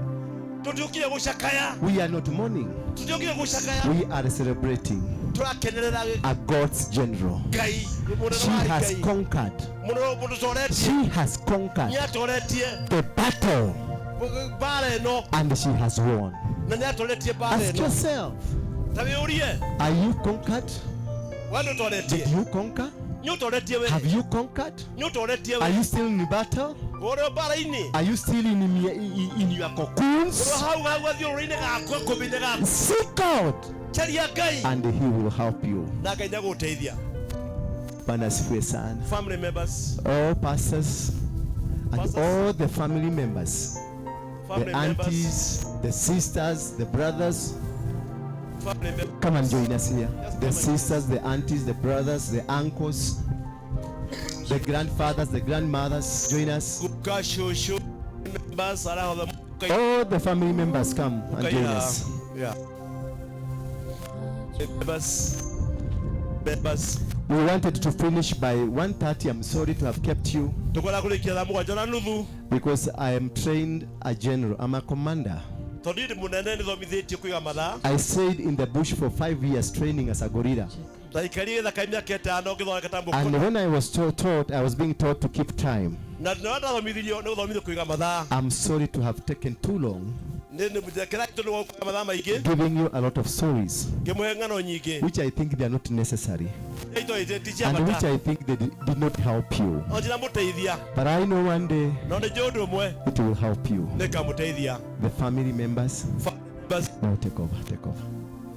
Tũtiũkire gũcakaya. We are not mourning. Tũtiũkire gũcakaya. We are celebrating Tũrakenerera a God's general. Ngai. Mũnene She wa has Ngai. conquered. Mũndũ ũtoretie. She has conquered Nĩatoretie the battle mbara ĩno and she has won. na nĩatoretie mbara Ask ĩno. yourself, Ta wĩyũrie, are you conquered? we nĩũtoretie? Did you conquer? Nĩũtoretie we? Have you conquered? Nĩũtoretie Are we? you still in battle? Ũrĩ mbara-inĩ? Are you still in your cocoons? Ũrĩ hau hau gathiũrũrĩ-inĩ gaku gakũmĩ-inĩ gaku. Seek God Caria Ngai and He will help you. na Ngai nĩagũgũteithia. Bwana asifiwe sana. Family members, All pastors and Pastors. all the family members, Family the members. aunties, the sisters, the brothers, family members. come and join us here. The sisters, the aunties, the brothers, the uncles, the grandfathers, the grandmothers, join us. Guka, shosho, members, arĩa othe mũkaina. All the family members come and join us. Yeah. Members, members. We wanted to finish by 1:30. I'm sorry to have kept you Tũkwenda kũrĩkia thaa mũgwanja na nuthu because I am trained a general. I'm a commander. tondũ niĩ ndĩ mũnene nĩthomithĩtio kũiga mathaa. I stayed in the bush for 5 years training as a gorilla. Ndaikarire gĩthaka mĩaka ĩtano ngĩthondeka ta And mũkũrũ. when I was taught, I was being taught to keep time. Na rĩrĩa ndathomithirio nĩ gũthomithio kũiga mathaa. I'm sorry to have taken too long Nĩ nĩ kĩrĩa gĩtũmi gwa kũiga mathaa maingĩ giving you a lot of stories, ngĩmũhe ng'ano nyingĩ which I think they are not necessary Iria itoĩ ti cia and which bata. I think they did not help you. No ndiramũteithia. But I know one day No nĩ njũĩ ũndũ ũmwe it will help you. nĩngamũteithia. The family members. Members. No, take over, take over.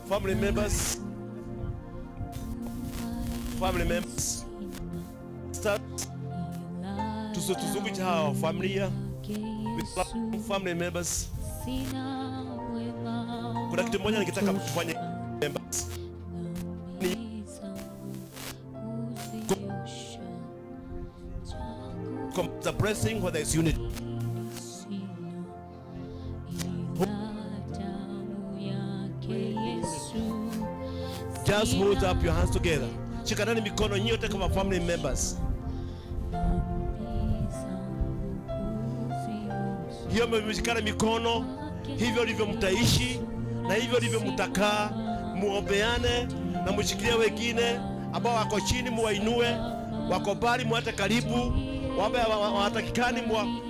Family members. Family members. Start. Tuzungumze hao familia. Family members. Kuna kitu moja ningetaka tufanye members. Ni the blessing where there is unity. Just hold up your hands together. Shikanani mikono nyote kama family members. Hiyo mmeshikana mikono, hivyo ndivyo mtaishi na hivyo ndivyo mtakaa. Muombeane na mshikilie wengine ambao wako chini, muwainue, wako mbali muwate karibu, wambe hawatakikani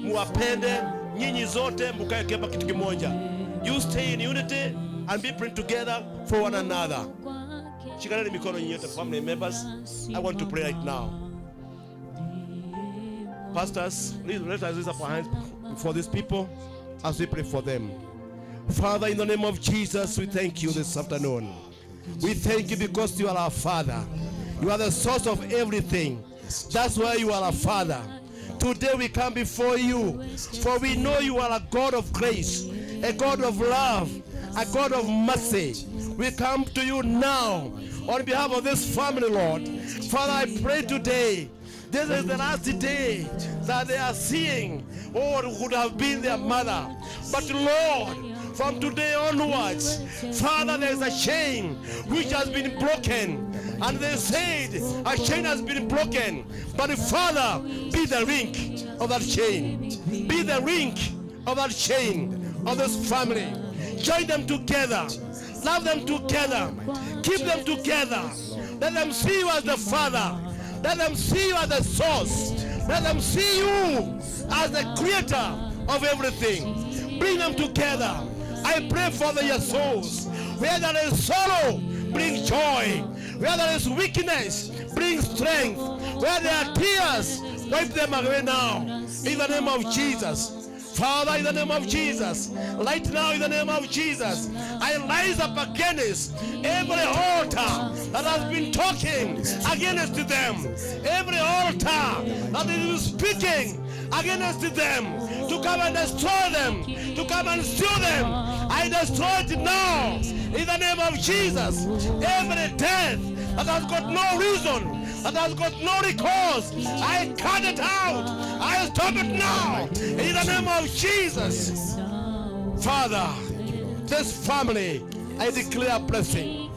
muwapende. Nyinyi zote mkae kama kitu kimoja. You stay in unity and be praying together for one another. Shikaneni mikono nyinyi yote family members. I want to pray right now. Pastors, please let us raise up our hands for these people as we pray for them. Father, in the name of Jesus, we thank you this afternoon. We thank you because you are our Father. You are the source of everything. That's why you are our Father. Today we come before you, for we know you are a God of grace, a God of love, a God of mercy. We come to you now on behalf of this family, Lord. Father, I pray today This is the last day that they are seeing what would have been their mother. But Lord, from today onwards, Father, there is a chain which has been broken. And they said, a chain has been broken. But Father, be the link of that chain. Be the link of that chain of this family. Join them together. Love them together. Keep them together. Let them see you as the Father. Let them see you as the source. Let them see you as the creator of everything. Bring them together. I pray for their souls. Where there is sorrow, bring joy. Where there is weakness, bring strength. Where there are tears, wipe them away now. In the name of Jesus. Father, in the name of Jesus, right now, in the name of Jesus, I rise up against every altar that has been talking against them, every altar that is speaking against them to come and destroy them, to come and steal them. I destroy it now in the name of Jesus. Every death that has got no reason, that has got no recourse, I cut it out. I stop it now in the name of Jesus. Father, this family, I declare blessing.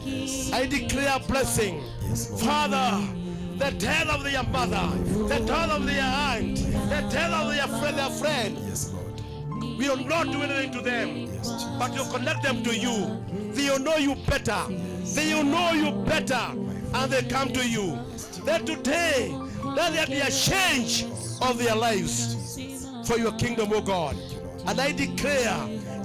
I declare blessing. Father, the death of their mother, the death of their aunt, the death of their friend, their friend. We will not do anything to them, but you connect them to you. They will know you better. They will know you better, and they come to you. That today, let there be a change of their lives for your kingdom, O God. And I declare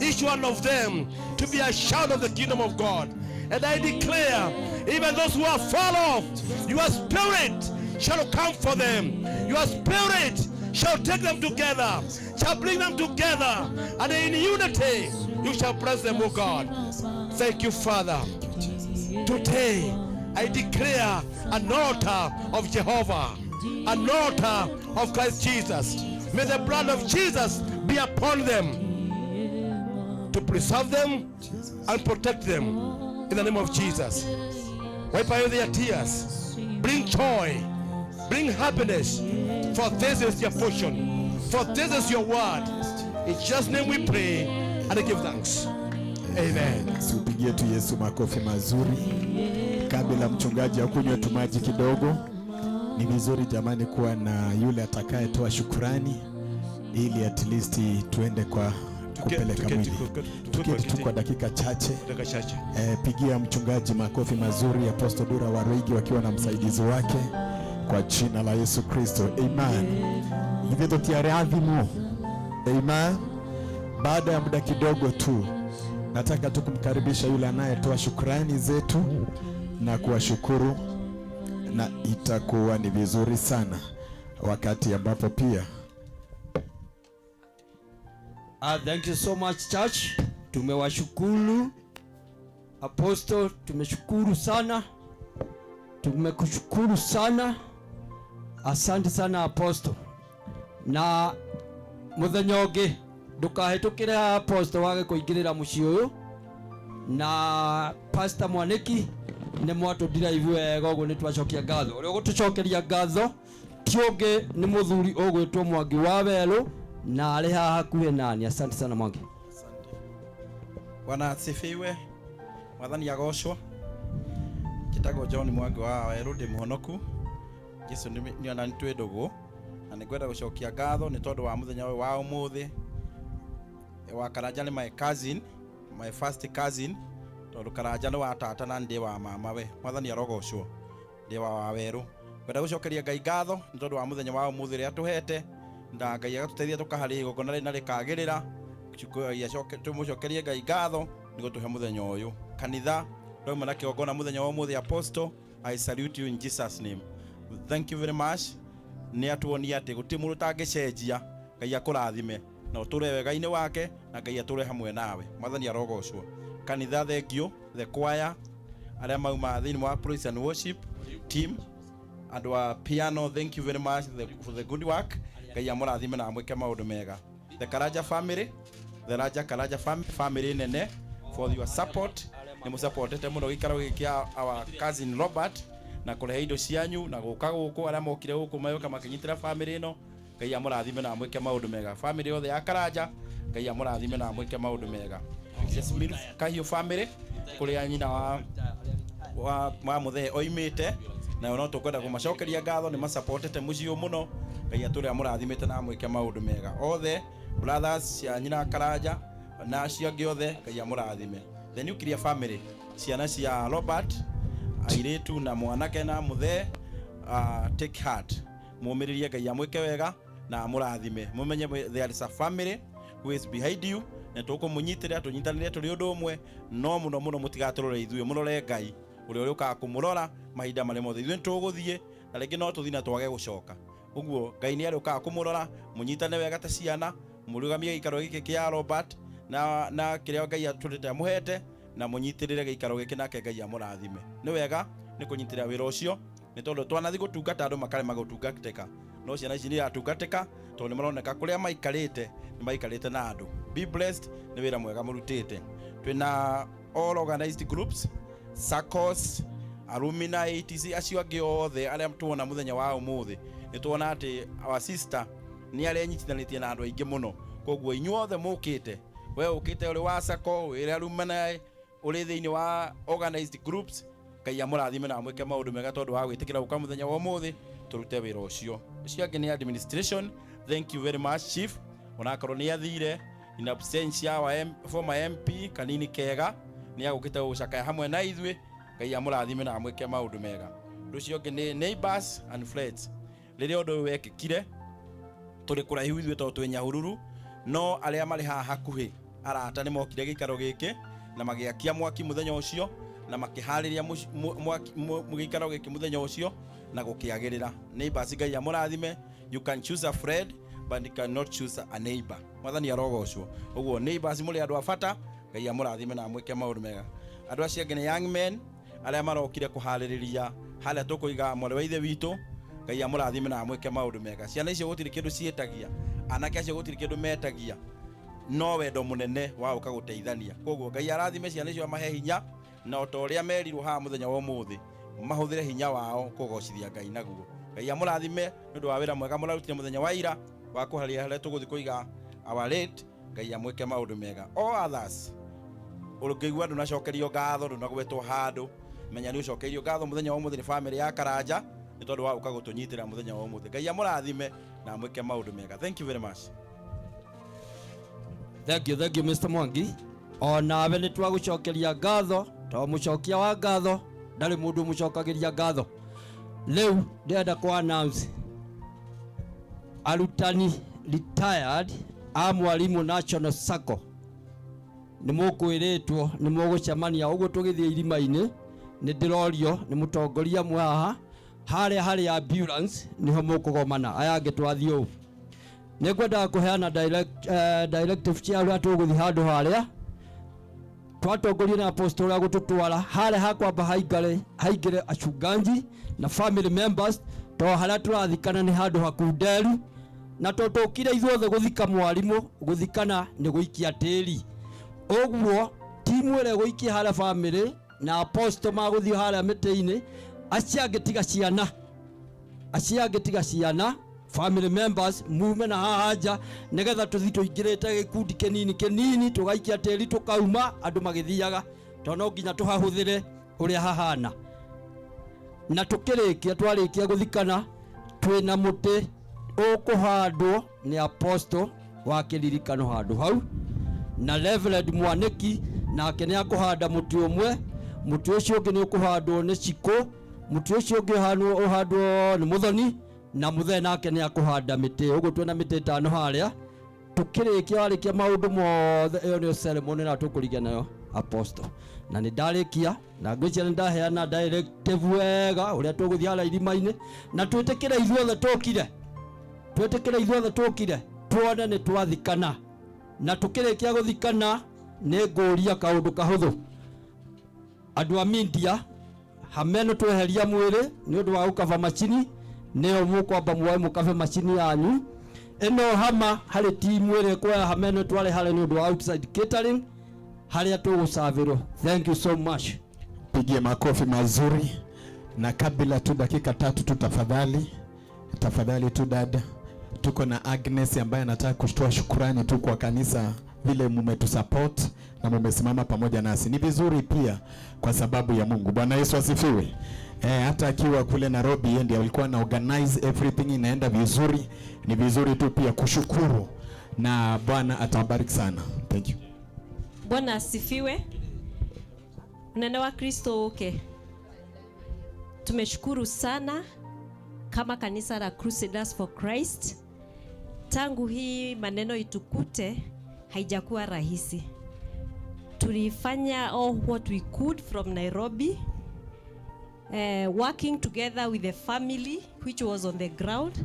each one of them to be a child of the kingdom of God. And I declare, even those who are far off, your spirit shall come for them. Your spirit shall take them together, shall bring them together, and in unity you shall bless them, O God. Thank you, Father. Today, I declare an altar of Jehovah, an altar of Christ Jesus. May the blood of Jesus be upon them to preserve them and protect them in the name of Jesus. Wipe away their tears. Bring joy. Bring happiness. For this is your portion. For this is your word. In Jesus' name we pray and I give thanks. Amen. Siupigie tu Yesu makofi mazuri. Kabla mchungaji akunywe tu maji kidogo, ni vizuri jamani kuwa na yule atakayetoa shukurani ili at least tuende kwa kupeleka mwili. Tuketi tu kwa dakika chache. Dakika chache. Pigia mchungaji makofi mazuri, Apostle Dura Waruigi wakiwa na msaidizi wake kwa jina la Yesu Kristo. Amen. Hivyo tutiaradhimu. Amen. Baada ya muda kidogo tu nataka tu kumkaribisha yule anayetoa shukrani zetu na kuwashukuru, na itakuwa ni vizuri sana wakati ambapo pia Thank you so much church. Tumewashukuru Apostle, tumeshukuru sana, tumekushukuru sana, asante sana Apostle. Na muthenya ungi ndukahitukire Apostle wage kuingirira mucii uyu na Pastor Mwaniki ni mwatũndiraibu wega ũguo nĩ twacokia ngatho. Ũrĩa ũgũtũcokeria ngatho ti ũngĩ nĩ mũthuri ũgwĩtwo Mwangi wa Werũ na arĩ haha hakuhĩ nani. Asante sana Mwangi. Bwana asifiwe. Mwathani agocwo. Njĩtagwo John Mwangi wa Werũ, ndĩ mũhonoku. Jesu nĩ ona nĩ twĩ ndũgũ na nĩ ngwenda gũcokia ngatho nĩ tondũ wa mũthenya ũyũ wa ũmũthĩ. Wa Karanja nĩ my cousin, my first cousin, tondũ Karanja nĩ wa tata na ndĩ wa mama we. Mwathani arogocwo. Ndĩ wa Werũ. Ngwenda gũcokeria Ngai ngatho nĩ tondũ wa mũthenya wa ũmũthĩ ũrĩa atũhete, na Ngai agatũteithia tũkaharĩria igongona rĩrĩ na rĩkagĩrĩra. Tũmũcokerie Ngai ngatho nĩguo tũhe mũthenya ũyũ. Kanitha twauma na kĩgongona mũthenya wa ũmũthĩ. Apostle, I salute you in Jesus name. Thank you very much. Nĩ atuonia atĩ gũtirĩ mũndũ ũtangĩcenjia. Ngai akũrathime na ũtũre wega-inĩ wake, na Ngai atũre hamwe nawe. Mwathani arogocwo. Kanitha, thank you. The choir arĩa mauma thĩinĩ wa praise and worship team, andũ a piano, thank you very much for the good work. Ngai amũrathime na amwĩke maũndũ mega. The Karanja family, the Raja Karanja family nene, for your support. Nĩ mũsupportete mũno gĩikaro gĩkĩ kĩa our cousin Robert na kũrehe indo cianyu na gũka gũkũ, arĩa mokire gũkũ mayoka makĩnyitĩra family ĩno. Ngai amũrathime na amwĩke maũndũ mega. Family yothe ya Karanja, Ngai amũrathime na amwĩke maũndũ mega. Jasmine Kahiũ family, kũrĩa nyina wa mũthee oimĩte, nayo no tũkwenda kũmacokeria ngatho, nĩ masupportete mũciĩ ũyũ mũno. Ngai atũre amũrathimĩte na amwĩke maũndũ mega. Othe brothers cia nyina Karanja na acio angĩ othe, Ngai amũrathime. The nuclear family, ciana cia Robert, airĩtu na mwanake na mũthee, take heart, mũmĩrĩrie Ngai amwĩke wega na amũrathime. Mũmenye there is a family who is behind you, na tũkũmũnyitĩrĩra, tũnyitanĩre tũrĩ ũndũ ũmwe, no mũno mũno mũtigatũrore ithuĩ, mũrore Ngai ũrĩa ũrĩũkaga kũmũrora mahinda marĩa mothe. Ithuĩ nĩtũgũthiĩ na rĩngĩ no tũthiĩ na twage gũcoka. Ũguo Ngai nĩ arĩũkaga kũmũrora, mũnyitane wega ta ciana, mũrũgamie gĩikaro gĩkĩ kĩa Robert na kĩrĩa Ngai atũrĩte amũhete, na mũnyitĩrĩre gĩikaro gĩkĩ nake Ngai amũrathime. Nĩ wega nĩ kũnyitĩrĩra wĩra ũcio, nĩ tondũ twanathi gũtungata andũ makarema gũtungatĩka, no ciana ici nĩ iratungatĩka tondũ nĩ maroneka kũrĩa maikarĩte nĩ maikarĩte na andũ. Be blessed, nĩ wĩra mwega mũrutĩte. Twĩna all organized groups, SACCOs, alumni, ATC, acio angĩ othe arĩa tuona mũthenya wa ũmũthĩ. Nĩ tuona atĩ our sister nĩ arenyitithanĩtie na andũ aingĩ mũno. Koguo inyuothe mũkĩte, we ũkĩte ũrĩ wa SACCO, wĩrĩ alumni, ũrĩ thĩinĩ wa organized groups, Ngai amũrathime na amwĩke maũndũ mega tondũ wa gwĩtĩkĩra gũka mũthenya wa ũmũthĩ tũrute wĩra ũcio. Ũcio angĩ nĩ administration. Thank you very much, chief, onakorwo nĩ athire in absentia wa former MP Kanini Kega, nĩ agũkĩte gũcakaya hamwe na ithuĩ. Ngai amũrathime na amwĩke maũndũ mega. Ũndũ ũcio ũngĩ nĩ neighbors and friends. Rĩrĩa ũndũ ũyũ wekĩkire tũrĩ kũraihu ithuĩ tondũ twĩ Nyahururu, no arĩa marĩ haha hakuhĩ arata nĩ mokire gĩikaro gĩkĩ na magĩakia mwaki mũthenya ũcio na makĩharĩria gĩikaro gĩkĩ mũthenya ũcio na gũkĩagĩrĩra. Neighbors, Ngai amũrathime. You can choose a friend but you cannot choose a neighbor. Mwathani arogocwo. Ũguo neighbors mũrĩ andũ a bata, Ngai amũrathime na amwĩke maũndũ mega. Andũ acio angĩ nĩ young men arĩa marokire kũharĩrĩria harĩa tũkũiga mwarĩ wa ithe witũ. Ngai amũrathime na amwĩke maũndũ mega. Ciana icio gũtirĩ kĩndũ ciĩtagia, anake acio gũtirĩ kĩndũ metagia, no wendo mũnene wa gũka gũteithania. Koguo Ngai arathime ciana icio, amahe hinya, na o ta ũrĩa merirwo haha mũthenya wa ũmũthĩ, mahũthĩre hinya wao kũgocithia Ngai naguo. Ngai amũrathime nĩ ũndũ wa wĩra mwega mũrarutire mũthenya wa ira wa kũharĩria harĩa tũgũthiĩ kũiga our late. Ngai amwĩke maũndũ mega. All others, ũngĩigua ndũnacokerio ngatho, ndũnagwetwo handũ, menya nĩ ũcokeirio ngatho mũthenya wa ũmũthĩ nĩ family ya Karanja nĩ tondũ wa gũka gũtũnyitĩra mũthenya wa ũmũthĩ. Ngai amũrathime na amwĩke maũndũ mega. Thank you very much. Thank you, thank you, Mr. Mwangi. Onawe nĩ twagũcokeria ngatho, to mũcokia wa ngatho ndarĩ mũndũ ũmũcokagĩria ngatho. Rĩu ndĩrenda kũ announce arutani retired a Mwalimu National Sacco nĩ mũkwĩrĩtwo nĩ mũgũcemania ũguo tũgĩthiĩ irima-inĩ. Nĩ ndĩrorio nĩ mũtongoria mwe haha harĩa harĩ ambulance nĩho mũkũgomana, aya angĩ twathiĩ ũũ. Nĩ ngwendaga kũheana directive cia ũrĩa tũgũthiĩ handũ harĩa twatongorio na apostle ũrĩa gũtũtwara harĩa hakwamba haingĩre achungaji na family members, to harĩa tũrathikana nĩ handũ hakunderu, na to tũkire ithuothe gũthika mwarimũ, gũthikana nĩ gũikia tĩri. Ũguo timu ĩrĩa ĩgũikia harĩa family na apostle magũthiĩ harĩa mĩtĩ-inĩ, acio angĩ tiga ciana, acio angĩ tiga ciana, family members mume na haha nja nĩgetha tũthiĩ tũingĩrĩte gĩkundi kĩnini kĩnini, tũgaikia tĩri tũkauma andũ magĩthiaga, tondũ no nginya tũhahũthĩre ũrĩa hahana. Na tũkĩrĩkia, twarĩkia gũthikana, twĩna mũtĩ ũkũhandwo nĩ apostle wa kĩririkano handũ hau, na Reverend Mwaniki nake nĩ akũhanda mũtĩ ũmwe. Mũtĩ ũcio ũngĩ nĩ ũkũhandwo nĩ Cikũ, mũtĩ ũcio ũngĩ ũhandwo nĩ Mũthoni, na mũthee nake nĩ akũhanda mĩtĩ. Ũguo twĩna mĩtĩ 5 harĩa. Tũkĩrĩkia, warĩkia maũndũ mothe, ĩyo nĩyo ceremony ĩrĩa tũkũrigia nayo apostle. Na nĩ ndarĩkia na ngwĩciria nĩ ndaheana directive wega ũrĩa tũgũthiĩ harĩa irima-inĩ, na twĩtĩkĩre ithuothe tũkire, twĩtĩkĩre ithuothe tũkire tuone nĩ twathikana. Na tũkĩrĩkia gũthikana nĩ ngũria kaũndũ kahũthũ, andũ a media hameno tweheria mwĩrĩ nĩ ũndũ wa gũkaba macini, nĩyo mũkwamba muoe mũkabe macini yanyu ĩno hama harĩ timu ĩrĩa ĩkuoya hameno tware harĩa nĩ ũndũ wa outside catering harĩa tũgũcavĩrwo. Thank you so much. Pigie makofi mazuri. Na kabla tu dakika 3 tu, tafadhali tafadhali tu dada, tuko na Agnes ambaye anataka kutoa shukrani tu kwa kanisa vile mmetusupport na mmesimama pamoja nasi. Ni vizuri pia kwa sababu ya Mungu. Bwana Yesu asifiwe. Hata akiwa kule Nairobi yeye ndiye alikuwa na organize everything inaenda vizuri. Ni vizuri tu pia kushukuru na Bwana atawabariki sana. Thank you. Bwana asifiwe. Unene wa Kristo uke. Tumeshukuru sana kama kanisa la Crusaders for Christ. Tangu hii maneno itukute haijakuwa rahisi. Tulifanya all what we could from Nairobi, working together with the family which was on the ground.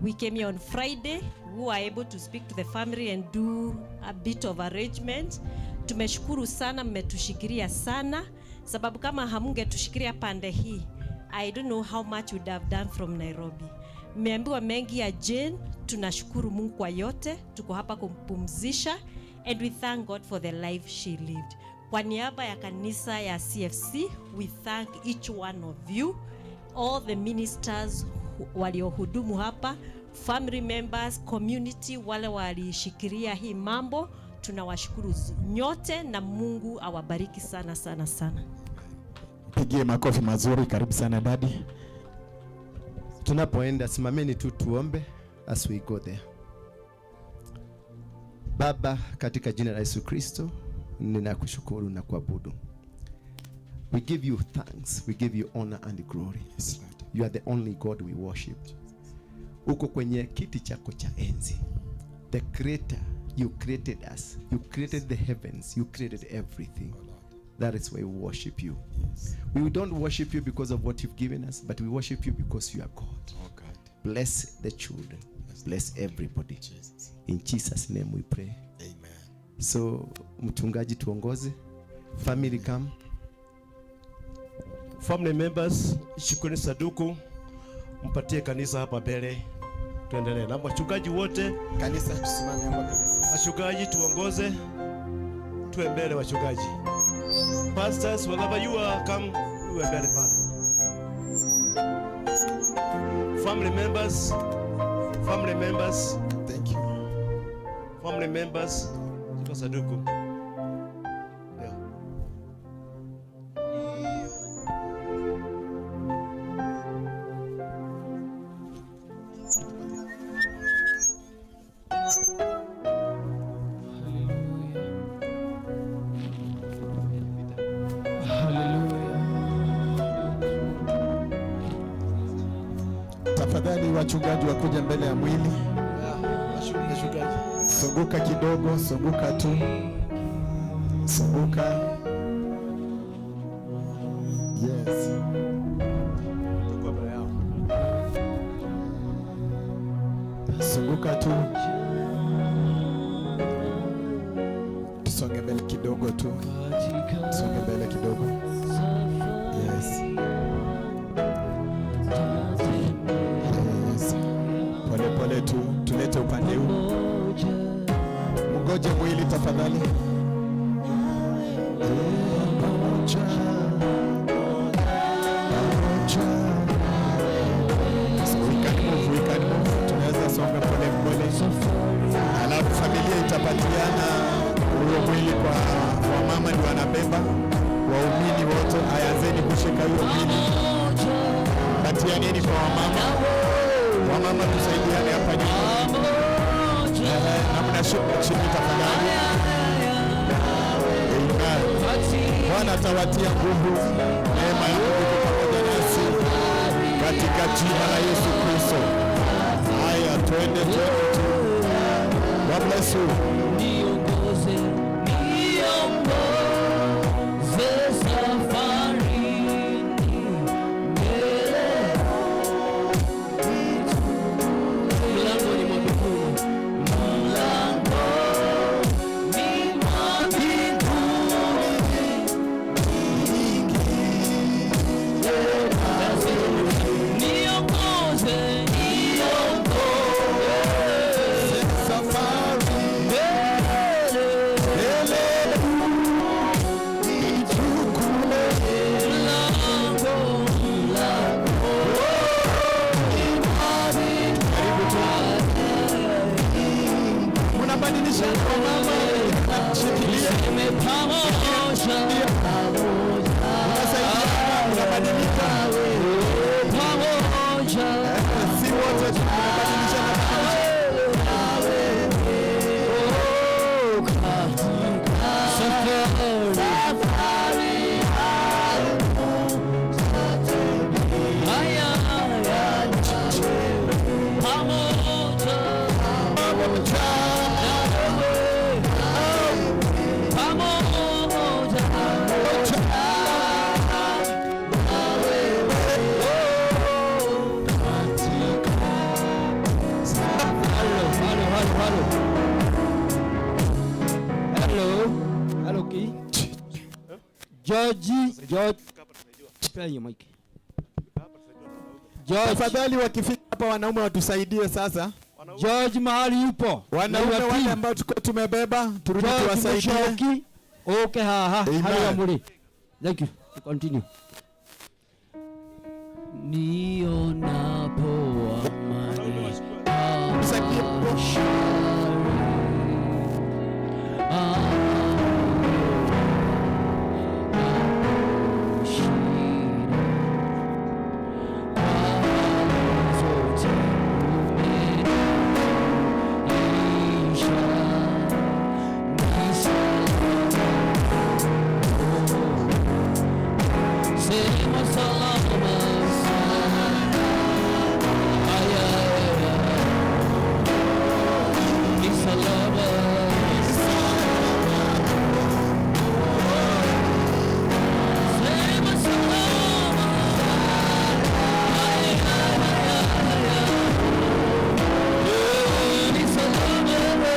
We came here on Friday. We were able to speak to the family and do a bit of arrangement. Tumeshukuru sana, mmetushikilia sana, sababu kama hamungetushikilia pande hii, I don't know how much we'd have done from Nairobi. Mmeambiwa mengi ya Jane, tunashukuru Mungu kwa yote, tuko hapa kumpumzisha and we thank God for the life she lived. Kwa niaba ya kanisa ya CFC, we thank each one of you, all the ministers waliohudumu hapa, family members, community, wale walishikilia hii mambo, tunawashukuru nyote na Mungu awabariki sana sana sana. Pigie makofi mazuri. Karibu sana dadi. Tunapoenda simameni tu tuombe as we go there. Baba, katika jina la Yesu Kristo, ninakushukuru na kuabudu. We give you thanks, we give you honor and glory. Yes, Lord. You are the only God we worship. Uko kwenye kiti chako cha enzi. The creator, you created us. You created the heavens, you created everything. That is why we worship you. Yes. We don't worship you because of what you've given us, but we worship you because you are God. Oh God. Bless the children. Bless everybody. Jesus. In Jesus' name we pray. Amen. So, mchungaji tuongoze. Family come. Family members, shikeni saduku, mpatie kanisa hapa mbele. Tuendelee. Na wachungaji wote, kanisa tusimame hapa kanisa. Wachungaji tuongoze. Tuwe mbele wachungaji. Pastors, wherever you are, come uwe mbele pale. Family members, family members. Thank you. Family members, shika saduku. Yeah. Tafadhali wachungaji wakuja mbele ya mwili. Sunguka kidogo, sunguka tu. Sunguka. Yes. Tuko mbele yao. Sunguka tu. Tusonge mbele kidogo tu. Tusonge mbele kidogo. Yes. Yes. Pole pole tu, tulete upande huu. Mgoje mwili tafadhali. Pamoja. Pamoja. So we can move, we can move. Tunaweza songa pole pole. Alafu familia itapatiana huo mwili kwa wamama ndio wanabeba. Waumini wote hayanzeni kushika huo mwili. Patianeni kwa wamama. Wamama tusaidiane hapa nyuma. Na mnashuka chini tafadhali. Amen. Bwana atawatia nguvu. Neema ya Mungu iko pamoja nasi katika jina la Yesu Kristo. Haya, twende twende tu. God bless you. Niongoze, niongoze safarini mbele. Mlangoni mwa mbinguni, mlangoni mwa mbinguni. Niongoze, niongoze safari mbele. Mlango, mlango. Karibu tu. Mnabadilisha kwa mama, shikilia. Pamoja, Mnasaidiana, mnabadilika. pamoja. Si wote tunabadilishana. Safari. George, George. Play your mic. George. Tafadhali wakifika hapa wanaume watusaidie sasa. George mahali yupo. Wanaume Na wale team. ambao tuko tumebeba turudi George tuwasaidie. Mushoki, oke haha Amen. haria muri. Thank you. Continue. Nionapo amani kama shari, amani shida, kwa hali zote umeniisha, ni salama. Sema salama, salama. Ay, ay, ay. Ni salama. Sema salama. Ay, ay, ay, ay. Ni salama.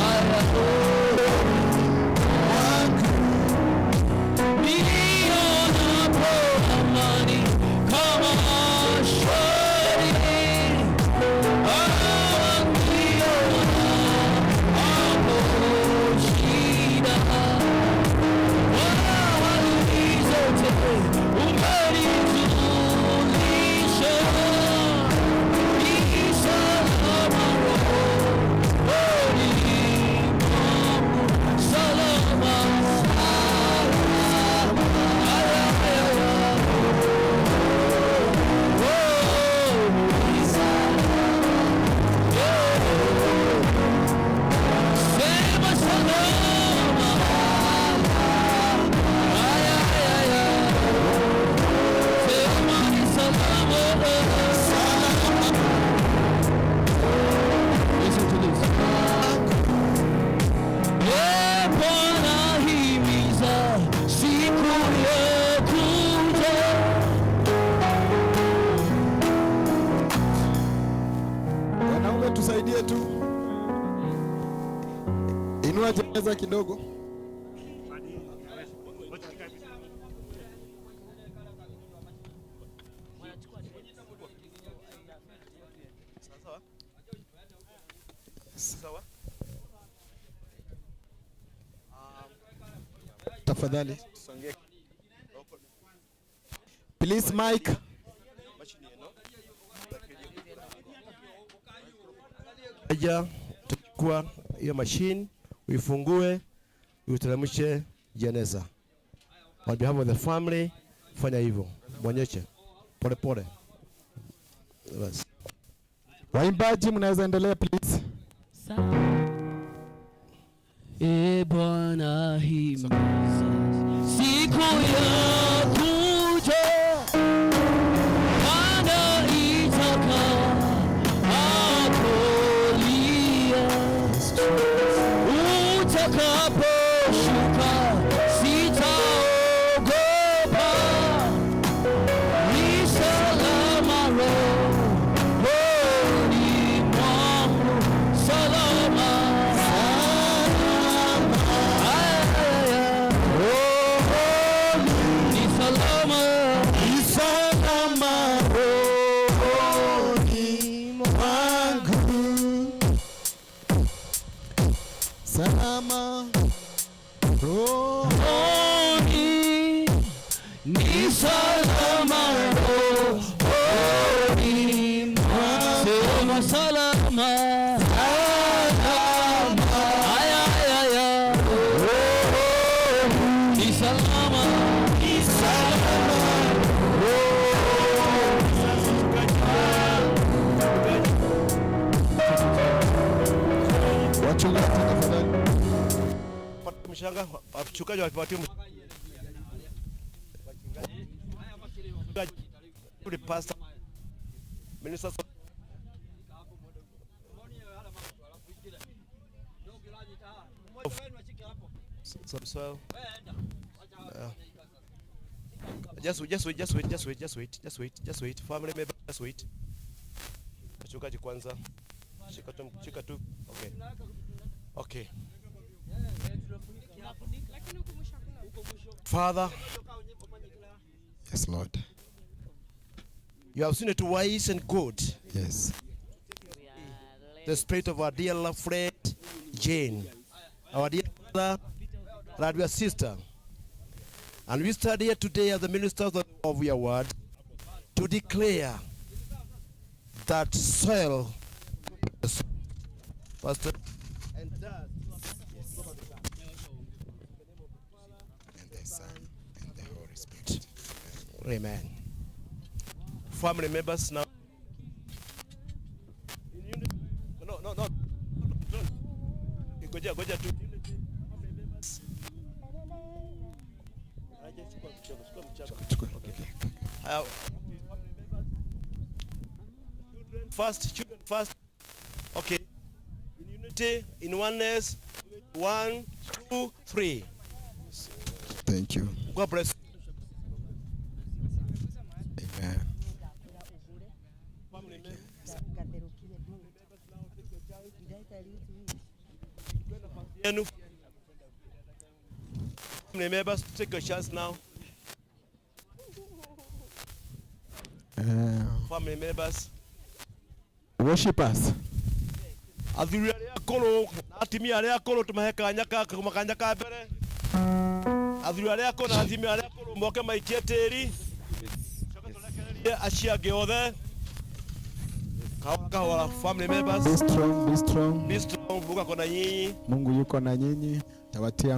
Ay, ay, Nionapo amani kama shari, nionapo shida, hali zote umenijulisha, ni salama rohoni mwangu, salama. Bwana himiza siku ya kuja. Wanaume tusaidie tu. Inua jeneza kidogo. Tafadhali. Please mic. Aja tuchukua hiyo machine uifungue uiteremshe jeneza. On behalf of the family, fanya hivyo, mwonyeshe pole pole. Basi. Waimbaji mnaweza endelea please. E Bwana himiza siku ya kuja, Bwana itakapolia, utakaposhuka sitaogopa, ni salama rohoni mwangu, salama. Ni salama, ni salama rohoni mwangu. Salama rohoni, ni salama rohoni mwangu. Sema salama, salama. Ay, ay, ay, ay. Ni salama, ni salama. Wachungaji tafadhali. Mshanga, wachungaji wapatie the pastor ministers some soil. Just wait, just wait, just wait, just wait, just wait, just wait, just wait. Family member, just wait. Wachungaji kwanza. Shika tu, shika tu. Okay. Okay. Father, Yes, Lord. you have seen it wise and good. Yes. The spirit of our dear loved friend, Jane, our dear brother, and our dear sister. And we stand here today as the ministers of your word to declare that soil, Pastor, and the Son, and the Holy Spirit. Amen. Family members now. No, no, no. Goja, goja tu. Okay. First, children first. Okay. In unity, in oneness. 1, 2, 3. Thank you. God bless. Amen. Family members, take a chance now. Family members. Worshippers. Athuri aria akũrũ na atumia aria akũrũ tũmahe kanya ka kanya ka mbere. Athuri aria akũrũ na atumia aria akũrũ moke maikie tĩri. Coke tũrekererie acio angĩ othe. Kahora family members. Be strong, be strong. Be strong, Mungu ako na nyinyi. Mungu yuko na nyinyi, tawatia